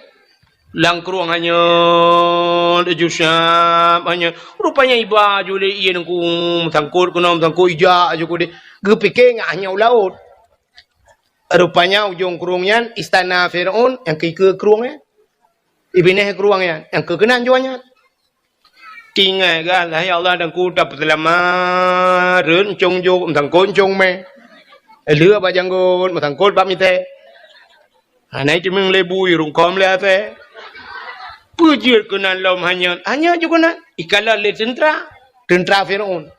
Lam krueng hanyeut, laju siap hanyeut. Rupanya iba ju lé ié nungku meusangkot keunoe meusangkot ijak ju keudeh. Geupike ngat hanyeut u laôt. Rupanya ujong krueng nyan istana Fir'aun nyang keu ikeue krueng nyan. Ibinéh krueng nyan nyang keu keunan jua nyan. Tinggai gah, lah ya Allah dan ku tapeuseulamat, rhot ncong jok, meusangkot ncong mé. Lheueh bak janggot, meusangkot bak mitée. Hana iteumeung lé bui, rungkôm lé asée. Peue jeuet keunan lom hanyeut, hanyeut ju keunan. Ikalon lé teuntra, teuntra Fir'aun.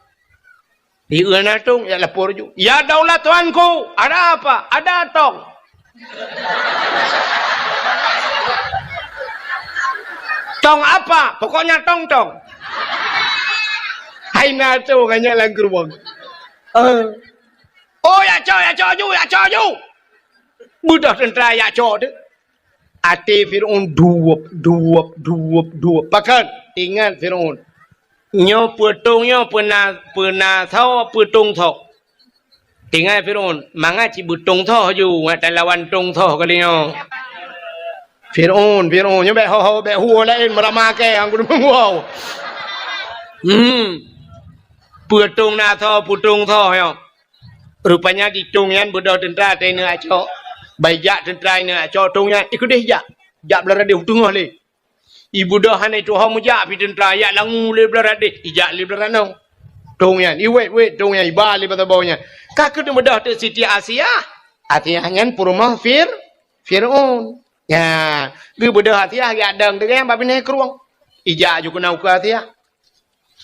Di euna tong, jak lapor ju. "Ya daulah tuanku, ada apa? Ada tong." "Tong apa? Pokoknya tong-tong." Hai na tong, hanya lam geurubong. Eh. "Oh, ya cok, ya cok ju, ya cok ju." Beudôh teuntra ya cok tu. Até Fir'aun duwop, duwop, duwop, duwop. Pakon? Ingat Fir'aun. Nyoe peutong nyoe peuna, peuna soe, peutong soe. Tinggai Fir'aun, mangat cit beutong soe ju, ngat talawan tong soe kali nyoe. Fir'aun, Fir'aun, nyoe bék ho-ho, bék huwa laén meurama kée, angku deungon wow. Hmm. Peutong na soe, peutong soe nyoe. Rupanya di tong nyan beudôh teuntra teuneuk acok. Bai jak teuntra teuneuk acok tong nyan, ikeudeh jak. Jak blah radeh u teungoh lé. Ibeudôh hana ituho meujak pih teuntra, jak langue lé blah radeh, ijak lé blah ranoe. Tong nyan, iwet-wet tong nyan, iba lé basa boh nyan. Ka keuneuk beudôh teuk Siti Asiah. Asiah nyan peurumoh Fir-, Fir'aun. Nya, geubeudôh Asiah geujak dong teugée bak binéh krueng. Ijak ju keunoe keu Asiah.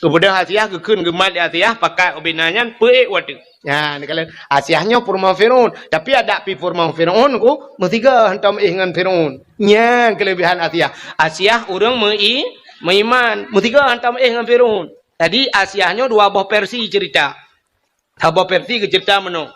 Geubeudôh Asiah, geukheun geumat lé Asiah, pakat ubé na nyan peuék watée. Nyan, neukalon Asiah nyoe peurumoh Fir'aun, tapi adak pih peurumoh Fir'aun ku meusigoe hantom éh ngon Fir'aun. Nyan keuleubehan Asiah. Asiah ureuëng meu-i-, meuiman, meusigoe hantom éh ngon Fir'aun. Jadi Asiah nyoe dua boh versi cerita. Saboh versi geuceurita meunoe.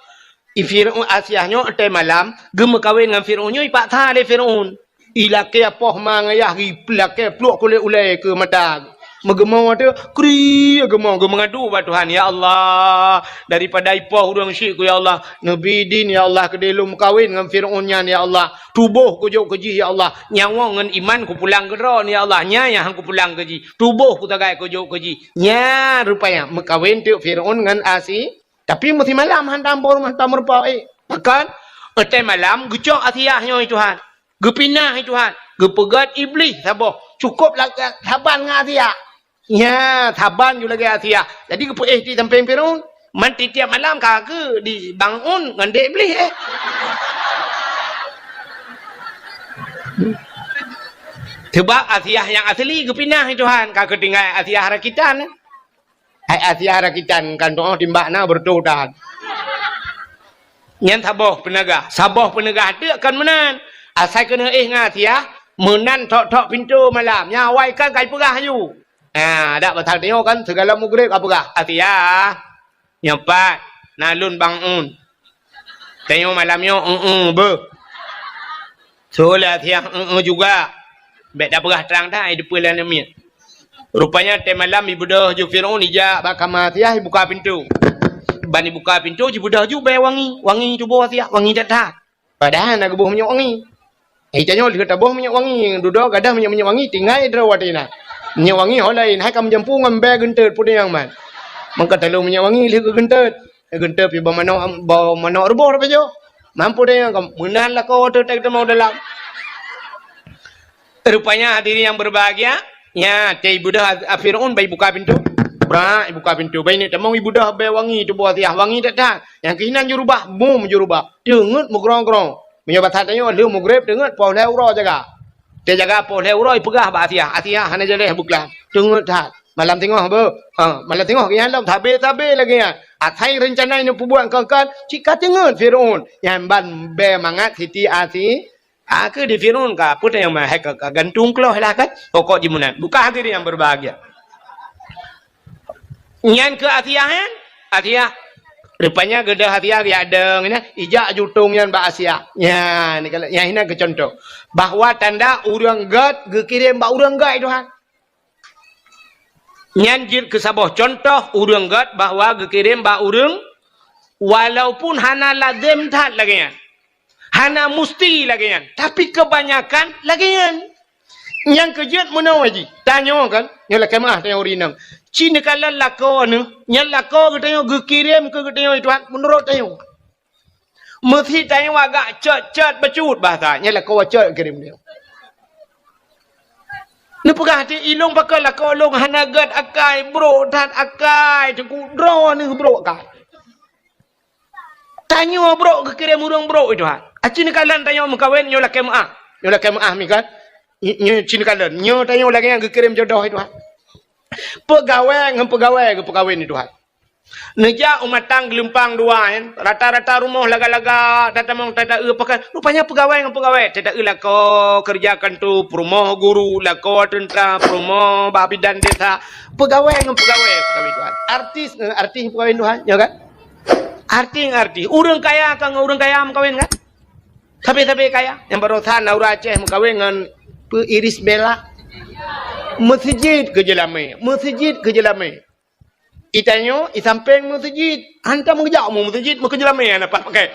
I Fir'aun Asiah nyoe watée malam geumeukawen ngon Fir'aun nyoe ipaksa lé Fir'aun. Ilakée poh ma ngon yah, ilakée pluek kulét ulée keu mata. Meugeumoe teuk, kri geumoe geumeungadu bak Tuhan, "Ya Allah, daripada ipoh ureuëng syik ku, ya Allah, neubi idin, ya Allah, keudeh lôn meukawen ngon Fir'aun nyan, ya Allah. Tuboh kujok keu jih, ya Allah. Nyawoe ngon iman kupulang keu Droe, ya Allah. Nyan nyang han kupulang keu jih. Tuboh kusagai kujok keu jih." Nyan rupanya meukawen teuk Fir'aun ngon Asi-, Tapi meusimalam hantom boh rumoh hantom rupa, eh, pakon? Watée malam geucok Asiah nyoe, Tuhan. Geupinah, Tuhan. Geupeugét Iblih saboh. Cukup la-, saban ngon Asiah. Nya, saban ju lagée Asiah. Jadi geupeuéh di sampéng Fir'aun. Man tiep-tiep malam ka keu di bangun ngon dék Iblih, eh. Sebab Asiah nyang asli geupinah, Tuhan. Ka keu tinggai Asiah rakitan, eh. Hai Asiah rakitan kan, toh timbak na beureutoh that. Nyan saboh peuneugah. Saboh peuneugah teuk kon meunan. Asai keuneuk éh ngon Asiah, meunan thok-thok pintoe malam. Nyan awai kan ka jipeugah aju. Ha, dak pasal tanyoe kan, sigohlom mugreb ka peugah, "Asiah, nyoe pat, na lôn bangun." Tanyoe malam nyoe, eu-eu beuh. Soe lé Asiah, eu-eu juga. Bék tapeugah trang that, ai deupeu lam miet. Rupanya watée malam ibeudôh ju Fir'aun ijak bak kama Asiah, ibuka pintoe. Ban ibuka pintoe, jibeudôh ju bée wangi, wangi tuboh Asiah, wangi that-that. Padahai na geuboh minyeuk wangi. Eh, tanyoe lheueh taboh minyeuk wangi, dudoe gadoh minyeuk-minyeuk wangi, tinggai droe watée na. Minyeuk wangi ho laén, hai ka meujampu ngon bée geunteut peue nyang man. Mangka talo minyeuk wangi lheueh geugeunteut. Geunteut pih bak manok, bak manok ruboh rapajoh. Mampu deh nyang meunan lakoe teuteueng teuma dalam. Rupanya hadirin yang berbahagia, Nya, teu ibeudôh a-, a Firaun bai buka pintoe. Brak, ibuka pintoe. Bai neuk tamong ibeudôh bèe wangi tuboh Asiah, wangi that-that. Nyang keuh inan jurubah, bum jurubah. Teungeut meugrong-grong. Meunyoe basa tanyoe lheueh mugreb teungeut poh lhèe uroe jaga. Teujaga poh lhèe uroe ipeugah bak Asiah, Asiah hana jaleh beuklam. Teungeut that. Malam singoh beuh. Ha, malam singoh geuh nyan lom sabe-sabe lagèe nyan. Asai reuncana nyang peubuet kon-kon, cit ka teungeut Firaun. Nyan ban bèe mangat Siti Asi-, a keu di Firaun ka, peue teuh nyang meuhai ka, ka gantung kloh lah kan. Pokok jimeunan. Bukan hadirin yang berbahagia. Nyan keu Asiah nyan, Asiah. Rupanya geudah Asiah geujak dong nyan, ijak jutong nyan bak Asiah. Nyan, nyan inan keu contoh. Bahwa tanda ureueng gèt geukirém bak ureueng gèt, Tuhan. Nyan jeuet keu saboh contoh ureueng gèt bahwa geukirém bak ureueng, walaupun hana lazem that lagèe nyan. Hana musti lagèe nyan, tapi kebanyakan lagèe nyan. Nyang keu jeuet meunoe jih, tanyoe kan, nyoe lakèe meu'ah tanyoe ureueng inong. Ci neukalon lakoe neuh, nyan lakoe geutanyoe geukirém keu geutanyoe, Tuhan, meunurot tanyoe. Meusi tanyoe agak cot-cot bacut bahasa, nyan lakoe cot geukirém tanyoe. Neupeugah até ilôn pakon lakoe lôn hana gèt akai, brok that akai, teungku droe neuh brok akai. Tanyoe brok geukirém ureueng brok, Tuhan. Aci neukalon tanyoe meukawen nyoe lakèe meu'ah. Nyoe lakèe meu'ah mi kan. Nyoe, nyoe ci neukalon. Nyoe tanyoe lagèe nyan geukirém jodoh, Tuhan. Peugawèe ngon peugawèe geupeukawen, Tuhan. Neujak u Matang Geulumpang dua nyan, rata-rata rumoh laga-laga, tatamong tata-eu pakon. Rupanya peugawèe ngon peugawèe, tata-eu lakoe keureuja kantô, peurumoh guru, lakoe teuntra, peurumoh bak bidan desa, peugawèe ngon peugawèe, peugawèe, Tuhan. Artis ngon artis peugawèe, Tuhan, nyo kan? Artis ngon artis. Ureueng kaya ka ngon ureueng kaya meukawen kan? Sabe-sabe kaya. Nyang barosan Laura Aceh meukawen ngon peu Iris Bella. Meuseujid keu jeulamé, meuseujid keu jeulamé. Itanyoe, isampéng meuseujid. Hantom geujak u meuseujid, meukeujeulamé hana pat pakai.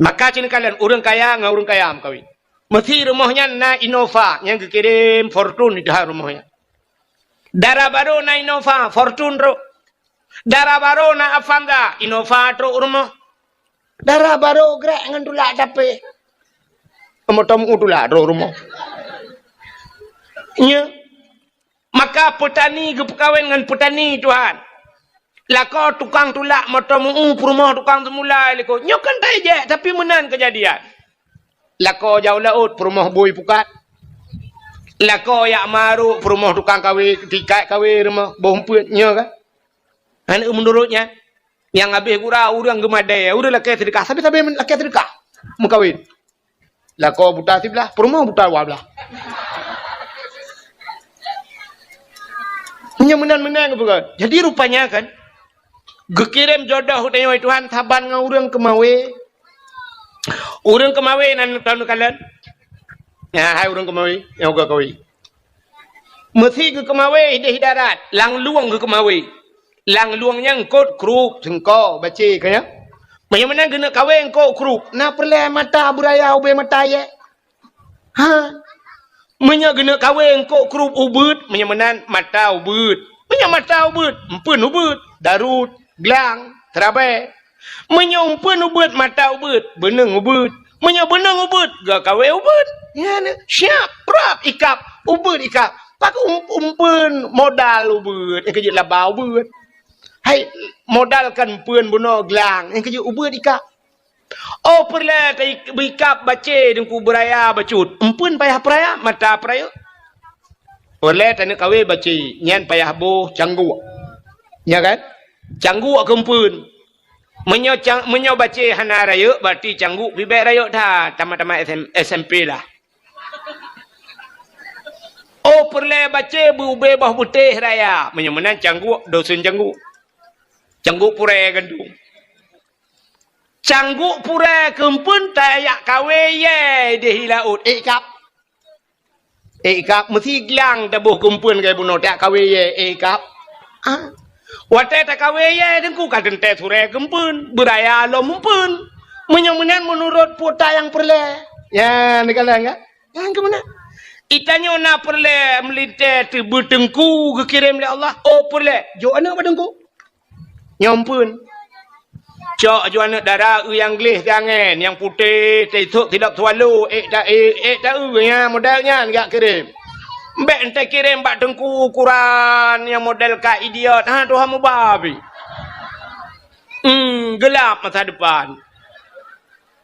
Maka ci neukalon ureueng kaya ngon ureueng kaya meukawen. Meusi rumoh nyan na Innova, nyang geukirém Fortuner di rumoh nyan. Dara barô na Innova, Fortuner trok. Dara barô na Avanza, Innova trok rumoh. Dara barô grek ngon tulak tapé. Meuteumèe tulak trok rumoh. Nyo. Maka peutani geupeukawen ngon peutani, Tuhan. Lakoe tukang tulak meuteumèe peurumoh tukang seumulai likot. Nyoe kan tajak, tapi meunan keujadian. Lakoe jak u laôt, peurumoh bui pukat. Lakoe jak marok, peurumoh tukang kawé, tikat kawé rumoh, boh umpeuet, nyoe kan? Aneuk meunurot nyan, nyang habéh gura ureueng geumadé, ureueng lakèe seudeukah, sabe-sabe lakèe seudeukah meukawen. Lakoe buta siblah, peurumoh buta dua blah. Meunyoe meunan-meunan geupeugah. Jadi rupanya kan, geukirém jodoh tanyoe Tuhan saban ngon ureueng keumawé. Ureueng keumawé nan tahu neukalon. Ya, hai ureueng keumawé, nyang uga kawé. Meusi geukeumawe ideh darat, lam lueng geukeumawe. Lam lueng nyan eungkôt krup, seungko, bacé, ka nyan. Meunyoe meunan geuneuk kawé eungkôt krup, na peureulèe mata beuraya ubé mata yèe? Ha? Meunyoe geuneuk kawé eungkôt krup ubeuet, meunyoe meunan mata ubeuet. Meunyoe mata ubeuet, eumpeuen ubeuet, darut, glang, seurabèe. Meunyoe eumpeuen ubeuet, mata ubeuet, beuneueng ubeuet. Meunyoe beuneueng ubeuet, geukawé ubeuet. Nyan, siap, prap, ikab, ubeuet ikab. Pakon um-, eumpeuen modal ubeuet, nyang keujeuet laba ubeuet. Hai, modal kan eumpeuen bunoe glang, nyang keujeuet ubeuet ikab. Oh, peureulèe ta-, beuikab bacé deungku beuraya bacut. Eumpeuen payah peuraya, mata peurayeuk. Peureulèe taneuk kawé bacé, nyan payah boh cangguk. Nya kan? Cangguk keu eumpeuen. Meunyoe cang-, meunyoe bacé hana rayeuk, berarti cangguk pih bèk rayeuk that, tamat-tamat S M, S M P lah. Oh, peureulèe bacé beu-, ubé boh beutéh raya. Meunyoe meunan cangguk, dosen cangguk. Cangguk purèe gandong. Cangguk purèe keu eumpeuen tajak kawé yèe ideh laôt, ék ikab. Ék ikab, meusi glang taboh keu eumpeuen keu bunoe, tajak kawé yèe, ék ikab. Ah. Watèe takawé yèe, teungku ka teuntèe surèe keu eumpeuen, beuraya lom eumpeuen. Meunyoe meunan meunurot peue nyang peureulèe. Ya, neukalon kan? Nyang keu meunan. Geutanyoe na peureulèe meulintèe teubeu teungku geukirém lé Allah. Oh, peureulèe. Jok aneuk bak teungku. Nyoe eumpeuen. Cok ju aneuk dara eu nyang gleh siangén, nyang putéh, teusok sidop swallow, ék ta-, ék, ék ta-eu nyan, model nyan geukirém. Bék teuh kirém bak teungku ukuran nyang model ka idiot, ha, tuha mubabi. Hmm, geulap masa depan.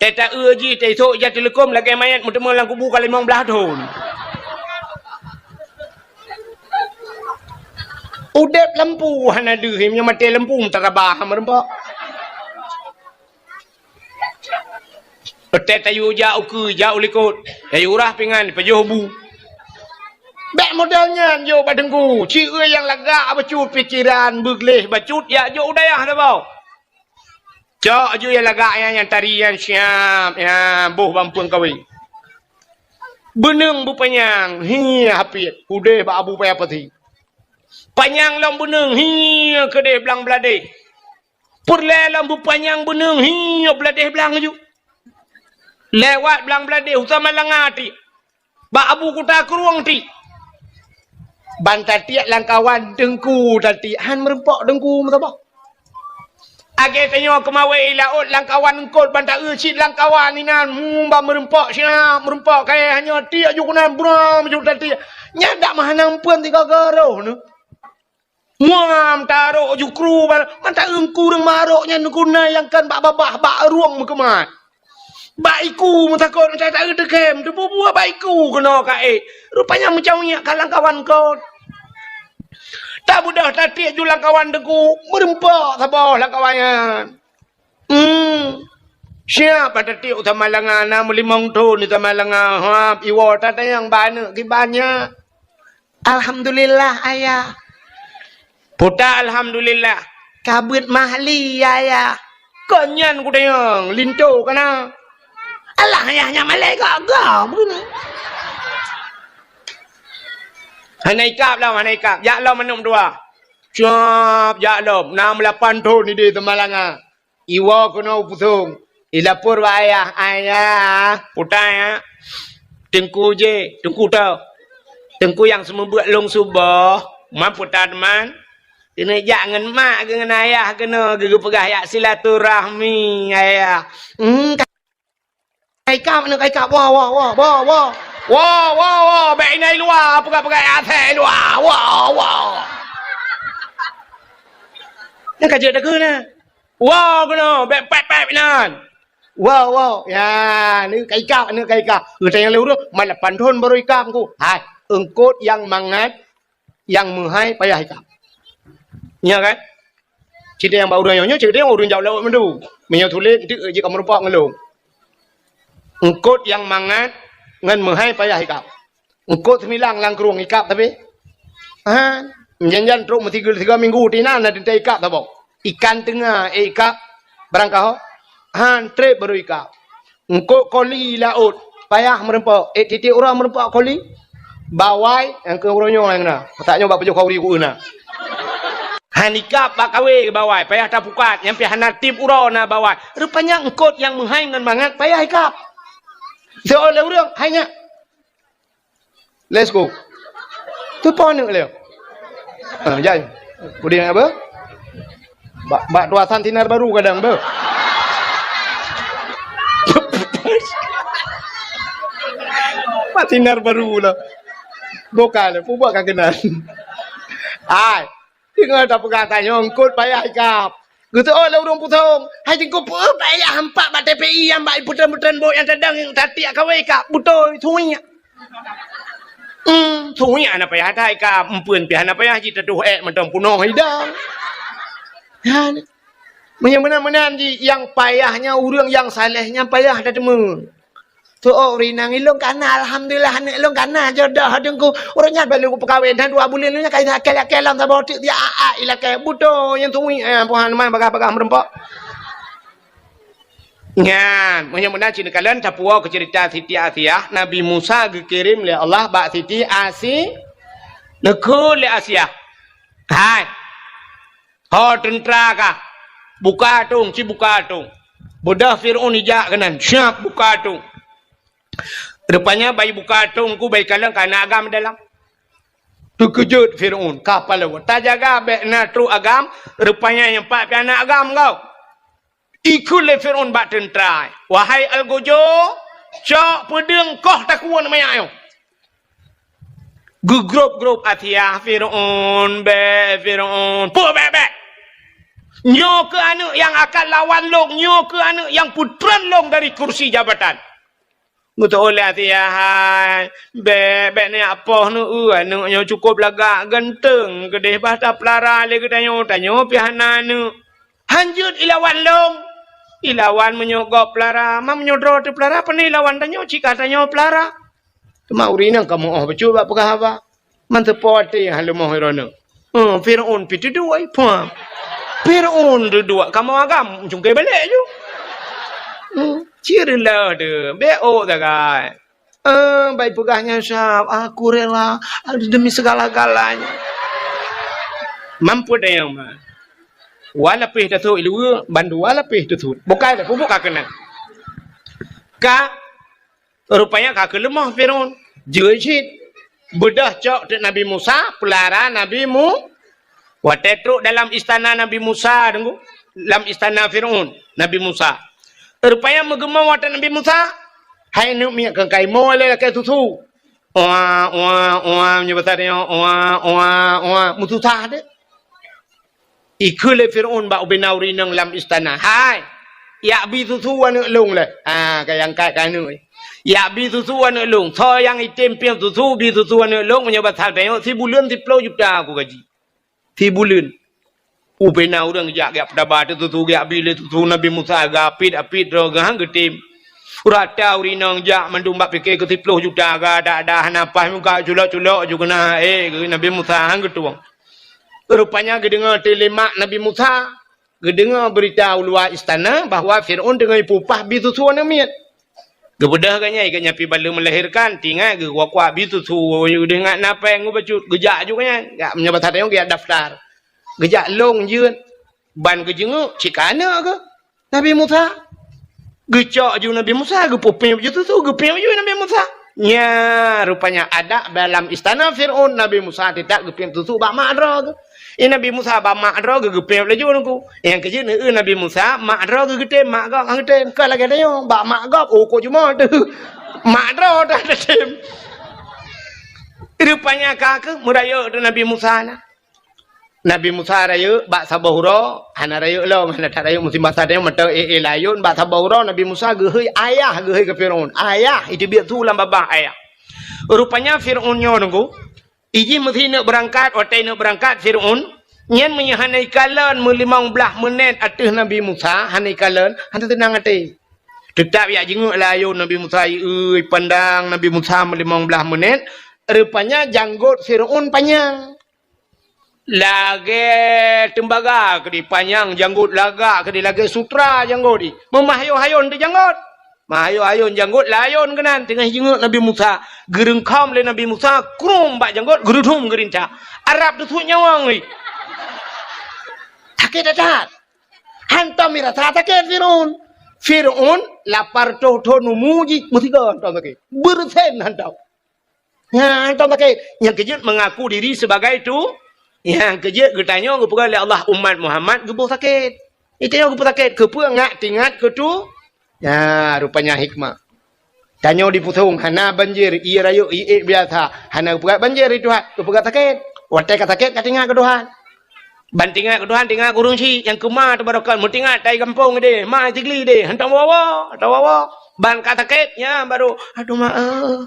Teuta-eu jih, teusok ija teuleukom lagée manyét meuteumé lam kubu ka limong blaih thon. Udeb lampu hana deuh, meunyoe maté lampu meutarabah meureumpok. Teuta tayue jak ukeue, jak u likot, tayue rah pingan, pajoh bu. Bék model nyan jok bak teungku, ci eu nyang lagak bacut pikeran, beugleh bacut, jak jok u dayah saboh. Cok ju nyang lagak nyan, nyang tari nyan siab, nyan boh bak meupeue kawé. Beuneueng beupanyang, hi hapiet, udeh bak Abu Paya Pasi. Panyang lom beuneueng, hi keudeh blang bladeh. Peureulée lom beupanyang beuneueng, hi bladeh blang ju. Lewat blang bladeh, u Samalanga tiek. Bak Abu Kuta Krueng tiek. Ban tatiek lam kawan teungku tatiek, han meureumpok teungku meusaboh. Lagée tanyoe keumawé i laôt lam kawan eungkot ban ta-eu cit lam kawan inan, hmm, ban meureumpok siab, meureumpok kayée, hanyoe tiek ju keunan bram ju tatiek. Nyan dak meuhanang peuen tiga garoh neuh. Muam tarok ju kru bal, mata eungku ureuëng marok nyan guna nyang kan bak babah, bak rueng meukeumat. Bak iku meutakot, mata taeu teukem, teububuah bak iku keunoe ka ék. Rupanya meucawyak ka lam kawan kon. Tabeudôh tatiek ju lam kawan teungku, meureumpok saboh lam kawan nyan. Hmm. Siap bak tatiek u Samalanga, na meulimong thon di Samalanga. Hap, iwoe tatanyong bak aneuk kiban nyan. Alhamdulillah, Ayah. Puta alhamdulillah. Ka beuet mahli, Ayah. Kon nyan kutanyong, linto kana. Alah, Ayah, nyan malée gagah, bunoe. Hana ikab lom, hana ikab. Jak lom aneuk dua. Siap, jak lom. Na meulapan thon di Samalanga. Iwoe keunoe u Pusong. Ilapor bak ayah, "Ayah, putai, ya. Teungku je, teungku tau. Teungku nyang seumeubeuet lôn suboh, man putai teuma. Keuneuk jak ngon mak geuh ngon ayah keunoe geupeugah jak silaturahmi, ayah." Hmm, ka ikab, aneuk ka ikab, woe, woe, woe, woe, woe. Woe, woe, woe, bék inan i luwa, peugah-peugah asai i luwa. Woe, woe. Nyan ka jeuet takheun na. Woe keunoe, bék pép-pép inan. Woe, woe. Ya, aneuk ka ikab, aneuk ka ikab. Geutanyong lé ureuëng, "Man lapan thon barô ikab, Teungku?" "Hai, eungkot nyang mangat, nyang meuhai payah ikab." Nyo kan? Cit nyang bak ureuëng nyoe, cit nyang ureuëng jak laôt mandum. Meunyoe sulet, eunteuk jih ka meurumpok ngon lôn. Eungkot nyang mangat ngon meuhai payah ikab. Eungkot seumilang lam krueng ikab tapi. Ha, jan-jan trok meusigoe-sigoe minggu tinan na teuntée ikab saboh. Ikan teunga, eh, ikab barangkaho. Han treb barô ikab. Eungkot koli laôt, payah meurumpok. Eh, tieb-tieb uroe meurumpok koli. Bawai, nyang keu uroe nyoe nyang na. Masa nyoe bak pajoh khauri ku na. Han ikab bak kawé bawai, payah tapukat, nyang pih hana tieb uroe na bawai. Rupanya eungkot nyang meuhai ngon mangat payah ikab. Seuôt lé ureuëng, hai nyak. Let's go. Teupo aneuk lé. Ha, jai. Kemudian apa? Bak, bak tuasan sinar baru kadang, beuh. Bak sinar baru lah. Boka lah, pubak ka kenal. Ai, dengar tak pegang tanya, eungkot payah ikab. Geuseuôt lé ureuëng Pusong, hai Teungku, peue payah hampak bak T P I nyang bak putren-putren bot nyang tadong nyang tatiek kawé ikab, beutôi, suiek. Hmm, suiek hana payah that ikab, eumpeuen pih hana payah jitatuh ék mantong punoh idang. Nyan. Meunyoe meunan-meunan jih, nyang payah nyan ureuëng nyang saleh nyan payah that teuma. Teuôt ureuëng inong ilôn kana, alhamdulillah, aneuk ilôn kana jodoh Teungku. Ureuëng nyan baru kupeukawen, dan dua buleuen nyan ka ilakée-lakée lam saboh teuk, dia a-a ilakée. Beutôi nyang tui, eh, Tuhan, man bagah-bagah meurumpok. Nyan, meunyoe meunan cit neukalon tapuwoe keu ceurita Siti Asiah, Nabi Musa geukirém lé Allah bak Siti Asi-, neukheun lé Asiah. Hai, Ho teuntra kah, buka atong, ci buka atong. Beudôh Fir'aun ijak keunan, siap buka atong. Rupanya bayi buka atong ku bayi kalon ka na agam dalam. Teukeujot Fir'aun, ka pahlawan. Tajaga bék na trok agam, rupanya nyang pat pih na agam kau. Ikheun lé Fir'aun bak teuntra, "Wahai algojo, cok peudeueng koh takue aneuk manyak nyoe." Geugrob-grob Asiah, "Fir'aun, bèk, Fir'aun, peue bèk-bèk? Nyoe keuh aneuk nyang akan lawan lôn, nyoe keuh aneuk nyang peutreun lôn dari kursi jabatan." Geutôh lé Asiah, "Hai, bèk, bèk neujak poh neueu, aneuk nyoe cukôp lagak ganteng, keudéh bah tapeulara lé geutanyoe, tanyoe pih hana aneuk. Han jeuet ilawan lôn. Ilawan meunyoe gob peulara, ma meunyoe droe teupeulara, pane ilawan tanyoe, cit ka tanyoe peulara." Teuma ureueng inong ka meu'oh bacut bak peugah haba. Manteupo até han leumoh droeneuh. Hmm, Fir'aun pih teuduek, pah. Fir'aun teuduek kamoe agam cungké balek ju. Hmm, cit reuloh teuh, bèk ôk sagai. Ah, bai peugah nyan sab, "Aku rela demi segala-galanya." Mampu dayang ma. Wa lapéh tasôk iluwa, bandua lapéh tasôk. Bukai dah, pupuk ka keunong. Ka Rupanya ka keuleumoh Fir'aun. Jeuet cit. Beudôh cok teuk Nabi Musa, peulara Nabi Mu-, watèe trok dalam istana Nabi Musa, deungö, lam istana Fir'aun, Nabi Musa. Rupanya meugeumong watèe Nabi Musa, hai neuk miet keu kaimoe lé lakèe susu. Oa, oa, oa, meunyoe basa tanyoe, oa, oa, oa, meususah deh. Ikheun lé Fir'aun bak ubena ureueng inong lam istana, "Hai, yak bi susu aneuk lôn lé." Ha, ka nyang angkat keu aneuk. "Yak bi susu aneuk lôn. Soe nyang item piep susu, bi susu aneuk lôn, meunyoe basa tanyoe, sibuleuen siplôh juta aku gaji. Sibuleuen." Ubena ureueng jak, jak peutaba teuh susu, jak bi lé susu Nabi Musa, geuapit-apit droe geuh han geutem. Rata ureueng inong jak mandum bak pike keu siplôh juta, gada-gada hana paih muka culok-culok ju keunan, eh, keu Nabi Musa han geutueng. Rupanya geudeungoe teuk lé mak Nabi Musa, geudeungoe beurita u luwa istana bahwa Fir'aun teungoh ipeupah bi susu aneuk miet. Geubeudôh geuh nyan, geuh nyan pih ban lheueh meulahirkan, tingat geuh kuak-kuak bi susu, geuh ingat na péng geuh bacut, geujak ju geuh nyan. Ya, meunyoe basa tanyoe geujak daftar. Geujak lôn jeuet, ban geujeunguk cit ka aneuk geuh. Nabi Musa. Geucok ju Nabi Musa, geupeupéh ju susu, geupiep ju Nabi Musa. Nya, rupanya adat dalam istana Fir'aun, Nabi Musa teutap geupiep susu bak mak droe geuh. Eh, Nabi Musa bak mak droe geuh geupiep laju nungku. Nyang keujeuet neueu Nabi Musa, mak droe geuh geutem, mak gob han geutem. Ka lagèe tanyoe, bak mak gob, oh, kok jumoe teuh. Mak droe dah geutem. Rupanya ka keuh meurayeuk teuh Nabi Musa na. Nabi Musa rayeuk bak saboh uroe, hana rayeuk lom, hana that rayeuk musim basa tanyoe mantong éh-éh layôn, bak saboh uroe Nabi Musa geuhôi ayah, geuhôi keu Fir'aun. Ayah, iteubiet su lam babah ayah. Rupanya Fir'aun nyoe nungku, ijih meusi neuk beurangkat, watèe neuk beurangkat Fir'aun, nyan meunyoe hana ikalon meulimong blaih meunét ateueh Nabi Musa, hana ikalon, hana teunang até. Teutap jak jeungok layôn Nabi Musa, ieu, ipandang Nabi Musa meulimong blaih meunét, rupanya janggot Fir'aun panyang. Lagèe teumbaga keudéh panyang janggot, lagak keudéh lagèe sutra janggot jih. Meumeuhayôn-hayôn teuh janggot. Meuhayôn-hayôn janggot, layôn keunan teungoh jeungok Nabi Musa. Geureungkhom lé Nabi Musa, krueng bak janggot, geurudum geurintak. Arab teusuet nyawöng jih. Sakét that-that. Hantom irasa sakét Fir'aun. Fir'aun lapar toh-toh numu jih, meusigoe hantom sakét. Beureusen hantom. Nyan, hantom sakét. Nyang keujeuet mengaku diri sebagai tu, nyang keujeuet geutanyoe geupeugah lé Allah umat Muhammad geuboh sakét. Geutanyoe geuboh sakét, keupeue ngak tingat keu tu? Nyan, rupanya hikmah. Tanyoe di Pusong hana banjir, ie rayeuk, ie biasa. Hana geupeugah banjir di Tuhan, geupeugah sakét. Watèe ka sakét, ka tingat keu Tuhan. Ban tingat keu Tuhan, tingat keu ureueng chik nyang keuma teubarokan, meutingat tai gampông deh, ma Sigli deh, hantom woe-woe, hantom woe-woe. Ban ka sakét, nyan baru, "Aduh ma eh,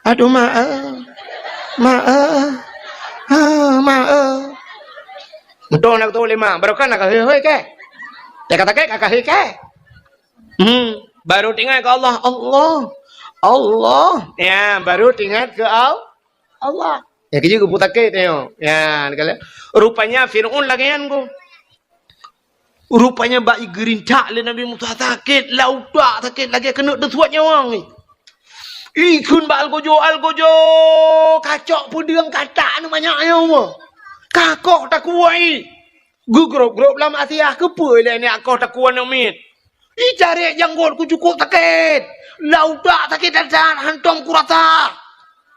aduh ma eh, ma eh, ah, ma eh." Meutueng na geutôh lé ma, barokan na ka hôi-hôi kèe. Teuka sakét ka hôi kèe. Hmm, baru tingat keu Allah, Allah, Allah. Ya, baru tingat keu Al-, Allah. Ya, keujeuet geupeusakét nyoe. Ya, rupanya Fir'aun lagèe nyan ko. Rupanya bak geurintak lé Nabi Musa sakét, lam utak sakét lagèe keuneuk teusuet nyawöng jih. Ikheun bak algojo, "Algojo, kacok peudeueng katak aneuk manyak nyoe." Kakoh takue jih. Geugrob-grob lam asiah, keupeue lé nyak koh takue aneuk miet. Icarek janggot ku cukôp sakét. Lam utak sakét that-that, hantom kurasa.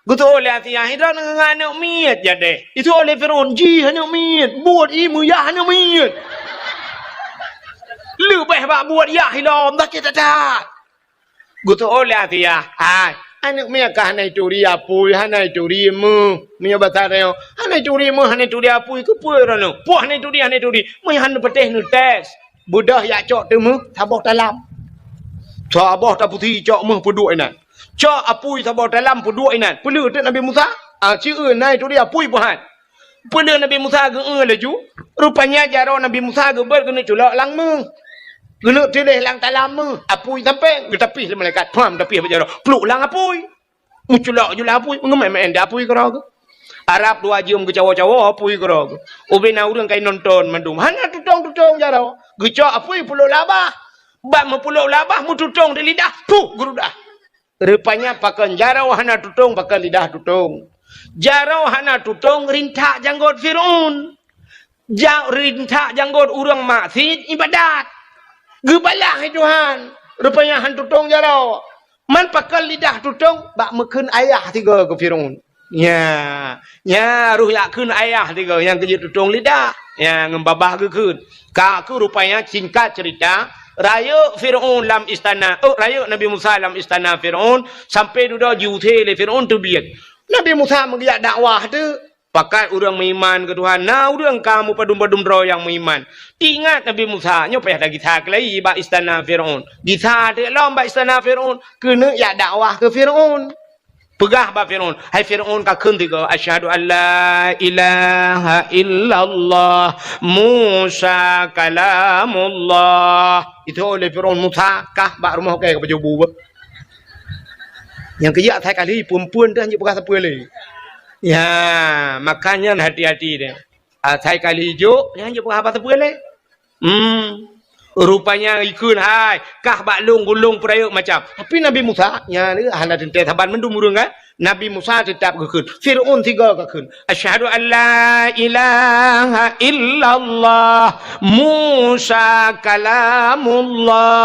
Geutôh lé asiah, "Droeneuh ngon aneuk miet jadeh." Itu oleh Fir'aun, "Jih aneuk miet, buet ie meuyah aneuk miet." Leubeh bak buet yak ilom, sakét that-that. Geuteu'oh lé Asiah, "Hai, aneuk miet kah hana ituri apui, hana ituri méuh." Meunyoe basa tanyoe, "Hana ituri méuh, hana ituri apui, keupeue droeneuh? Poh hana ituri, hana ituri." Meunyoe hana patéh neutés, beudôh yak cok teumeuh, saboh talam. Saboh tapusi cok méuh peuduek inan. Cok apui saboh talam peuduek inan. Peuleueh teuk Nabi Musa, "Ah, ci eu na ituri apui peuhan." Peuleueh Nabi Musa geu-eu laju, rupanya jaroe Nabi Musa geubeuet keuneuk culok lam méuh. Keuneuk tiléh lam talam méuh, apui sampéng, geutapih lé malaikat, pham, tapih bak jaroe, pluk lam apui. Meuculok ju lam apui, meugeumén-mén di apui keudroe geuh. Arab dua jeuem geucawoe-cawoe apui keudroe geuh. Ubé na ureuëng ka inonton mandum, hana tutong-tutong jaroe. Geucok apui pulok lam babah. Bak meupulok lam babah, meututong di lidah, puh, geurudah. Rupanya pakon jaroe hana tutong, pakon lidah tutong. Jaroe hana tutong rintak janggot Firaun. Ja-, rintak janggot ureuëng maksiet ibadat. Geubalah lé Tuhan. Rupanya han tutong jaroe. Man pakon lidah tutong bak meukheun ayah sigoe keu Firaun. Nya, nya roh yak kheun ayah tiga nyang keujeuet tutong lidah. Nya ngon babah geukheun. Ka keuh rupanya singkat cerita, rayeuk Firaun lam istana, oh, rayeuk Nabi Musa lam istana Firaun, sampai dudoe jiusé lé Firaun teubiet. Nabi Musa meugeuyak dakwah teuk. Pakat ureuëng meuiman keu Tuhan, na ureuëng ka meupadum-padum droe nyang meuiman. Ingat Nabi Musa, nyoe payah tagisa keulai bak istana Firaun. Gisa teuk lom bak istana Firaun, keuneuk yak dakwah keu Firaun. Peugah bak Firaun, "Hai Firaun, ka kheun tiga, 'Asyhadu an la ilaha illallah, Musa kalamullah.'" Itu oleh Firaun, "Musa kah bak rumoh kèe ka pajoh bu." Nyang keujak asai kali peumpun teuh hanjeuet peugah sapeue lé. Ya, makanya hati-hati deh. Asai kali jok, nyan jeuet peugah haba sapeue lé. Hmm. Rupanya ikheun hai, kah bak lôn gulong peurayeuk macam. Tapi Nabi Musa, nyan hana teuntèe saban mandum ureuëng kan. Nabi Musa teutap geukheun. Firaun sigoe geukheun. "Asyhadu an la ilaha illallah, Musa kalamullah."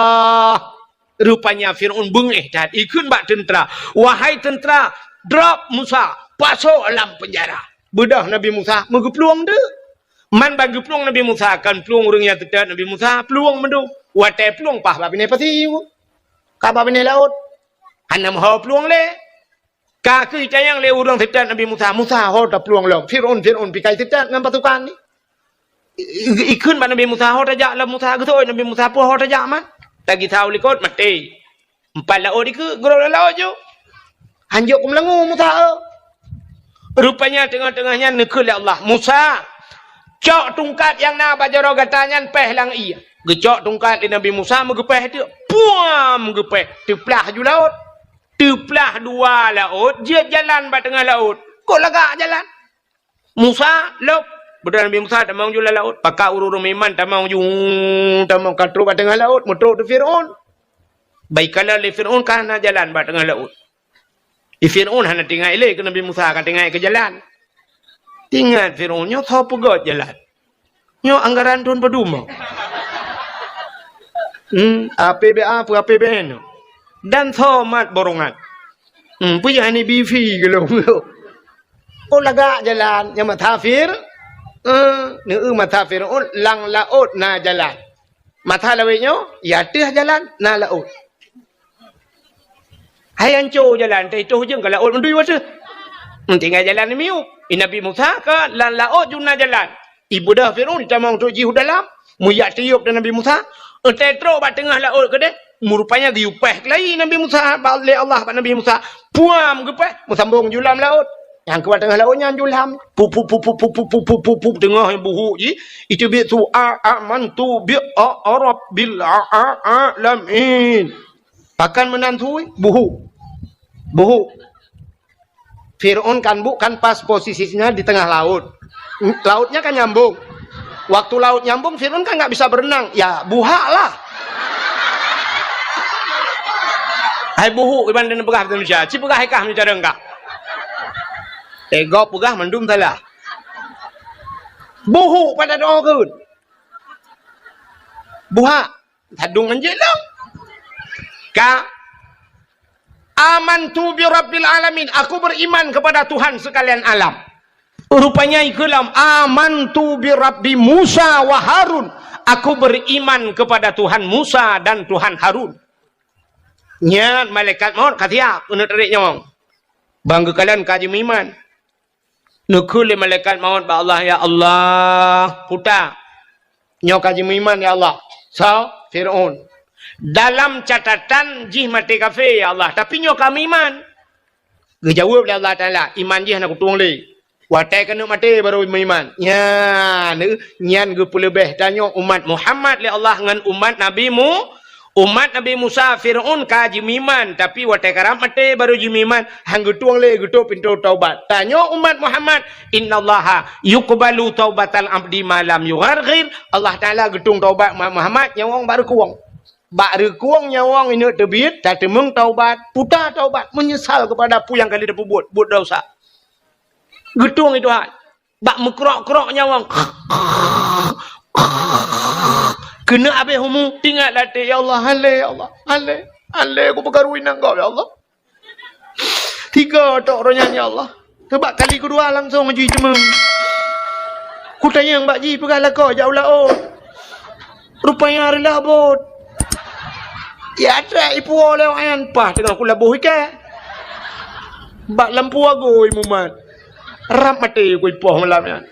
Rupanya Firaun beungéh that, ikheun bak teuntra, "Wahai teuntra, drop Musa, pasok lam peunjara." Beudôh Nabi Musa meugeuplueng deuk. Man ban geuplueng Nabi Musa, kon plueng ureuëng nyang teutot Nabi Musa, plueng mandum. Watèe plueng paih bak binéh pasi, ka bak binéh laôt. Hana meuho plueng lé. Ka keuh itanyong lé ureuëng teutot Nabi Musa, "Musa, ho taplueng lom. Firaun, Firaun pih ka iteutot ngon pasukan nyan." I-, i-, ikheun bak Nabi Musa, "Ho tajak lom Musa." Geuseuôt Nabi Musa, "Peue ho tajak man?" Tagisa u likot, maté. Empat laôt dikeue, geurôk lam laôt ju. Hanjeuet keumeulangô Musa, eu. Rupanya teungoh-teungoh nyan neukheun lé Allah, "Musa, cok tungkat nyang na bak jaroe gata nyan péh lam ié." Geucok tungkat lé Nabi Musa, meugeupéh teuk. Puam! Geupéh. Teuplah ju laôt. Teuplah dua laôt, jeuet jalan bak teungoh laôt. Kok lagak jalan? "Musa, lôb!" Beudôh Nabi Musa tamong ju lam laôt. Pakat ureuëng-ureuëng meuiman tamong ju, tamong ka trôk bak teungoh laôt, meutrôk di Firaun. Bak ikalon lé Firaun ka hana jalan bak teungoh laôt. Di Firaun hana teuingat lé keu Nabi Musa, ka teuingat keu jalan. Teuingat Firaun, "Nyoe soe peugöt jalan? Nyoe anggaran thôn padum?" Hmm, A P B A, peue A P B N. Dan soe mat borongan. Hmm, peue nyang hana bifi geulong. Oh, lagak jalan nyang meutasafir. Eh, neu meutasafir, oh, lam laôt na jalan. Masa lawét nyoe, ya teuh jalan, na laôt. Hai anco jalan, teuh toh jeueng ka laôt meudui wateuh. Tinggai jalan miyueb. I Nabi Musa ka lam laôt ju na jalan. Ibeudôh Firaun tamong trôk jih u dalam, meujak tiôb di Nabi Musa. Watèe trôk bak teungoh laôt keudeh, meurupanya geuyue péh keulayi Nabi Musa bak, lé Allah bak Nabi Musa. Puam geupéh, meusambong ju lam laôt. Nyang keu bak teungoh laôt nyan ju lam. Pup, pup, pup, teungoh buhuk jih. Iteubiet su a, amantu bi a, a rabbil a, a, alamin. Pakon meunan su, buhuk. Buhuk. Firaun kan bu-, kan pas posisinya di tengah laut. Lautnya kan nyambung. Waktu laut nyambung, Firaun kan nggak bisa berenang. Ya, buhak lah. Hai buhuk, iban dan peugah bahasa Indonesia. Ci peugah hai kah meucara engkah. Eh, gob peugah mandum salah. Buhuk pada doa keun. Buhak. Sadung anjeuk lom. Ka, "Amantu bi rabbil alamin." Aku beriman kepada Tuhan sekalian alam. Rupanya ikeu lom, "Amantu bi rabbi Musa wa Harun." "Aku beriman kepada Tuhan Musa dan Tuhan Harun." Nyan malaikat maut ka siap keuneuk tarék nyawöng. Ban geukalon ka jimeuiman. Neukheun lé malaikat maut bak Allah, "Ya Allah, puta, nyoe ka jimeuiman, ya Allah." Soe? Fir'aun. "Dalam catatan jih maté kafé, ya Allah, tapi nyoe ka meuiman." Geujaweueb lé Allah Taala, "Iman jih hana kutueng lé. Watée keuneuk maté barô meuiman." Nyan, nyan geupeuleubeh tanyoe umat Muhammad lé Allah ngon umat Nabi Mu-, umat Nabi Musa, Fir'aun ka jimeuiman, tapi watée karab maté barô jimeuiman, han geutueng lé geutôp pintoe taubat. Tanyoe umat Muhammad, "Innallaha yuqbalu taubatal abdi ma lam yugharghir." Allah Taala geutueng taubat umat Muhammad nyawöng bak reukueng. Bak reukueng nyawöng ineuk teubiet, tateumeung taubat, puta taubat, meunyeusal keupada peue nyang ka lheueh tapeubuet, buet desya. Geutueng i Tuhan. Bak meukrok-krok nyawöng. Keuneuk habéh umu, teuingat lam até, "Ya Allah, han lé, ya Allah, han lé, han lé kupeukaru inong gob, ya Allah." Tiga tok uroe nyan, ya Allah. Teubak kali keudua langsong jih teuma. Kutanyong bak jih peugah lakoe jak u laôt. Rupanya reulah bot. Ya, trek ipuwoe lé awaknyan, paih teungoh kulaboh iké. Bak lampu agui mumat. Rab maté kuipoh malam nyan.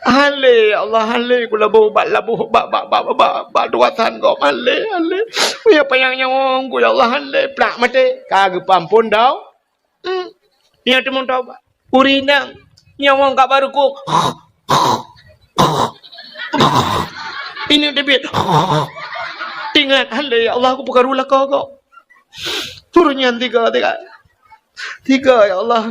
"Han lé, ya Allah, han lé kulaboh bak laboh, bak, bak tugasan gob, han lé, han lé. Meunyoe panyang nyawöng ku, ya Allah, han lé, plak maté." Ka geupeuamphon dau. Hmm. Nyan teumeung taubat. Ureueng inong nyawöng ka bak reukueng. Ineuk teubiet. Teuingat, "Han lé, ya Allah, kupeukaru lakoe gob." Uroe nyan tiga, tiga. Tiga, ya Allah.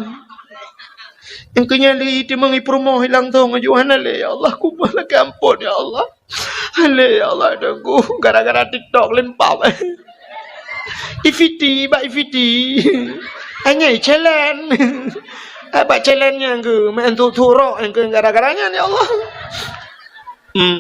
Nyang keu nyan lé teumeung i peurumoh i langsong aju, "Han lé, ya Allah, kumoh lakée amphon, ya Allah. Han lé, ya Allah, Teungku, gara-gara TikTok lempap." I Fiti, bak i Fiti. Anyai challenge. Bak challenge nyang geuh, meunan tu turok nyang keu gara-gara nyan, ya Allah. Hmm.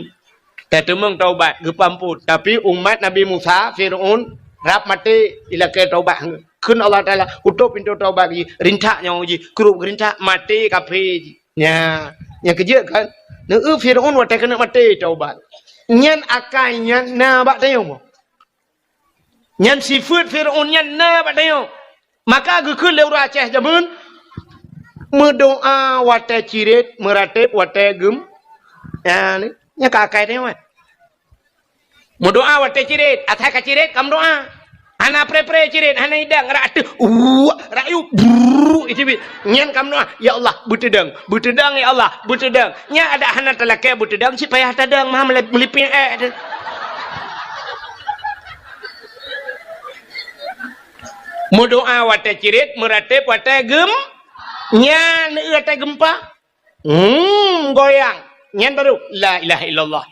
Tateumeung taubat, geupeuamphon. Tapi umat Nabi Musa, Fir'aun, rab maté, ilakée taubat. Kheun Allah Taala, "Kutôp pintoe taubat jih, rintak nyawöng jih, krup geurintak, maté kafé jih." Nya, nyang keujeuet kan? Neu Fir'aun watée keuneuk maté taubat. Nyan akai nyan na bak tanyoe. Nyan sifeuet Fir'aun nyan na bak tanyoe. Maka geukheun lé ureueng Aceh jameun, meudoá watée cirét, meuratéb watée geum-, nyan, nyan ka akai tanyoe. Meudoá watée cirét, asai ka cirét ka meudoá. Hana pre-pre cirét, hana idang, rak ateueh, uwak, rak yub, brrrr, iteubiet. Nyan ka meudoá, "Ya Allah, beuteudong, beuteudong, ya Allah, beuteudong." Nyan adak hana talakée beuteudong, cit payah tadong, mah meuli-, meulipéng ék teuh. Meudoá watée cirét, meuratéb watée geum-, nyan watée geumpa. Hmm, goyang. Nyan baru, "La ilaha illallah."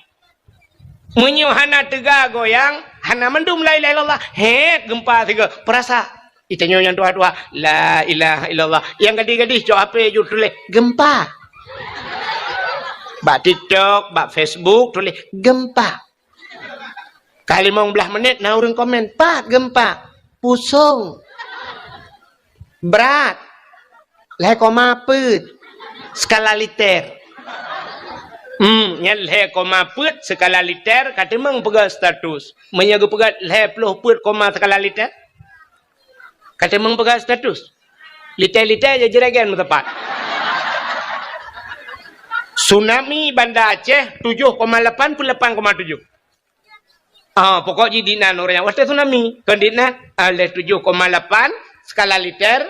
Meunyoe hana teuga goyang, hana mandum la ilaha illallah. Hét, geumpa sigoe. Peurasa. Itanyoe nyang tuha-tuha, "La ilaha illallah." Nyang gadih-gadih cok H P ju tuléh, "Geumpa." Bak TikTok, bak Facebook tuléh, "Geumpa." Ka limong blaih menit na ureueng komen, "Pat geumpa?" "Pusong." "Brat?" "Lhée koma peuet skala Richter." Hmm, nyan lhée koma peuet skala Richter ka teumeung peugah status. Meunyoe geupeugah lhée ploh peuet koma skala Richter, ka teumeung peugah status. Richter-Richter jeuet jiragen meuteumpat. Tsunami Banda Aceh tujoh koma lapan peuet lapan koma tujoh. Ah, pokok jih dinan ureueng nyang watée tsunami. Kon dinan, ah, lhée tujoh koma lapan skala Richter,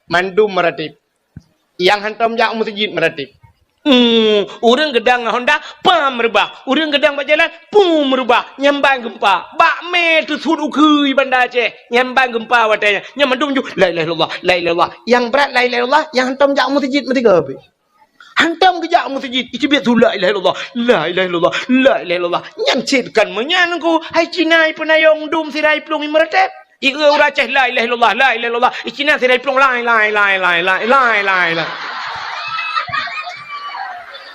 mandum meuratéb. Nyang hantom jak u meuseujid meuratéb. Hmm, ureueng geudong ngon honda, pam meurubah. Ureueng geudong bak jalan, pum meurubah. Nyan ban geumpa. Bak mé teusut ukeue Banda Aceh. Nyan ban geumpa watée nyan. Nyan mandum ju, "La ilaha illallah, la ilaha illallah." Nyang brat la ilaha illallah, nyang hantom jak u meuseujid meusigoe pih. Hantom geujak u meuseujid, iteubiet su la ilaha illallah, la ilaha illallah, la ilaha illallah. Nyan cit kon meunyan ku, hai Cina ipeunayong dum sira iplueng imeuratéb. Ieu ureueng Aceh la ilaha illallah, la ilaha illallah. I Cina sira iplueng lai, lai, lai.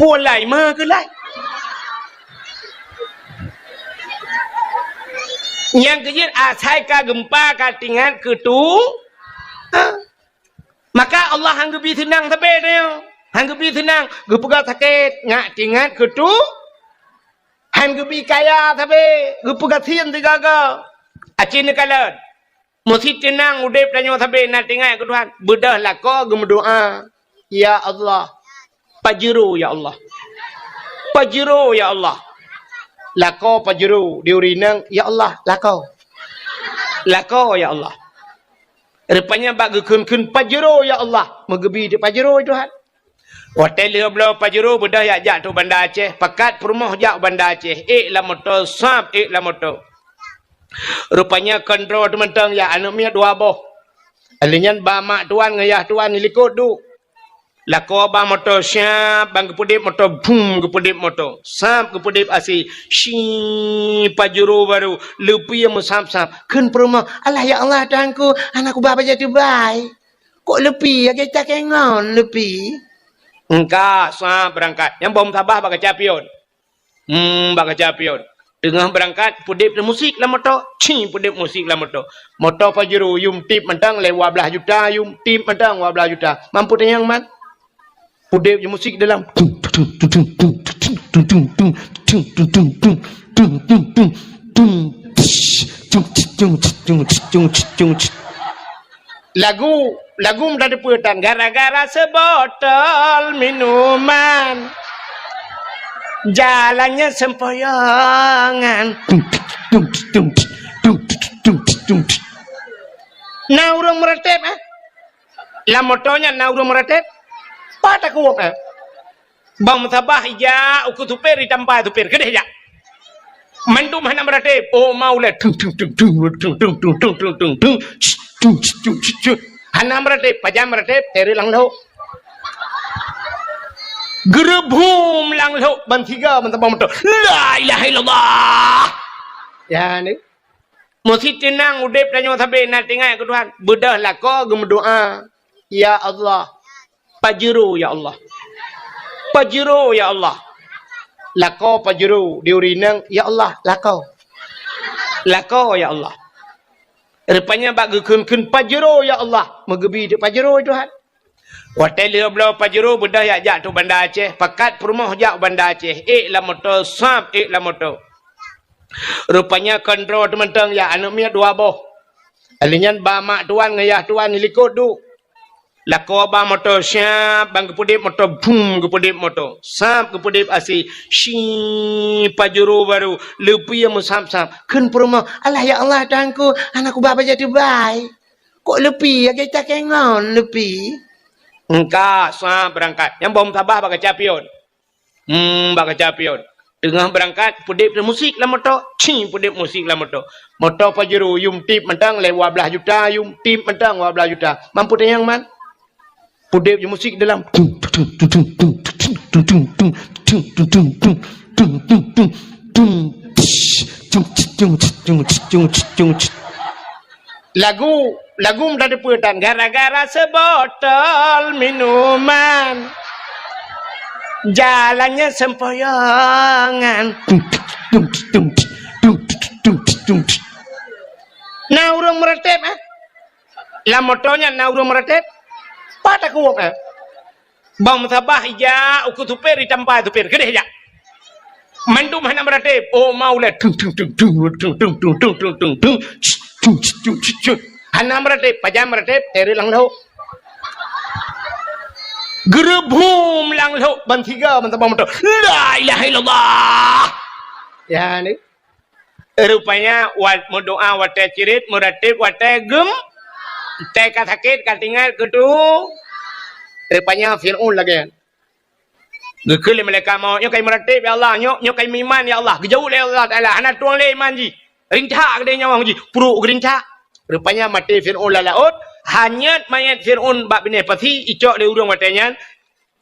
Peue lai ma keu lai. Nyang keujeuet asai ka geumpa ka teuingat keu tu. Ha? Maka Allah han geubi seunang sabe tanyoe. Han geubi seunang, geupeugah sakét, ngat teuingat keu tu. Nyan geubi kaya sabe, geupeugasien sigaga. Aci neukalon. Meusti teunang udeb tanyoe sabe na teuingat keu Tuhan. Beudôh lakoe geumeudoa, "Ya Allah, Pajero, ya Allah. Pajero, ya Allah." Lakoe Pajero, di ureueng inong, "Ya Allah, lakoe. Lakoe, ya Allah." Rupanya bak geukheun-kheun, "Pajero, ya Allah." Meugeubi teuk Pajero, ya Tuhan. Watèe lheueh bloe Pajero, beudôh jak, jak trok Banda Aceh. Pakat peurumoh jak u Banda Aceh. Ék lam moto, sab ék lam moto. Rupanya kon droe teumantong, jak aneuk miet dua boh. Lheueh nyan ba mak tuan ngon yah tuan di likot duek. Lakoe ba moto, siap, ban geupeudeb moto, bum, geupeudeb moto. Sab geupeudeb asai, si Pajero baru, leupie meusab-sab. Kheun peurumoh, "Alah, ya Allah, Tuhanku, hana kuba bajèe tubai. Kok leupie, lagèe cakèe ngon leupie." Engka, sab beurangkat. Nyang boh meusabah bak kaca pion. Hmm, bak kaca pion. Teungoh beurangkat, peudeb musik lam moto. Ci, peudeb musik lam moto. Moto Pajero, yum tip mantong lé dua blaih juta, yum tip mantong dua blaih juta. Mampu teunyang man? Peudeb musik dalam. Lagu, lagu mudah dipeue tan, gara-gara seubotol minuman, jalannya sempoyongan. Na ureueng meuratéb, eh? Lam moto nyan na ureueng meuratéb? Pat takue, eh? Bang meusabah ijak ukeue supir, itampa supir, keudeh jak. Mandum hana meuratéb. Oh, maulai. Tung, tung, tung, tung. Tung, tung, tung, tung. Hana meuratéb, pajan meuratéb, teuret lam lhok. Geureubum lam lhok, ban tiga, ban tabang moto. La ilaha illallah. Ya, ni. Meusti teunang udeb tanyoe sabe na teuingat keu Tuhan. Beudôh lakoe geumeudoa, "Ya Allah, Pajero, ya Allah. Pajero, ya Allah." Lakoe Pajero, di ureueng inong, "Ya Allah, lakoe. Lakoe, ya Allah." Rupanya bak geukheun-kheun, "Pajero, ya Allah." Meugeubi teuk Pajero, ya Tuhan. Watèe lheueh bloe Pajero, beudôh jak, jak trok Banda Aceh. Pakat peurumoh jak u Banda Aceh. Ék lam moto, sab ék lam moto. Rupanya kon droe teumantong, jak aneuk miet dua boh. Lheueh nyan ba mak tuan ngon yah tuan di likot duek. Lakoe ba moto, siap, ban geupeudeb moto, bum, geupeudeb moto. Sab geupeudeb asai, si Pajero baru, leupie meusab-sab. Kheun peurumoh, "Alah, ya Allah, Tuhanku, hana kuba bajèe tubai. Kok leupie, lagèe cakèe ngon leupie." Engka, sab beurangkat. Nyang boh meusabah bak kaca pion. Hmm, bak kaca pion. Teungoh beurangkat, peudeb musik lam moto. Ci, peudeb musik lam moto. Moto Pajero, yum tip mantong lé dua blaih juta, yum tip mantong dua blaih juta. Mampu teunyang man? Peudeb musik dalam. Lagu, lagu mudah dipeue tan, gara-gara seubotol minuman, jalannya sempoyongan. Na ureueng meuratéb, eh? Lam moto nyan na ureueng meuratéb? Pat takue, eh? Bang meusabah ijak ukeue supir, itampa supir, keudeh jak. Mandum hana meuratéb. Oh, maulai. Tung, tung, tung, tung. Hana meuratéb, pajan meuratéb, teuret lam lhok. Geureubum lam lhok, ban tiga, ban tabang moto. La ilaha illallah. Ya, ni. Rupanya, wat meudoa watèe cirit, meuratéb watèe gem-, watèe ka sakét, ka tinggai keu tu. Rupanya Fir'aun lagèe nyan. Geukheun lé malaikat maut, "Nyoe ka imeuratéb, ya Allah, nyoe, nyoe ka imeuiman, ya Allah." Geujaweueb lé Allah Taala, "Hana tueng lé iman jih. Rincak keudeh nyawöng jih, pruet geurincak." Rupanya maté Fir'aun lam laôt, hanyot manyét Fir'aun bak binéh pasi, icok lé ureueng watèe nyan,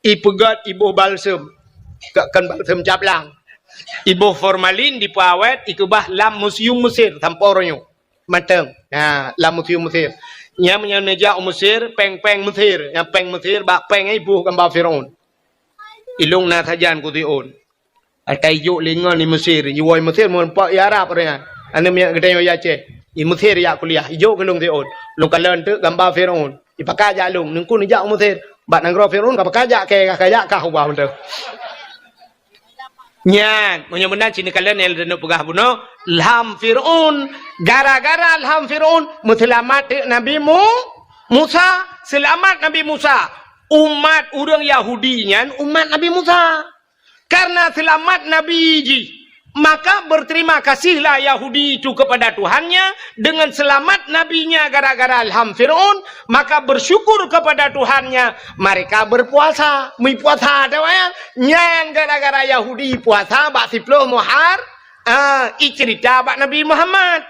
ipeugöt iboh balsem, ka-, kon balsem caplang. Iboh formalin, dipeuawét, ikeubah lam museum Mesir sampoe uroe nyoe. Mantong. Ha, lam museum Mesir. Nyan meunyoe neujak u Mesir, péng-péng Mesir. Nyan péng Mesir, bak péng nyan iboh gamba Fir'aun. Ilôn na sajan ku Fir'aun. Ata ijok lé ngon i Mesir, iwoe i Mesir meureumpok i Arab ureueng nyan. Aneuk miet geutanyoe i Aceh. I Mesir jak kuliah, ijok keu lôn Fir'aun. Lôn kalon teuk gamba Fir'aun. Ipakat jak lôn, neungku neujak u Mesir. Bak nanggroe Fir'aun ka pakat jak kèe, ka jak kah ubah mantong. Nyan, meunyoe meunan cit neukalon nyang lôn peugah bunoe, lham Fir'aun. Gara-gara lham Fir'aun, meuseulamat teuk Nabi Mu-, Musa. Seulamat Nabi Musa. Umat ureuëng Yahudi nyan umat Nabi Musa. Karena seulamat Nabi jih, maka berterima kasihlah Yahudi itu kepada Tuhannya dengan selamat nabinya gara-gara lham Fir'aun, maka bersyukur kepada Tuhannya, mereka berpuasa. Meupuasa, ada ya? Nyan gara-gara Yahudi puasa bak siploh Muhar-, ah, icerita bak Nabi Muhammad.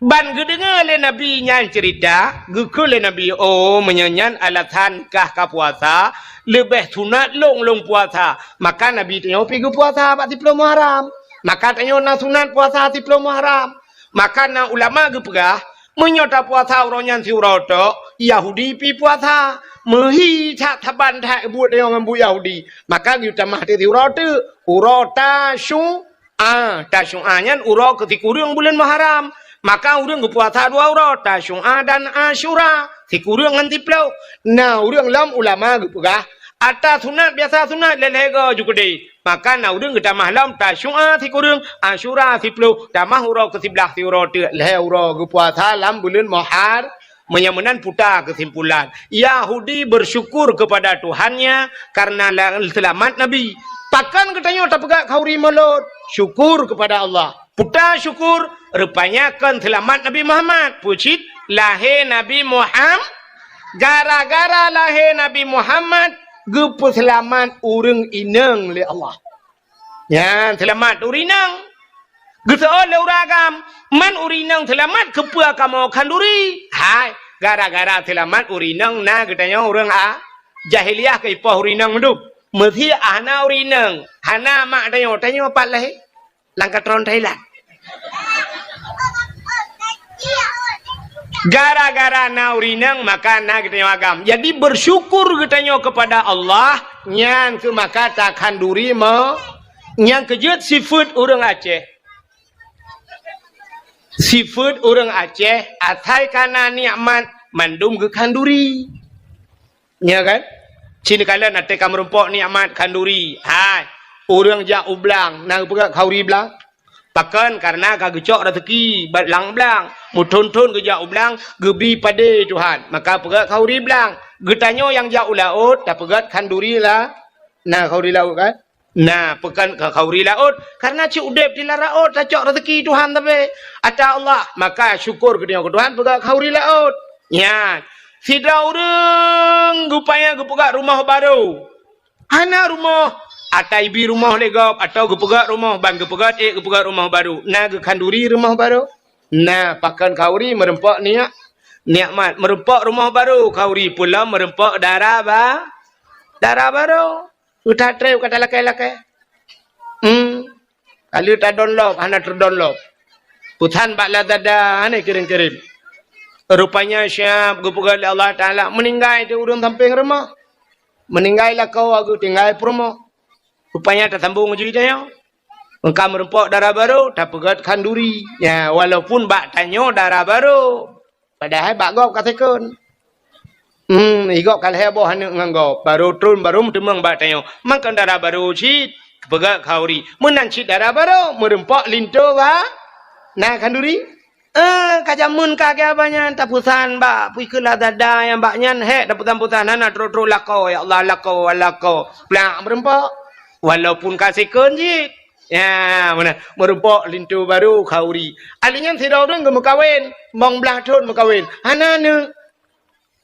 Ban geudeungoe lé Nabi nyan ceurita, geukheun lé Nabi, "Oh, meunyoe nyan alasan kah ka puasa, leubeh sunat lôn lôn puasa." Maka Nabi tanyoe pi geupuasa bak siploh Muharram. Maka tanyoe na sunat puasa siploh Muharram. Maka na ulama geupeugah, meunyoe tapuasa uroe nyan siuroe tok, Yahudi pi puasa. Meuhi that saban that buet tanyoe ngon buet Yahudi. Maka geutamah teuk siuroe teuk, uroe Tasyu-, Ah, Tasyu'a nyan uroe keu sikureueng buleuen Muharram. Maka ureuëng geupuasa dua uroe, Tasyu'a dan Asyura, sikureueng ngon siploh. Na ureuëng lom ulama geupeugah, ata sunat biasa sunat lhée-lhée goe ju keudeh. Maka na ureuëng geutamah lom Tasyu'a sikureueng, Asyura siploh, tamah uroe keu siblaih siuroe teuk, lhée uroe geupuasa lam buleuen Muhar-, Meunyoe meunan puta keusimpulan, Yahudi bersyukur kepada Tuhannya karena la-, seulamat Nabi. Pakon geutanyoe tapeugah khauri Maulud? Syukur kepada Allah. Puta syukur, rupanya kon seulamat Nabi Muhammad. Peue cit lahé Nabi Muham-, gara-gara lahé Nabi Muhammad, geupeuseulamat ureuëng inong lé Allah. Nyan seulamat ureuëng inong. Geuseuôt lé ureuëng agam, man ureuëng inong seulamat keupeue kamoe khanduri? Hai, gara-gara seulamat ureuëng inong na geutanyoe ureuëng a-, jahiliyah keu ipoh ureuëng inong meudup. Meusé hana ureuëng inong, hana mak tanyoe, tanyoe pat lahé? Lam katron Thailand. Gara-gara na ureuëng inong, maka na geutanyoe agam. Jadi, bersyukur geutanyoe kepada Allah, nyan keuh maka takhanduri mo-, nyang keujeuet sifeuet ureuëng Aceh. Sifeuet ureuëng Aceh, asai ka na nikmat, mandum geukhanduri. Nya kan? Cit neukalon até ka meurumpok nikmat khanduri. Hai, ureuëng jak u blang, na geupeugah khauri blang? Pakon? Karena ka geucok raseuki bak lam blang. Meuthon-thon geujak u blang, geubri padé Tuhan. Maka peugah khauri blang. Geutanyoe nyang jak u laôt, tapeugah khanduri la-, na khauri laôt kan? Na, pakon keu khauri laôt, karena cit udeb di lam laôt tacok raseuki Tuhan tapi ata Allah, maka syukur geutanyoe keu Tuhan peugah khauri laôt. Nyan, sidroe ureuëng geupaya geupeugah rumoh barô. Hana rumoh, ata ibi rumoh lé gob, atawa geupeugah rumoh ban geupeugah ék geupeugah rumoh barô. Na geukhanduri rumoh barô? Na, pakon khauri meurumpok niyak, nikmat. Meurumpok rumoh barô khauri, peue lom meurumpok dara ba-, dara barô. Uta treb ka talakée-lakée. Hmm. Ka lheueh tadonlop, hana teudonlop. Peusan bak Lazada, hana kirém-kirém. Rupanya siab geupeugah lé Allah Taala, meuninggai di ureuëng sampéng rumoh. Meuninggai lakoe geutinggai peurumoh. Rupanya tasambong jih tanyoe. Meuka meurumpok dara barô, tapeugah khanduri. Ya, walaupun bak tanyoe dara barô. Padahai bak gob ka second. Hmm, i gob ka lhée boh aneuëk ngon gob. Barô tron, barô meuteumeung bak tanyoe. Mangkon dara barô cit, peugah khauri. Meunan cit dara barô, meurumpok linto ba-, na khanduri. Eh, ka jameun ka keu abah nyan, tapeusan bak, pui keu Lazada nyang bak nyan, hék, tapeusan-peusan, hana trok-trok lakoe, ya Allah, lakoe, lakoe. Plak meurumpok. Walaupun ka second cit. Ya, meunan. Meurumpok linto barô khauri. Ahli nyan sidroe ureuëng geumeukawen, limong blaih thon meukawen. Hana aneuëk.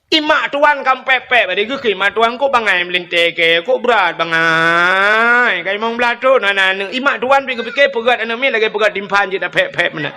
Imak tuan ka pép-pép, badi geuh keu imak tuan kok bangai meulintèe keu, kok brat bangai. Ka limong blaih thon hana aneuëk. Imak tuan pi geupike peugét aneuëk miet lagèe peugét timphan jeuet na pép-pép meunan.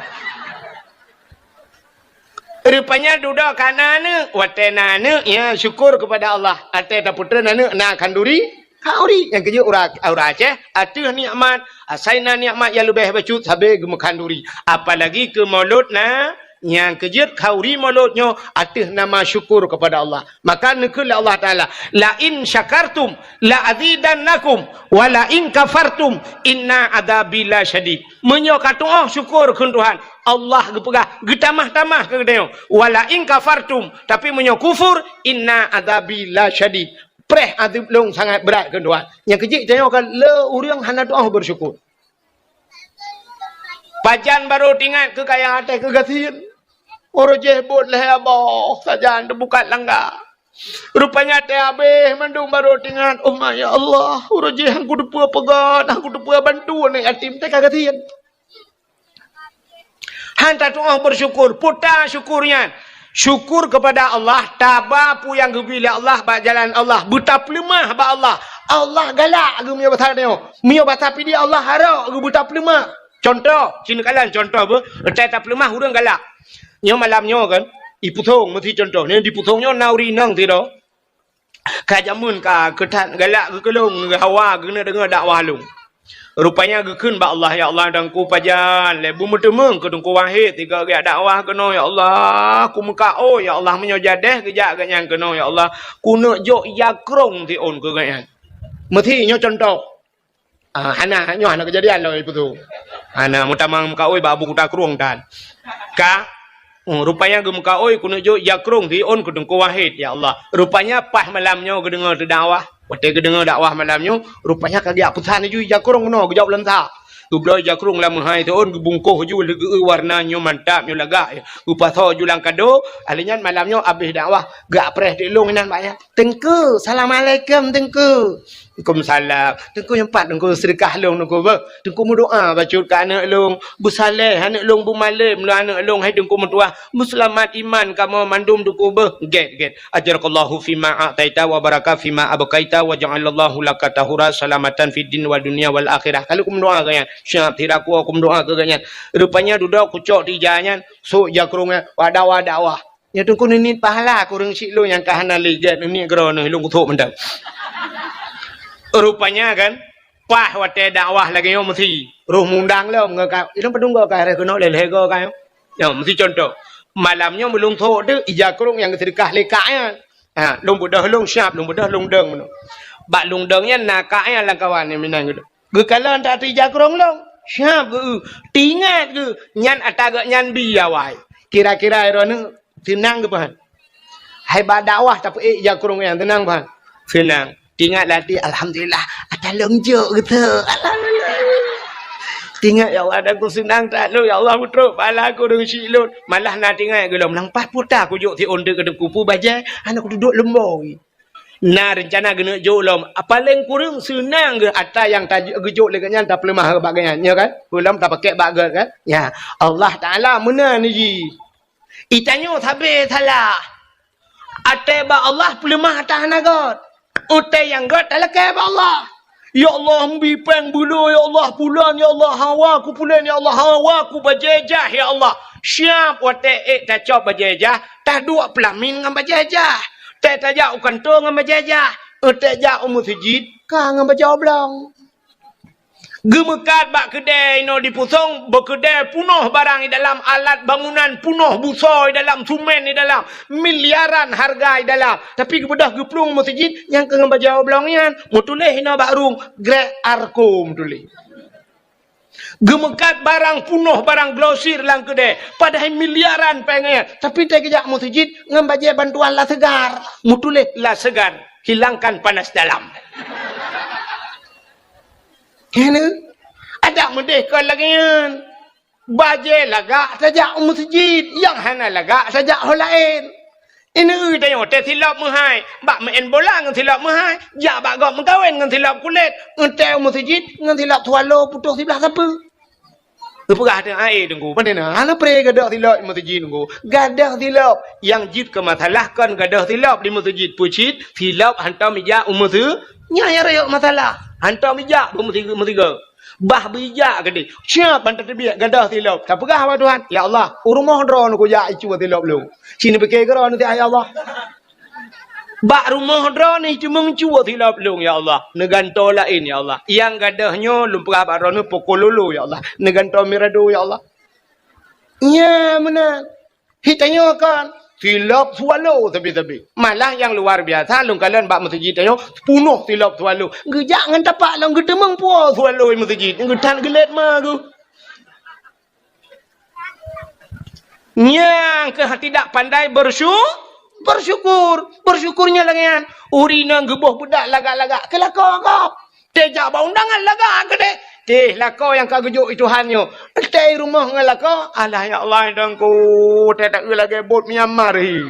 Rupanya dudoe ka na aneuëk, watèe na aneuëk, ya syukur kepada Allah. Watèe tapeutreun aneuëk na khanduri, khauri. Nyang keujeuet ureuëng, ureuëng Aceh, ateueh nikmat, asai na nikmat nyang leubeh bacut sabe geumeukhaduri. Apalagi keu Maulud na, nyang keujeuet khauri Maulud nyoe ateueh nama syukur kepada Allah. Maka neukheun lé Allah Taala, "La in syakartum la azidannakum, wa la in kafartum inna adzabi lasyadid." Meunyoe katu'oh syukur kheun Tuhan, Allah geupeugah, geutamah-tamah keu geutanyoe, "Wa la in kafartum," tapi meunyoe kufur, "inna adzabi lasyadid." preh azeueb lôn sangat brat keu Tuhan. Nyang keujeuet tanyoe ka le ureuëng hana tu'oh beusyukur. Pajan barô teuingat keu kaya até keu gasien. Uroe jih buet lhée aboh sajan teubukat langga. Rupanya até habéh mandum barô teuingat, "Oh ma, ya Allah, uroe jih han kuteupeu peugét, han kuteupeu bantu aneuk yatim teuka gasien." Han tatu'oh beusyukur, puta syukur nyan. Syukur keupada Allah, taba peue nyang geubri lé Allah bak jalan Allah, beutapeuleumah bak Allah. Allah galak geuh meunyoe basa tanyoe. Meunyoe basa Pidie Allah harok geuh beutapeuleumah. Cuntoh, ci neukalon cuntoh beuh, teuka tapeuleumah ureuëng galak. Nyoe malam nyoe kan, ipusong meusi cuntoh. Nyoe dipusong nyoe na ureuëng inong sidroe. Ka jameun ka keu that galak geuh keu lôn, geuhawa geuneuk deungoe dakwah lôn. Rupanya geukheun bak Allah, "Ya Allah, Teungku pajan lé beumeuteumeung keu Teungku Wahid sigoe geujak dakwah keunoe, ya Allah. Kumeukaôi, ya Allah, meunyoe jadeh geujak geuhnyan keunoe, ya Allah, kuneuk jok ija krông siôn keu geuhnyan." Meusi nyoe cuntoh. Ah, hana, nyoe hana keujadian lom ipusong. Hana, meutamang meukaôi bak Abu Kuta Krueng tan. Ka, hmm, rupanya geumeukaôi kuneuk jok ija krông siôn keu Teungku Wahid, ya Allah. Rupanya paih malam nyoe geudeungoe teudakwah. Watée geudeungoe dakwah malam nyoe, rupanya ka geujak peusan laju ija krông keunoe, geujok lam sa. Geubloe ija krông lam meuhai siôn, geubungkoh laju lagée warna nyoe mantap, nyoe lagak. Geupasoe laju lam kado, ahli nyan malam nyoe abéh dakwah, geupreh teuk lôn inan bak nyan. "Teungku, assalamualaikum, Teungku." "Waalaikumsalam." "Teungku, nyoe pat Teungku seudeukah lôn, Teungku, beuh. Teungku meudoa bacut keu aneuk lôn. Beusaleh aneuk lôn, beumalém lôn aneuk lôn, hai Teungku meutuah. Beuseulamat iman kamoe mandum, Teungku, beuh." "Gét, gét. Ajarakallahu fima a'taita wa baraka fima abqaita wa ja'alallahu laka tahura salamatan fid din wa dunya wal akhirah." Ka lheueh kumeudoa keu nyan. Siap, sira kue kumeudoa keu nyan. Rupanya dudoe kucok teuija nyan, sôk ija krông nyan, wada-wada wah. Nyoe Teungku neuniet pahala keu ureuëng syiek lôn nyang ka hana lé gét, neuniet keudroe neuh lôn kuthok mantong. Rupanya kan, paih watée dakwah lagée nyoe meusi, roh mundang lom ngon ka, ilôn padum goe ka rhah keunoe lhée-lhée goe ka nyoe. Nyoe meusi cuntoh. Malam nyoe meulôn thok teuk ija krông nyang geuseudeukah lé kak nyan. Ha, lôn beudôh lôn siab, lôn beudôh lôn dong meunoe. Bak lôn dong nyan na kak nyan lam kawan nyang meunan geudoh. Geukalon that ija krông lôn. Siab geu, teuingat geu, nyan ata geuh nyan bi awai. Kira-kira droeneuh seunang geuh pahan. Hai bak dakwah tapeuék ija krông nyan seunang pahan. Seunang. Teuingat lam até, "Alhamdulillah, ata lôn jok geuh teuh. Alhamdulillah." Teuingat, "Ya Allah, ata ku seunang that lôn. Ya Allah, meutrok pahala keu ureuëng syiek lôn." Malah na teuingat geuh lom, "Nang paih puta kujok siôn teuk keu Teungku, peue bajée, hana kuduek leumboi." Na reuncana geuneuk jok lom, paléng kureueng seunang geuh ata nyang ta-, geujok lé geuhnyan tapeuleumah bak geuhnyan, nyo kan? Peue lom tapakèk bak gét kan? Ya, Allah Taala meunan jih. Itanyoe sabe salah. Até bak Allah peuleumah ata hana gét. Até nyang gét talakée bak Allah. "Ya Allah, meubi péng beuloe, ya Allah, pulan, ya Allah, hawa ku pulan, ya Allah, hawa ku bajée jah, ya Allah." Siab watée ék tacok bajée jah, taduek peulamin ngon bajée jah. Tée tajak u kantô ngon bajée jah. Tée jak u meuseujid ka ngon bajée oblong. Geumeukat bak keudée inoe dipusong, bak keudée punoh barang i dalam, alat bangunan punoh, busoe i dalam, sumen i dalam, miliaran hareuga i dalam. Tapi geubeudôh geuplueng meuseujid nyang keu ngon bajée oblong nyan, meutuléh inoe bak rueng, Grek Arko meutuléh. Geumeukat barang punoh, barang glosir lam keudée, padahai miliaran péng nyan. Tapi tée geujak meuseujid ngon bajée bantuan La Segar, meutuléh La Segar, hilangkan panas dalam. Keuneuk adak meudeh kon lagée nyan. Bajée lagak tajak u meuseujid, nyang hana lagak tajak ho laén. Ineuk tanyoe teuh silop meuhai, bak meu'en bola ngon silop meuhai, jak bak gob meukawen ngon silop kulét, eunteuk u meuseujid ngon silop swallow putôh siblah sapeue. Geupeugah teuh, "Ai, Teungku, pane na hana pré gadôh silop di meuseujid, Teungku." Gadôh silop, nyang jeuet keu masalah kon gadôh silop di meuseujid, peue cit silop hantom ijak u meuseu-, nyan nyang rayeuk masalah. Hantom ijak u meusi-, meusigoe. Bah beujak keudeh. Siab ban tateubiet gadôh silop. Tapeugah bak Tuhan, "Ya Allah, u rumoh droeneuh kujak icue silop lôn." Ci neupike keudroe neuh, "Ya Allah." Bak rumoh droeneuh cuma cue silop lôn, ya Allah. Neugantoe laén, ya Allah. Nyang gadôh nyoe lôn peugah bak droeneuh poko lolo, ya Allah. Neugantoe mirado, ya Allah. Nyan meunan. Hi tanyoe kan, silop swallow sabe-sabe. Malah nyang luar biasa, lôn kalon bak meuseujid tanyoe, punoh silop swallow. Geujak ngon tapak lom geuteumeung puwoe swallow meuseujid. Geuthan geulét ma geuh. Nyang keuh tidak pandai bersyu-, Bersyukur, bersyukur nyan lagèe nyan. Ureueng inong geuboh beudak lagak-lagak keu lakoe gob. Teuh jak bak undangan lagak keudeh. Teuh lakoe nyang ka geujok lé Tuhan nyoe. Teuh i rumoh ngon lakoe, alah ya Allah, Tuhanku, teuh taeu lagèe bot Myanmar hi.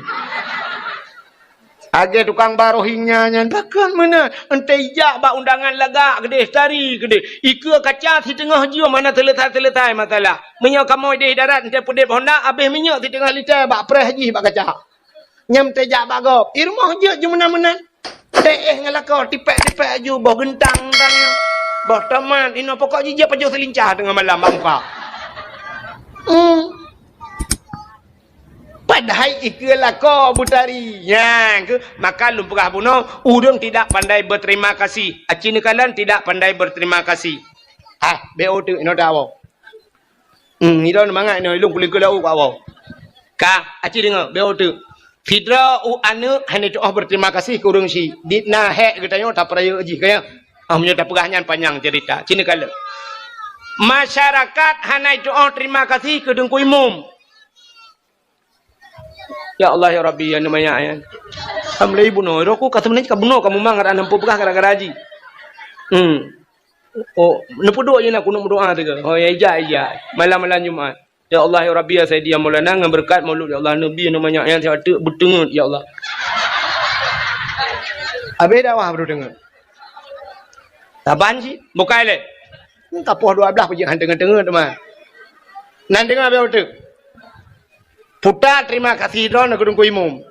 Lagèe tukang ba Rohingya nyan, pakon meunan. Teuh jak bak undangan lagak keudeh, tari keudeh. Ikeue kaca siteungoh jeuem hana seuleusai-seuleusai masalah. Meunyoe kamoe deh darat, teuh peudeb Honda, abéh minyeuk siteungoh lita bak preh jih bak kaca. Nyang teuh jak bak gob, i rumoh jeuet ju meunan-meunan. Teuh ngon lakoe, tipék-tipék aju, boh geuntang-geuntang, boh tomat, inoe pokok jih jeuet pajoh seulincah teungoh malam bak muka. Hmm. Padahai ikeue lakoe beutari. Nyan keuh, maka lôn peugah bunoe, ureueng tidak pandai berterima kasih. Aci neukalon tidak pandai berterima kasih. Ah, B O teuk, inoe tawoe. Hmm, idong mangat nyoe, ilong kuling keulau bak woe. Ka, aci deungoe, beuh teuk. Sidroe u aneuk hana tu'oh berterima kasih keu ureueng syiek. Dit na hék geutanyoe tapeurayeuk jih, ka ya? Ah, meunyoe tapeugah nyan panyang cerita. Sini kalon. Masyarakat hana tu'oh terima kasih keu Teungku Imum. Ya Allah, ya Rabbi, ya Nima, ya, ya. Alhamdulillah, bunoe. Roh ku ka seubeunajih ka bunoe, ka mumang, ada enam puluh peugah gara-gara jih. Hmm. Oh, neupeuduek je na kunut meudoa teuka. Oh, ya, ija, ija. Malam-malam Jumat. Ya Allah, ya Rabbi, ya Sayyidi, ya Maulana, ngon beureukat Maulud, ya Allah, Nabi, Nima, ya, ya, siat teuk beuteungeut, ya Allah. Habéh dakwah baru deungoe. Saban cit, bukai lé. Ka poh dua belas pajak han teungeut-teungeut teuma. Nan deungoe beuh teuk. Puta terima kasih droeneuh keu Teungku Imum.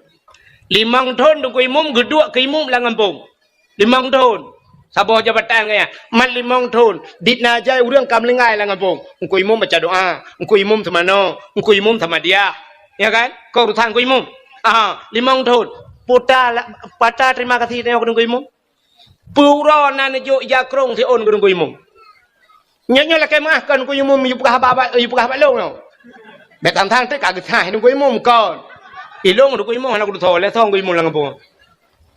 Limong thon Teungku Imum geuduek keu imum lam gampông. Limong thon. Saboh jabatan gaya. Mat limong thon. Dit na jai ureueng ka meuninggai lam gampông. Teungku Imum baca doa. Teungku Imum seumanoe. Teungku Imum samadiyah. Ya kan? Keu urusan Teungku Imum. Aha, limong thon. Puta la-, pata terima kasih tanyoe keu Teungku Imum. Peue uroe na neujok ija krông siôn keu Teungku Imum. Nyoe, nyoe lakèe meu'ah kon Teungku Imum yue peugah bak, bak, yue peugah bak lôn nyoe. Bèk tang-tang teuk ka geusaih Teungku Imum kon. Ilôn Teungku Imum hana kutusoe, lé song Teungku Imum lam gampông.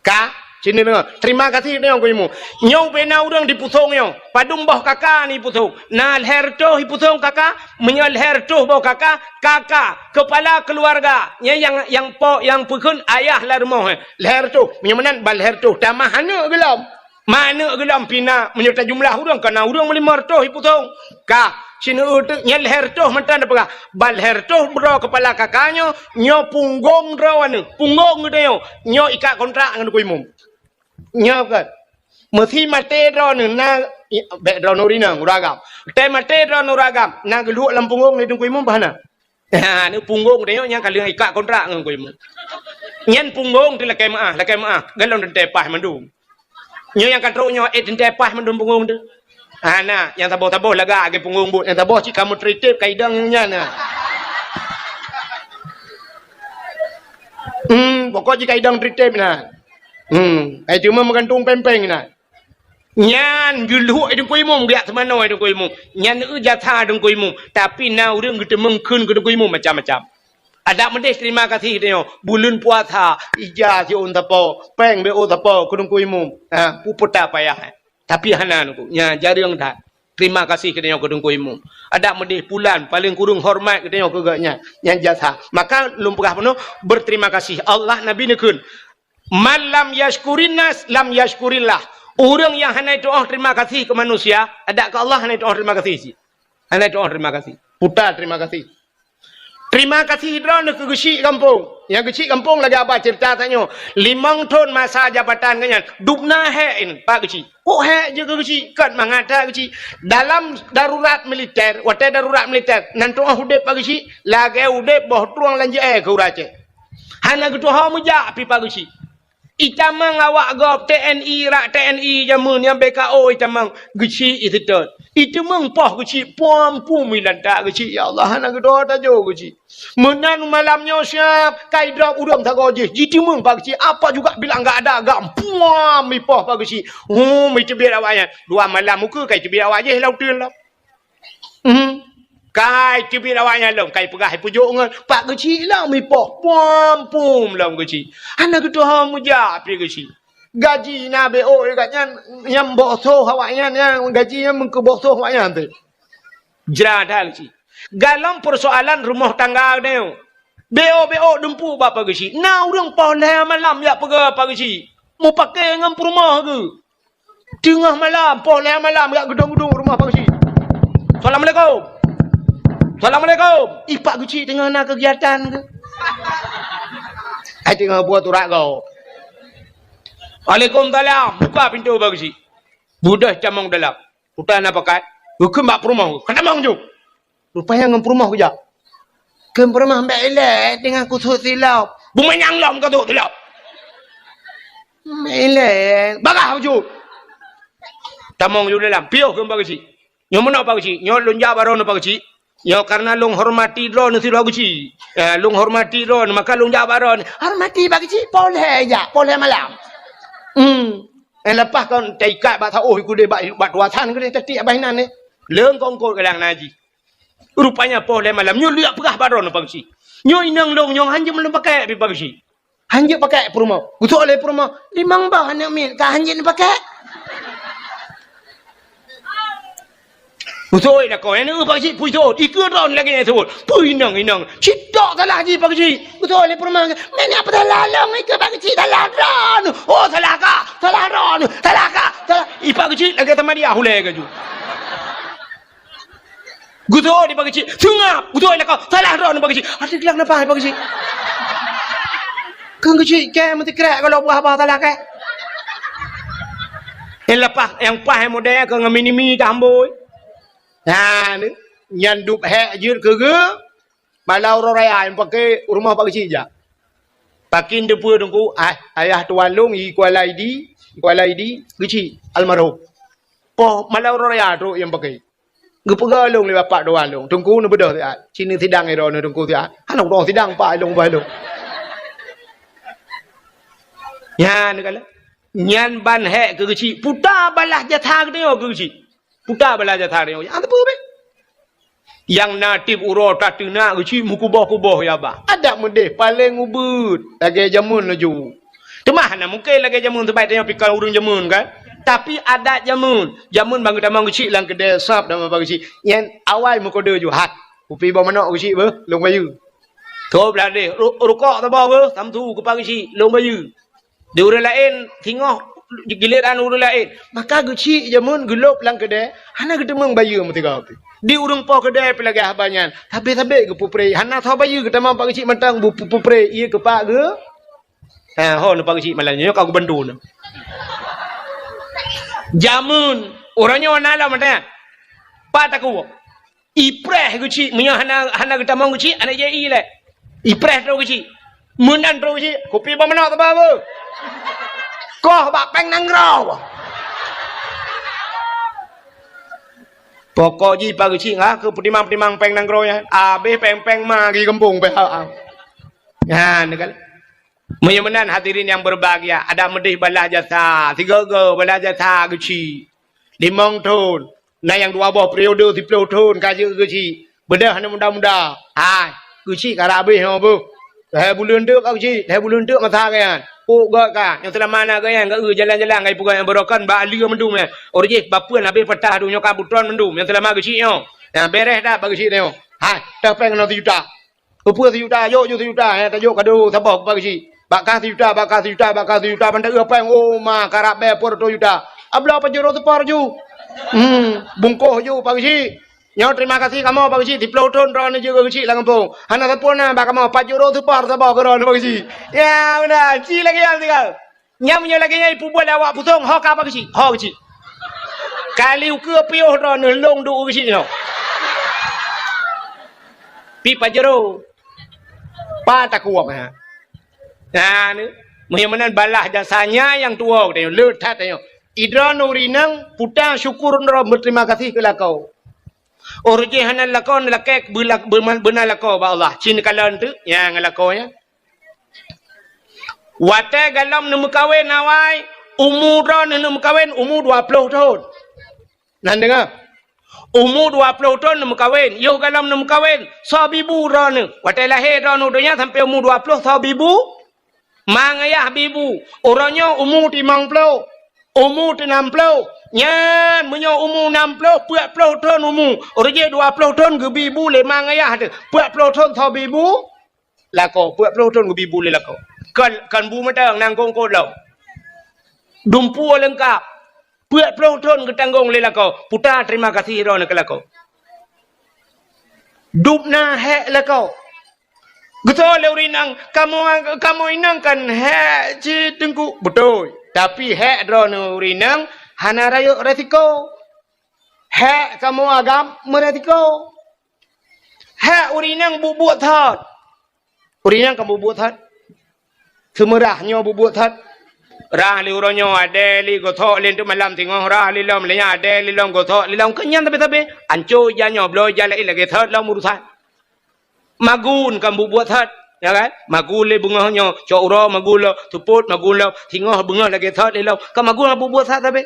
Ka, sini deungoe. Terima kasih tanyoe Teungku Imum. Nyoe ubé na ureueng dipusong nyoe. Padum boh kaka ni pusong. Na lhèe reutôh ipusong kaka, meunyoe lhèe reutôh boh kaka, kaka, kepala keluarga. Nyan nyang, nyang po, nyang peukheun ayah lam rumoh, eh. Lhèe reutôh. Meunyoe meunan ban lhèe reutôh. Tamah aneuk geulom. Ma aneuk geulom pih na, meunyoe tajumlah ureueng, ka na ureueng limong reutôh ipusong. Ka, sineuk teuk nyan lhèe reutôh mantong tapeugah. Ban lhèe reutôh droe kepala kaka nyoe, nyoe punggong droe aneuk. Punggong geutanyoe, nyoe ikat kontrak ngon Teungku Imum. Nyoe kan. Meusi maté droeneuh na, i-, bèk droeneuh rinang, ureueng agam. Teuh maté droeneuh ureueng agam, na geulhok lam punggong lé Teungku Imum bah na. Ha, ni punggong tanyoe nyang ka lheueh ikat kontrak ngon Teungku Imum. Nyan punggong teuh lakèe meu'ah, lakèe meu'ah. Galom teuntèe paih mandum. Nyoe nyang ka trok nyoe, eh, teuntèe paih mandum punggong teuh. Ha, na, nyang saboh-saboh lagak lagèe punggong buet. Nyang saboh cit ka meutritép ka idong nyan na. Hmm, pokok jih ka idong tritép na. Hmm, ai cuma meugantung péng-péng na. Nyan geulhok Teungku Imum, geujak seumanoe Teungku Imum. Nyan eu jasa Teungku Imum. Tapi na ureueng geuteumeung kheun keu Teungku Imum macam-macam. Adak meudeh terima kasih tanyoe. Buleuen puasa, ija siôn sapo, péng B O sapo keu Teungku Imum. Ha, peue puta payah. Tapi hana Teungku. Nyan jareueng that. Terima kasih keu tanyoe keu Teungku Imum. Adak meudeh pulan, paléng kureueng hormat keu tanyoe keu gobnyan. Nyan jasa. Maka lôn peugah bunoe, berterima kasih. Allah, Nabi neukheun, "Man lam yashkurin nas, lam yashkurillah." Ureueng nyang hana tu'oh terima kasih keu manusia, adak keu Allah hana tu'oh terima kasih cit. Hana tu'oh terima kasih. Puta terima kasih. Terima kasih droeneuh keu geuchik gampông. Nyang geuchik gampông lagèe haba ceurita tanyoe. Limong thon masa jabatan geuh nyan, dum na hék nyan, Pak Geuchik. Kok hék jeuet keu geuchik? Kon mangat that geuchik. Dalam darurat militer, watèe darurat militer, nan tu'oh udép Pak Geuchik, lagèe udép boh trueng lam jeu'èe keu ureueng Aceh. Hana geutuho meujak pih Pak Geuchik. Itamong awak gob T N I, rak T N I jameun nyan B K O itamong geuchik iseutôt. Iteumeung poh geuchik, puam-puam ilantak geuchik, ya Allah, hana geutuho tajo geuchik. Meunan malam nyoe siap, ka idrop ureueng sagoe jih, jiteumeung Pak Geuchik, apa juga bilang gak ada gam, puam ipoh Pak Geuchik. Hum, iteubiet awak nyan. Dua malam ukeue ka iteubiet awak jih lam uteuen lom. Hmm. Kai teubiet awak nyan lom, kai peugah ipeujok ngon Pak Geuchik lom ipoh, puam-puam lom geuchik. Hana geutuho meujak pih geuchik. Gaji na B O gobnyan, nyang boh soh awak nyan, nyang gaji nyan meukeuboh soh awak nyan teuh. Jra that geuchik. Galom peusoalan rumoh tangga nyoe. Beu-o, beu-o dumpeue bak Pak Geuchik. Na ureuëng poh lhée malam jak peugah Pak Geuchik. Mupakée ngon peurumoh geuh. Teungoh malam, poh lhée malam jak geudong-geudong rumoh Pak Geuchik. "Assalamualaikum. Assalamualaikum." Ih, Pak Geuchik teungoh na keugiatan geuh. Ai teungoh buet urat gob. "Waalaikumsalam." Buka pintoe Pak Geuchik. Beudôh tamong dalam. Utai na pakat. Geukheun bak peurumoh. "Ka tamong ju." Rupanya ngon peurumoh geujak. Kheun peurumoh, "Bék ilée teungoh kusut silop." "Beumanyang lom kusut silop." "Bék ilée." "Bagah bacut." Tamong ju dalam. "Piôh," kheun Pak Geuchik. "Nyoe meunoe Pak Geuchik. Nyoe lôn jak bak droeneuh Pak Geuchik. Nyoe kareuna lôn hormati droeneuh sidroe Geuchik. Eh, lôn hormati droeneuh, maka lôn jak bak droeneuh." "Hormati Pak Geuchik, poh lhée jak, poh lhée malam." Hmm. Eh, leupah kon taikat bak saôh kudeh bak, bak tuasan kudeh tatiek bak inan ni. Leung kongkot galang naji. Rupanya poh lhée malam nyoe lheueh peugah bak droeneuh Pak Geuchik. "Nyoe inong lôn nyoe hanjeuet lôn pakée pih Pak Geuchik." Hanjeuet pakée peurumoh. Geusok lé peurumoh, "Limong boh aneuk miet ka hanjeuet pakée." Geusok lakoe, "Aneuk Pak Geuchik peue jisok? Ikeue droeneuh lagée nyan jisok." "Peue inong, inong?" "Citok salah jih Pak Geuchik." Geusok lé peurumoh, "Meunan peue salah lôn, ikeue Pak Geuchik salah droeneuh." "Oh, salah kah? Salah droeneuh. Salah kah? Salah." Ih, Pak Geuchik lagée tamadiah ulée gaju. Geusok di Pak Geuchik, seungab, geusok di lakoe, salah droeneuh Pak Geuchik. Adak geulak napa Pak Geuchik? Keu Geuchik kée meusikrek kalau buah-buah salah kée. Nyang leupah, nyang paih model keu ngon mini-mi tambôi. Nah, ni, nyan dup hék jeuet keu geu, malam uroe raya nyang paké u rumoh Pak Geuchik jak. Pakin teupeue teungku, ah, ayah tuan lôn i Kuala Idi, Kuala Idi, Geuchik, almarhum. Poh malam uroe raya trok nyang paké. Geupeugah lôn lé bapak dua lôn, "Teungku neubeudôh siat, ci neusidang droeneuh Teungku siat." Hana udong sidang pak lôn bah lôn. Nyan kala. Nyan ban hék keu Geuchik, puta balah jasa geutanyoe keu Geuchik. Puta balah jasa geutanyoe. Hana teupeu beh. Nyang na tieb uroe tateunak Geuchik meukuboh-kuboh ya bah. Adak meudeh paleng ubeuet lagée jameun laju. Teuma hana mungken lagée jameun, sabab tanyoe pih kon ureuëng jameun kan. Tapi adat jameun, jameun ban geutamong Geuchik lam keudée sab dan Bapak Geuchik. Nyan awai meukodeu juhat. Kupi boh manok Geuchik beuh, lôn bayeue. Tôb ladeh, ru-, rukok saboh beuh, samsu kupa Geuchik, lôn bayeue. Di ureuëng laén singoh giliran ureuëng laén. Maka Geuchik jameun geulôb lam keudée, hana geuteumeung bayeue meusigoe pih. Di ureuëng po keudée pih lagée haba nyan, sabé-sabé geupeupreh, hana soe bayeue geutamong Pak Geuchik mantong bu-, bu-, peupreh, ié keu Pak geu-, Ha, ho neu Pak Geuchik malam nyoe ka kubantu neu. Jameun, uroe nyoe na lom ada. Pat takue. Ipreh Geuchik, meunyoe hana, hana geutamong Geuchik, hana jai ilée. Ipreh trok Geuchik. Meunan trok Geuchik, kupi boh manok teuba beuh. Koh bak péng nanggroe. Pokok jih Pak Geuchik ngah keu peutimang-peutimang péng nanggroe nyan. Abéh péng-péng ma geuh gampông pih ha. Nyan kan. Meunyoe meunan hadirin nyang berbahagia, adak meudeh balah jasa, sigoe-goe balah jasa Geuchik. Limong thon, na nyang dua boh periode siploh thon ka jeuet Geuchik. Beudôh aneuk muda-muda. Hai, Geuchik ka rabéh nyoe beuh. Lhée buleuen teuk ka Geuchik, lhée buleuen teuk masa geuh nyan. Pok gét ka, nyang seulama na geuh nyan, geu jalan-jalan ka jipeugah nyang beurokon bak aleue mandum nyan. Uroe jih bapeuen habéh patah donya ka butron mandum, nyang seulama Geuchik nyoe. Nyang beres that bak Geuchik nyoe. Hai, teuh péng keunoe sijuta. Peue-peue sijuta, jok ju sijuta, eh, tajok kado saboh bak Geuchik. Bak kah sijuta, bak kah sijuta, bak kah sijuta, ban taeu péng, oh, ma, karab bée peuet reutôh juta. Abloe pajoh reutôh seupar ju. Hmm, bungkôh ju Pak Geuchik. Nyoe terima kasih kamoe Pak Geuchik, siploh thon droeneuh jeuet keu Geuchik lam gampông. Hana sapeue na bak kamoe, pajoh reutôh seupar saboh keu droeneuh Pak Geuchik. Ya, beuna, ci lagée nyan sigoe. Nyan meunyoe lagée nyan ipeubuet lé awak pusong, ho ka Pak Geuchik, ho Geuchik. Kali ukeue piôh droeneuh lôn duek u Geuchik nyoe. Pi pajero. Pa takuok ha. Nah, ni. Meunyoe meunan balah jasa nyan nyang tuwoe geutanyoe, le that tanyoe. Idroeneuh ureueng inong, puta syukur droe, beuterima kasih keu lakoe. Uroe jih hana lakoe, lakée beula-, beuna lakoe bak Allah. Ci neukalon teuk, nyan ngon lakoe nyan. Watée galom neumeukawen awai, umu droeneuh neumeukawen, umu dua ploh thon. Nan deungoe, umu dua ploh thon neumeukawen, yoh galom neumeukawen, soe bibu droeneuh. Watée lahé droeneuh u donya sampoe umu dua ploh, soe bibu? Ma ngayah bibu. Uroe nyoe umu limong ploh, umu teunam ploh. Nyan meunyoe umu nam ploh, peuet ploh thon umu. Uroe jih dua ploh thon geubi bu lé ma ngayah teuh. Peuet ploh thon soe bibu? Lakoe, peuet ploh thon geubi bu lé lakoe. Kon, kon bu mantong, nangkong kot lom. Dumpeue leungkap. Peuet ploh thon geutanggong lé lakoe. Puta terima kasih droeneuh keu lakoe. Dub na hék lakoe. Geutôi lé ureueng inong, "Kamoe, kamoe inong kan hék cit Teungku." Beutôi. Tapi hék droeneuh ureueng inong hana rayeuk resiko. Hék kamoe agam meuresiko. Hék ureueng inong buet-buet that. Ureueng inong kan buet-buet that. Seumeurah nyoe buet-buet that. Rah lé uroe nyoe, adèe lé gosok lé, teuk malam singoh rah lé lom, lé nyan adèe lé lom, gosok lé lom. Keu nyan sabe-sabe. Ancô ija nyoe, bloe ija laén lagèe that lom urusan. Magun kan buet-buet that, ya kan? Magun lé beungoh nyoe, cok uroe magun lom, seupôt magun lom, singoh beungoh lagèe that lé lom. Kan magun buet-buet that sabe.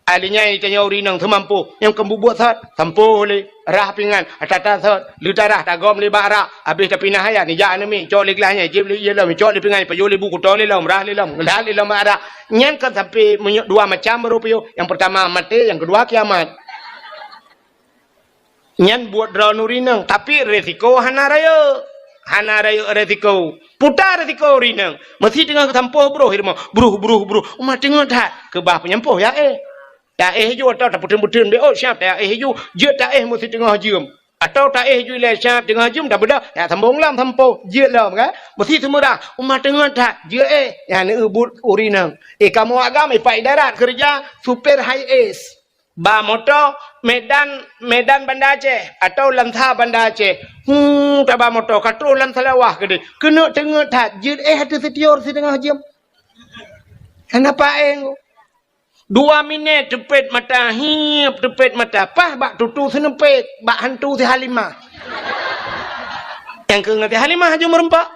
Ai lheueh nyan tanyoe ureueng inong seumampoh, nyang keu buet-buet that, sampoh lé, rah pingan, ata-ata that, leutarah tagom lé bak rak, habéh tapinah ayat, nijak aneuk miet, cok lé glah nyan, jieb lé ié lom, cok lé pingan, pajoh lé bu, kuto lé lom, rah lé lom, ngeudat lé lom bak rak. Nyan kan sampoh meunyoe dua macam baru piôh. Nyang peurtama maté, nyang keudua kiamat. Nyan buet droeneuh ureueng inong, tapi resiko hana rayeuk. Hana rayeuk resiko. Puta resiko ureueng inong. Meusi teungoh sampoh broh i rumoh. Broh, broh, broh. Uma teungeut that. Keubah peunyampôh ya éh. Ya éh ju atau tapeuteun-peuteun B O siap ya éh ju. Jeuet ta éh meusi teungoh jeuem. Atau ta éh ju ilèe siap teungoh jeuem dah beudah. Ya sambong lam sampoh. Jeuet lom kan. Meusi seumeurah. Uma teungeut that. Jeuet éh. Ya neubuet ureueng inong. Éh kamoe agam, éh Pak Idarat keureuja supir high S. Ba moto Medan, Medan Banda Aceh atau Lansa Banda Aceh. Hu, taba moto ka troh lam Seulawah keudeh. Keuneuk teungeut that, jeuet éh ateueh sitior siteungoh jeuem. Hana paéng. Dua minèt teupet mata, hiep teupet mata, paih bak tutu seuneupet, bak hantu si Halimah. Nyang keu ngon si Halimah aju meureumpok.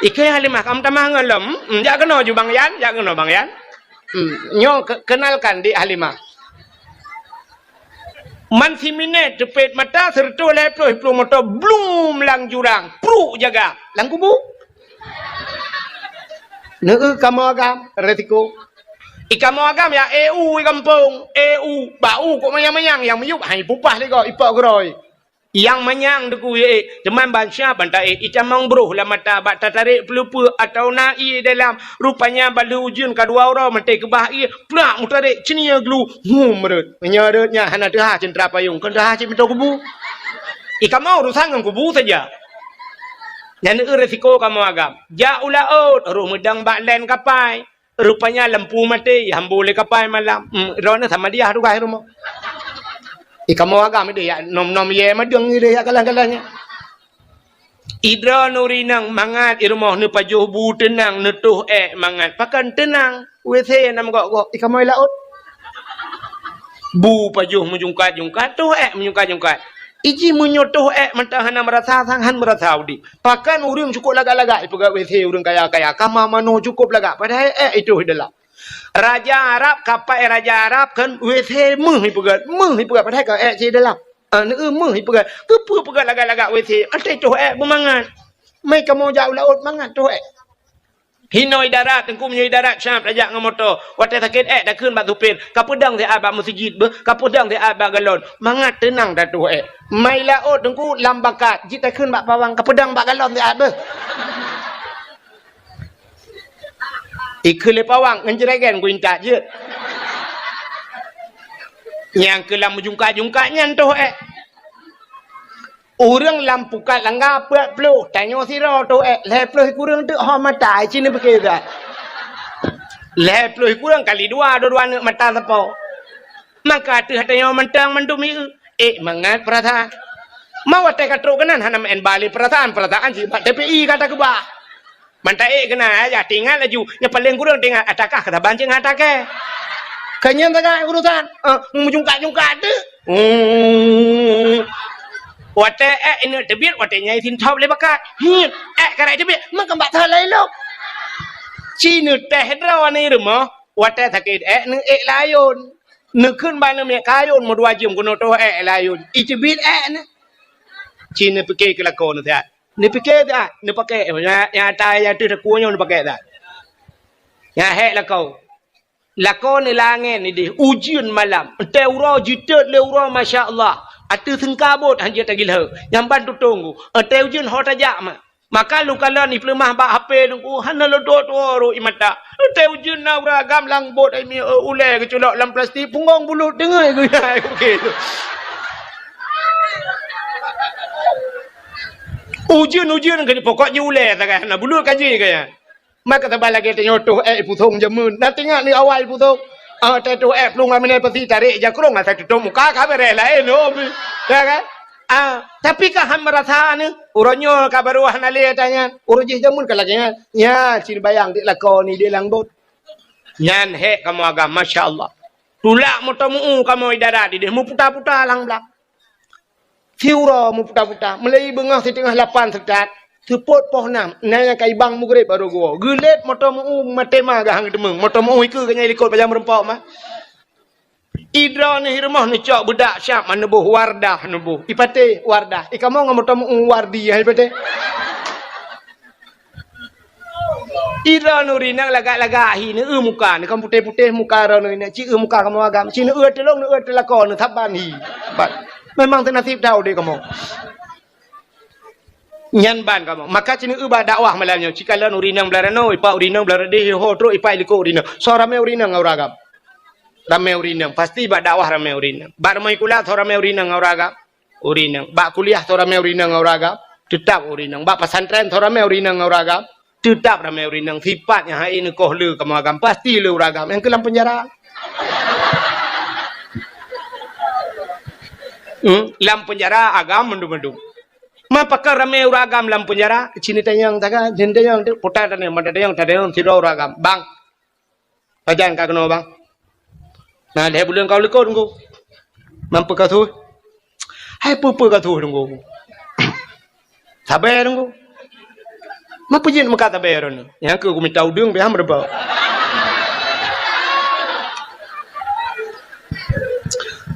Ikeu Halimah, kamu tamah ngon lom. Hmm, jak keunoe ju Bang Yan, jak keunoe Bang Yan. Hmm, nyoe ke-, kenalkan Dik Halimah. Man siminèt teupet mata, seureutôh lhèe ploh, ploh moto, blum lam jurang, pruk jaga, lam kubu. Neu kamoe agam, resiko. I kamoe agam ya, éh u i gampông, éh u, bak u kok manyang-manyang, nyang miyueb hai pupah lé gob, ipok geurôi. Nyang manyang Teungku, éh, teuma bansa ban taéh, itamong broh lam mata bak tatarek peuleupeue atawa na ié dalam. Rupanya ban lheueh ujeuen ka dua uroe maté keubah ié, plak meutarek ceunie glu, hum rhot. Meunyoe rhot nyan hana teuhah ceuntra payong, kon teuhah cit meutoe kubu. I kamoe urusan ngon kubu saja. Nyan eu resiko kamoe agam. Jak u laôt, roh meudong bak lén kapai. Rupanya lampu maté, hambô lé kapai malam. Hmm, droeneuh sama diah tugaih rumoh. I kamoe agam ideh yak nom-nom yé madeueng ideh yak galah-galah nyan. I droeneuh ureueng inong mangat i rumoh neupajoh bu teunang, neutoh ék mangat. Pakon teunang? W C nam gok-gok, i kamoe laôt. Bu pajoh meujungkat-jungkat, toh ék meujungkat-jungkat. Iji meunyoe toh ék mantong hana meurasa sang, han meurasa udeb. Pakon ureueng cukôp lagak-lagak ipeugöt W C ureueng kaya-kaya, kama manoe cukôp lagak, padahai ék itoh i dalam. Raja Arab, kapai raja Arab kan W C meuh ipeugöt, meuh ipeugöt, padahai ka ék cit i dalam. Ah, neu meuh ipeugöt. Keupeue peugöt lagak-lagak W C? Até toh ék beumangat. Mai kamoe jak u laôt mangat toh ék. Hinoe i darat, Teungku, meunyoe i darat siap tajak ngon moto. Watèe sakét ék takheun bak supir, "Kapeudong siat bak meuseujid beuh, kapeudong siat bak galon." Mangat teunang tatoh ék. Mai laôt, Teungku, lam bakat, jeuet takheun bak pawang, "Kapeudong bak galon siat beuh." Ikheun lé pawang, ngon jregen kuintat jeuet. Nyang keu lam meujungkat-jungkat nyan toh ék. Ureueng lam pukat langga peuet ploh, tanyoe sidroe toh ék, lhèe ploh kureueng teuk ho mata, ci neupiké that. Lhèe ploh kureueng kali dua, dua-dua aneuk mata sapo. Maka ateueh tanyoe mantong mandum ieu, ék mangat peurasaan. Ma watèe ka trok keunan hana meu'en ba lé peurasaan, peurasaan cit bak T P I ka takeubah. Mantong ék keunan, ya, teuingat laju. Nyang paleng kureueng teuingat, ata kah keu saban cit ngon ata kèe. Keu nyan sagai urusan. Ah, meujungkat-jungkat teuk. Hmm. Watèe ék ineuk teubiet, watèe nyan isin thop lé bakat. Hiet, ék karai teubiet, meukeubah that laén lom. Ci neutéh droe aneuk rumoh, watèe sakét ék neuék layôn. Neukheun bak aneuk miet kayôn meudua jeuem keunoe toh ék layôn. Iteubiet ék nyan. Ci neupiké keu lakoe neuh siat. Neupiké that, neupakék, nyang, nyang ata nyang teuh takue nyoe neupakék that. Nyang hék lakoe. Lakoe neulangèe nideh, ujeuen malam. Watèe uroe jiteuet lé uroe, masya Allah. Ateueh seungkabot han jeuet tagilheu. Nyang ban tutông ku. Watèe ujeuen ho tajak ma. Maka lôn kalon ipeuleumah bak H P lôn ku, hana lôn tuwoe-tuwoe rot ie mata. Watèe ujeuen na ureueng agam lam bot, ai mi, eh, ulèe geuculok lam plastik, punggong bulut deungon geuya, ai, oke. Ujeuen-ujeuen keu pokok jih ulèe sagai, hana bulut ka jih kaya. Maka saban lagèe tanyoe toh èk ipusong jameun. Na teuingat ni awai ipusong. Ah, teutoh èk plueng lam inan pasi tarek jakrong asai tutôp muka ka beureh laén, oh. Ya kan? Ah, tapi ka han meurasa ni, uroe nyoe ka barô hana lé ata nyan. Uroe jih jameun ka lagèe nyan. Nyan, cit bayang di lakoe ni di lam bot. Nyan hék kamoe agam, masya Allah. Tulak moto meu-u kamoe di darat idéh, meuputa-puta lam blang. Siuroe meuputa-puta, meulai beungoh siteungoh lapan seutat, seupôt poh nam, na nyang ka ibang mugreb barô geuwoe. Geulét moto meu-u maté ma geuhang teumeueng, moto meu-u ikeue geuh nyan ilikot bajang meurumpok ma. Idroe neuh i rumoh neucok beudak siap ma neuboh Wardah neuboh. Ipatéh Wardah, ikamoe ngon moto meu-u Wardi hai ipatéh. Idroe neuh rinang lagak-lagak hi, neueu muka, neuh kan putéh-putéh muka droe neuh rinang, ci eu muka kamoe agam, ci neueu teulông, neueu teulakô, neusaban hi. Ban. Memang teunasib that udép kamoe. Nyan ban kamoe. Maka ci neueu bak dakwah malam nyoe, ci kalon ureueng inong blah ranoe, ipak ureueng inong blah rot idéh, ho trok ipak ilikot ureueng inong. Soe ramé ureueng inong ngon ureueng agam? Ramé ureueng inong. Pasti bak dakwah ramé ureueng inong. Bak rumoh sikula soe ramé ureueng inong ngon ureueng agam? Ureueng inong. Bak kuliah soe ramé ureueng inong ngon ureueng agam? Teutap ureueng inong. Bak pesantren soe ramé ureueng inong ngon ureueng agam? Teutap ramé ureueng inong. Sipat nyang hai neukoh le kamoe agam, pasti le ureueng agam. Nyang keu lam peunjara. Hmm? Lam peunjara agam mandum-mandum. Ma pakon ramé ureueng agam lam peunjara? Ci neutanyong taga, ci neutanyong tu, puta tanyong, mata tanyong, tatanyong sidroe ureueng agam. Bang, pajan ka keunoe, bang? Na lhèe buleuen ka u likot, Teungku. Man peue ka su? Hai peue-peue ka su, Teungku. Sabe, Teungku. Man peue jeuet meukat sabe droeneuh? Nyang keuh kumita udeueng pih han meureubah.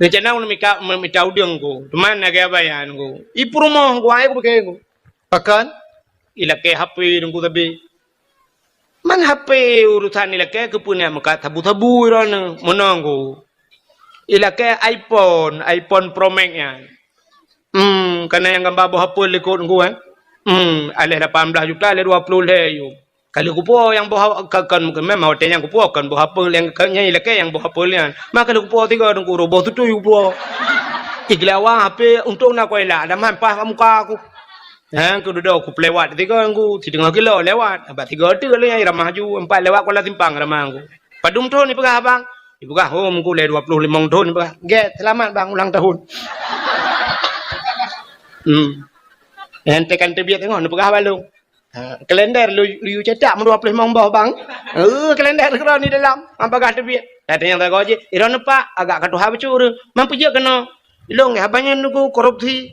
Rencana ulôn mika-, meumita udeueng, Teungku. Teuma lagèe abaya, Teungku. I peurumoh, Teungku, hai kupiké, Teungku. Pakon? Ilakèe H P, Teungku, sabe. Man H P urusan ilakèe, keupeue neuk meukat sabu-sabu droeneuh, meunoe, Teungku. Ilakèe iPhone, iPhone Pro Max nyan. Hmm, ka na nyang gamba boh apel likot, Teungku, eh? Hmm, aléh lapan blah juta, aléh dua ploh lhèe yum. Ka lheueh kupuwoe nyang boh a-, ka, kon, memang watèe nyan kupuwoe kon boh apel nyang, ka, nyang ilakèe nyang boh apel nyan. Ma ka lheueh kupuwoe sigoe, Teungku, roh boh tutui kupuwoe. Igeulawa H P untông na kuela, ada man paih bak muka aku. Nyang keududoe kupeulewat sigoe, Teungku, siteungoh kilo lewat. Bak sigoe teuk lé nyang ramah ju, empat lewat Kuala Simpang ramah, Teungku. Padum thon ipeugah abang? Ipeugah, "Oh, Teungku, lé dua ploh limong thon," ipeugah. "Gèt, seulamat, Bang, ulang tahun." Hmm. Nyang tekan teubiet teungoh, neupeugah bak lôn. Ha, kalender lu, lu cetak meudua ploh limong boh, Bang. Eh, kalender keudroe ni dalam, han peugah teubiet. Datang nyang sagoe jih, "Droeneuh, Pak, agak ka tuha bacut ureueng. Man peue jeuet keunoe?" "Ilôn, abang nyan, Teungku, korupsi."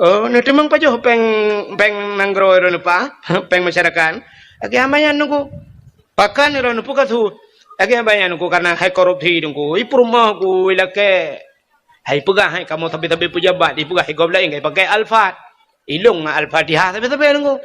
"Oh, neuteumeung pajoh péng, péng nanggroe droeneuh, Pak, péng masyarakat?" "Lagèe hana nyan, Teungku." "Pakon droeneuh, peue ka su?" "Lagèe hana nyan, Teungku, karena hai korupsi, Teungku. I peurumoh ku ilakèe." Hai peugah hai kamoe sabe-sabe peujabat, ipeugah hai gob laén, hai pakai Alphard. Ilôn ngon Al-Fatihah sabe-sabe, Teungku.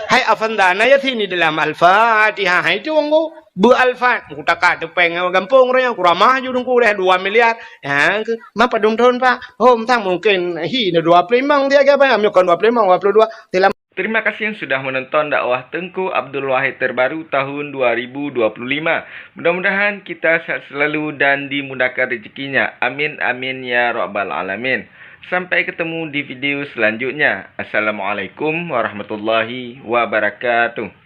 Hai Avanza na Yasin di dalam Al-Fatihah, hai tu, Teungku. Beu Alphard, ku takat teupeng ngon gampông raya, ku ramah ju, Teungku, lé dua miliar. Ha, ke, ma padum thon, Pak? Hom sang mungkin hi na dua ploh limong dia ke, Pak? Ami kon dua ploh limong, dua puluh dua. Dalam Terima kasih yang sudah menonton dakwah Teungku Abdul Wahid terbaru tahun dua ribu dua puluh lima. Mudah-mudahan kita sehat selalu dan dimudahkan rezekinya. Amin, amin, ya rabbal alamin. Sampai ketemu di video selanjutnya. Assalamualaikum warahmatullahi wabarakatuh.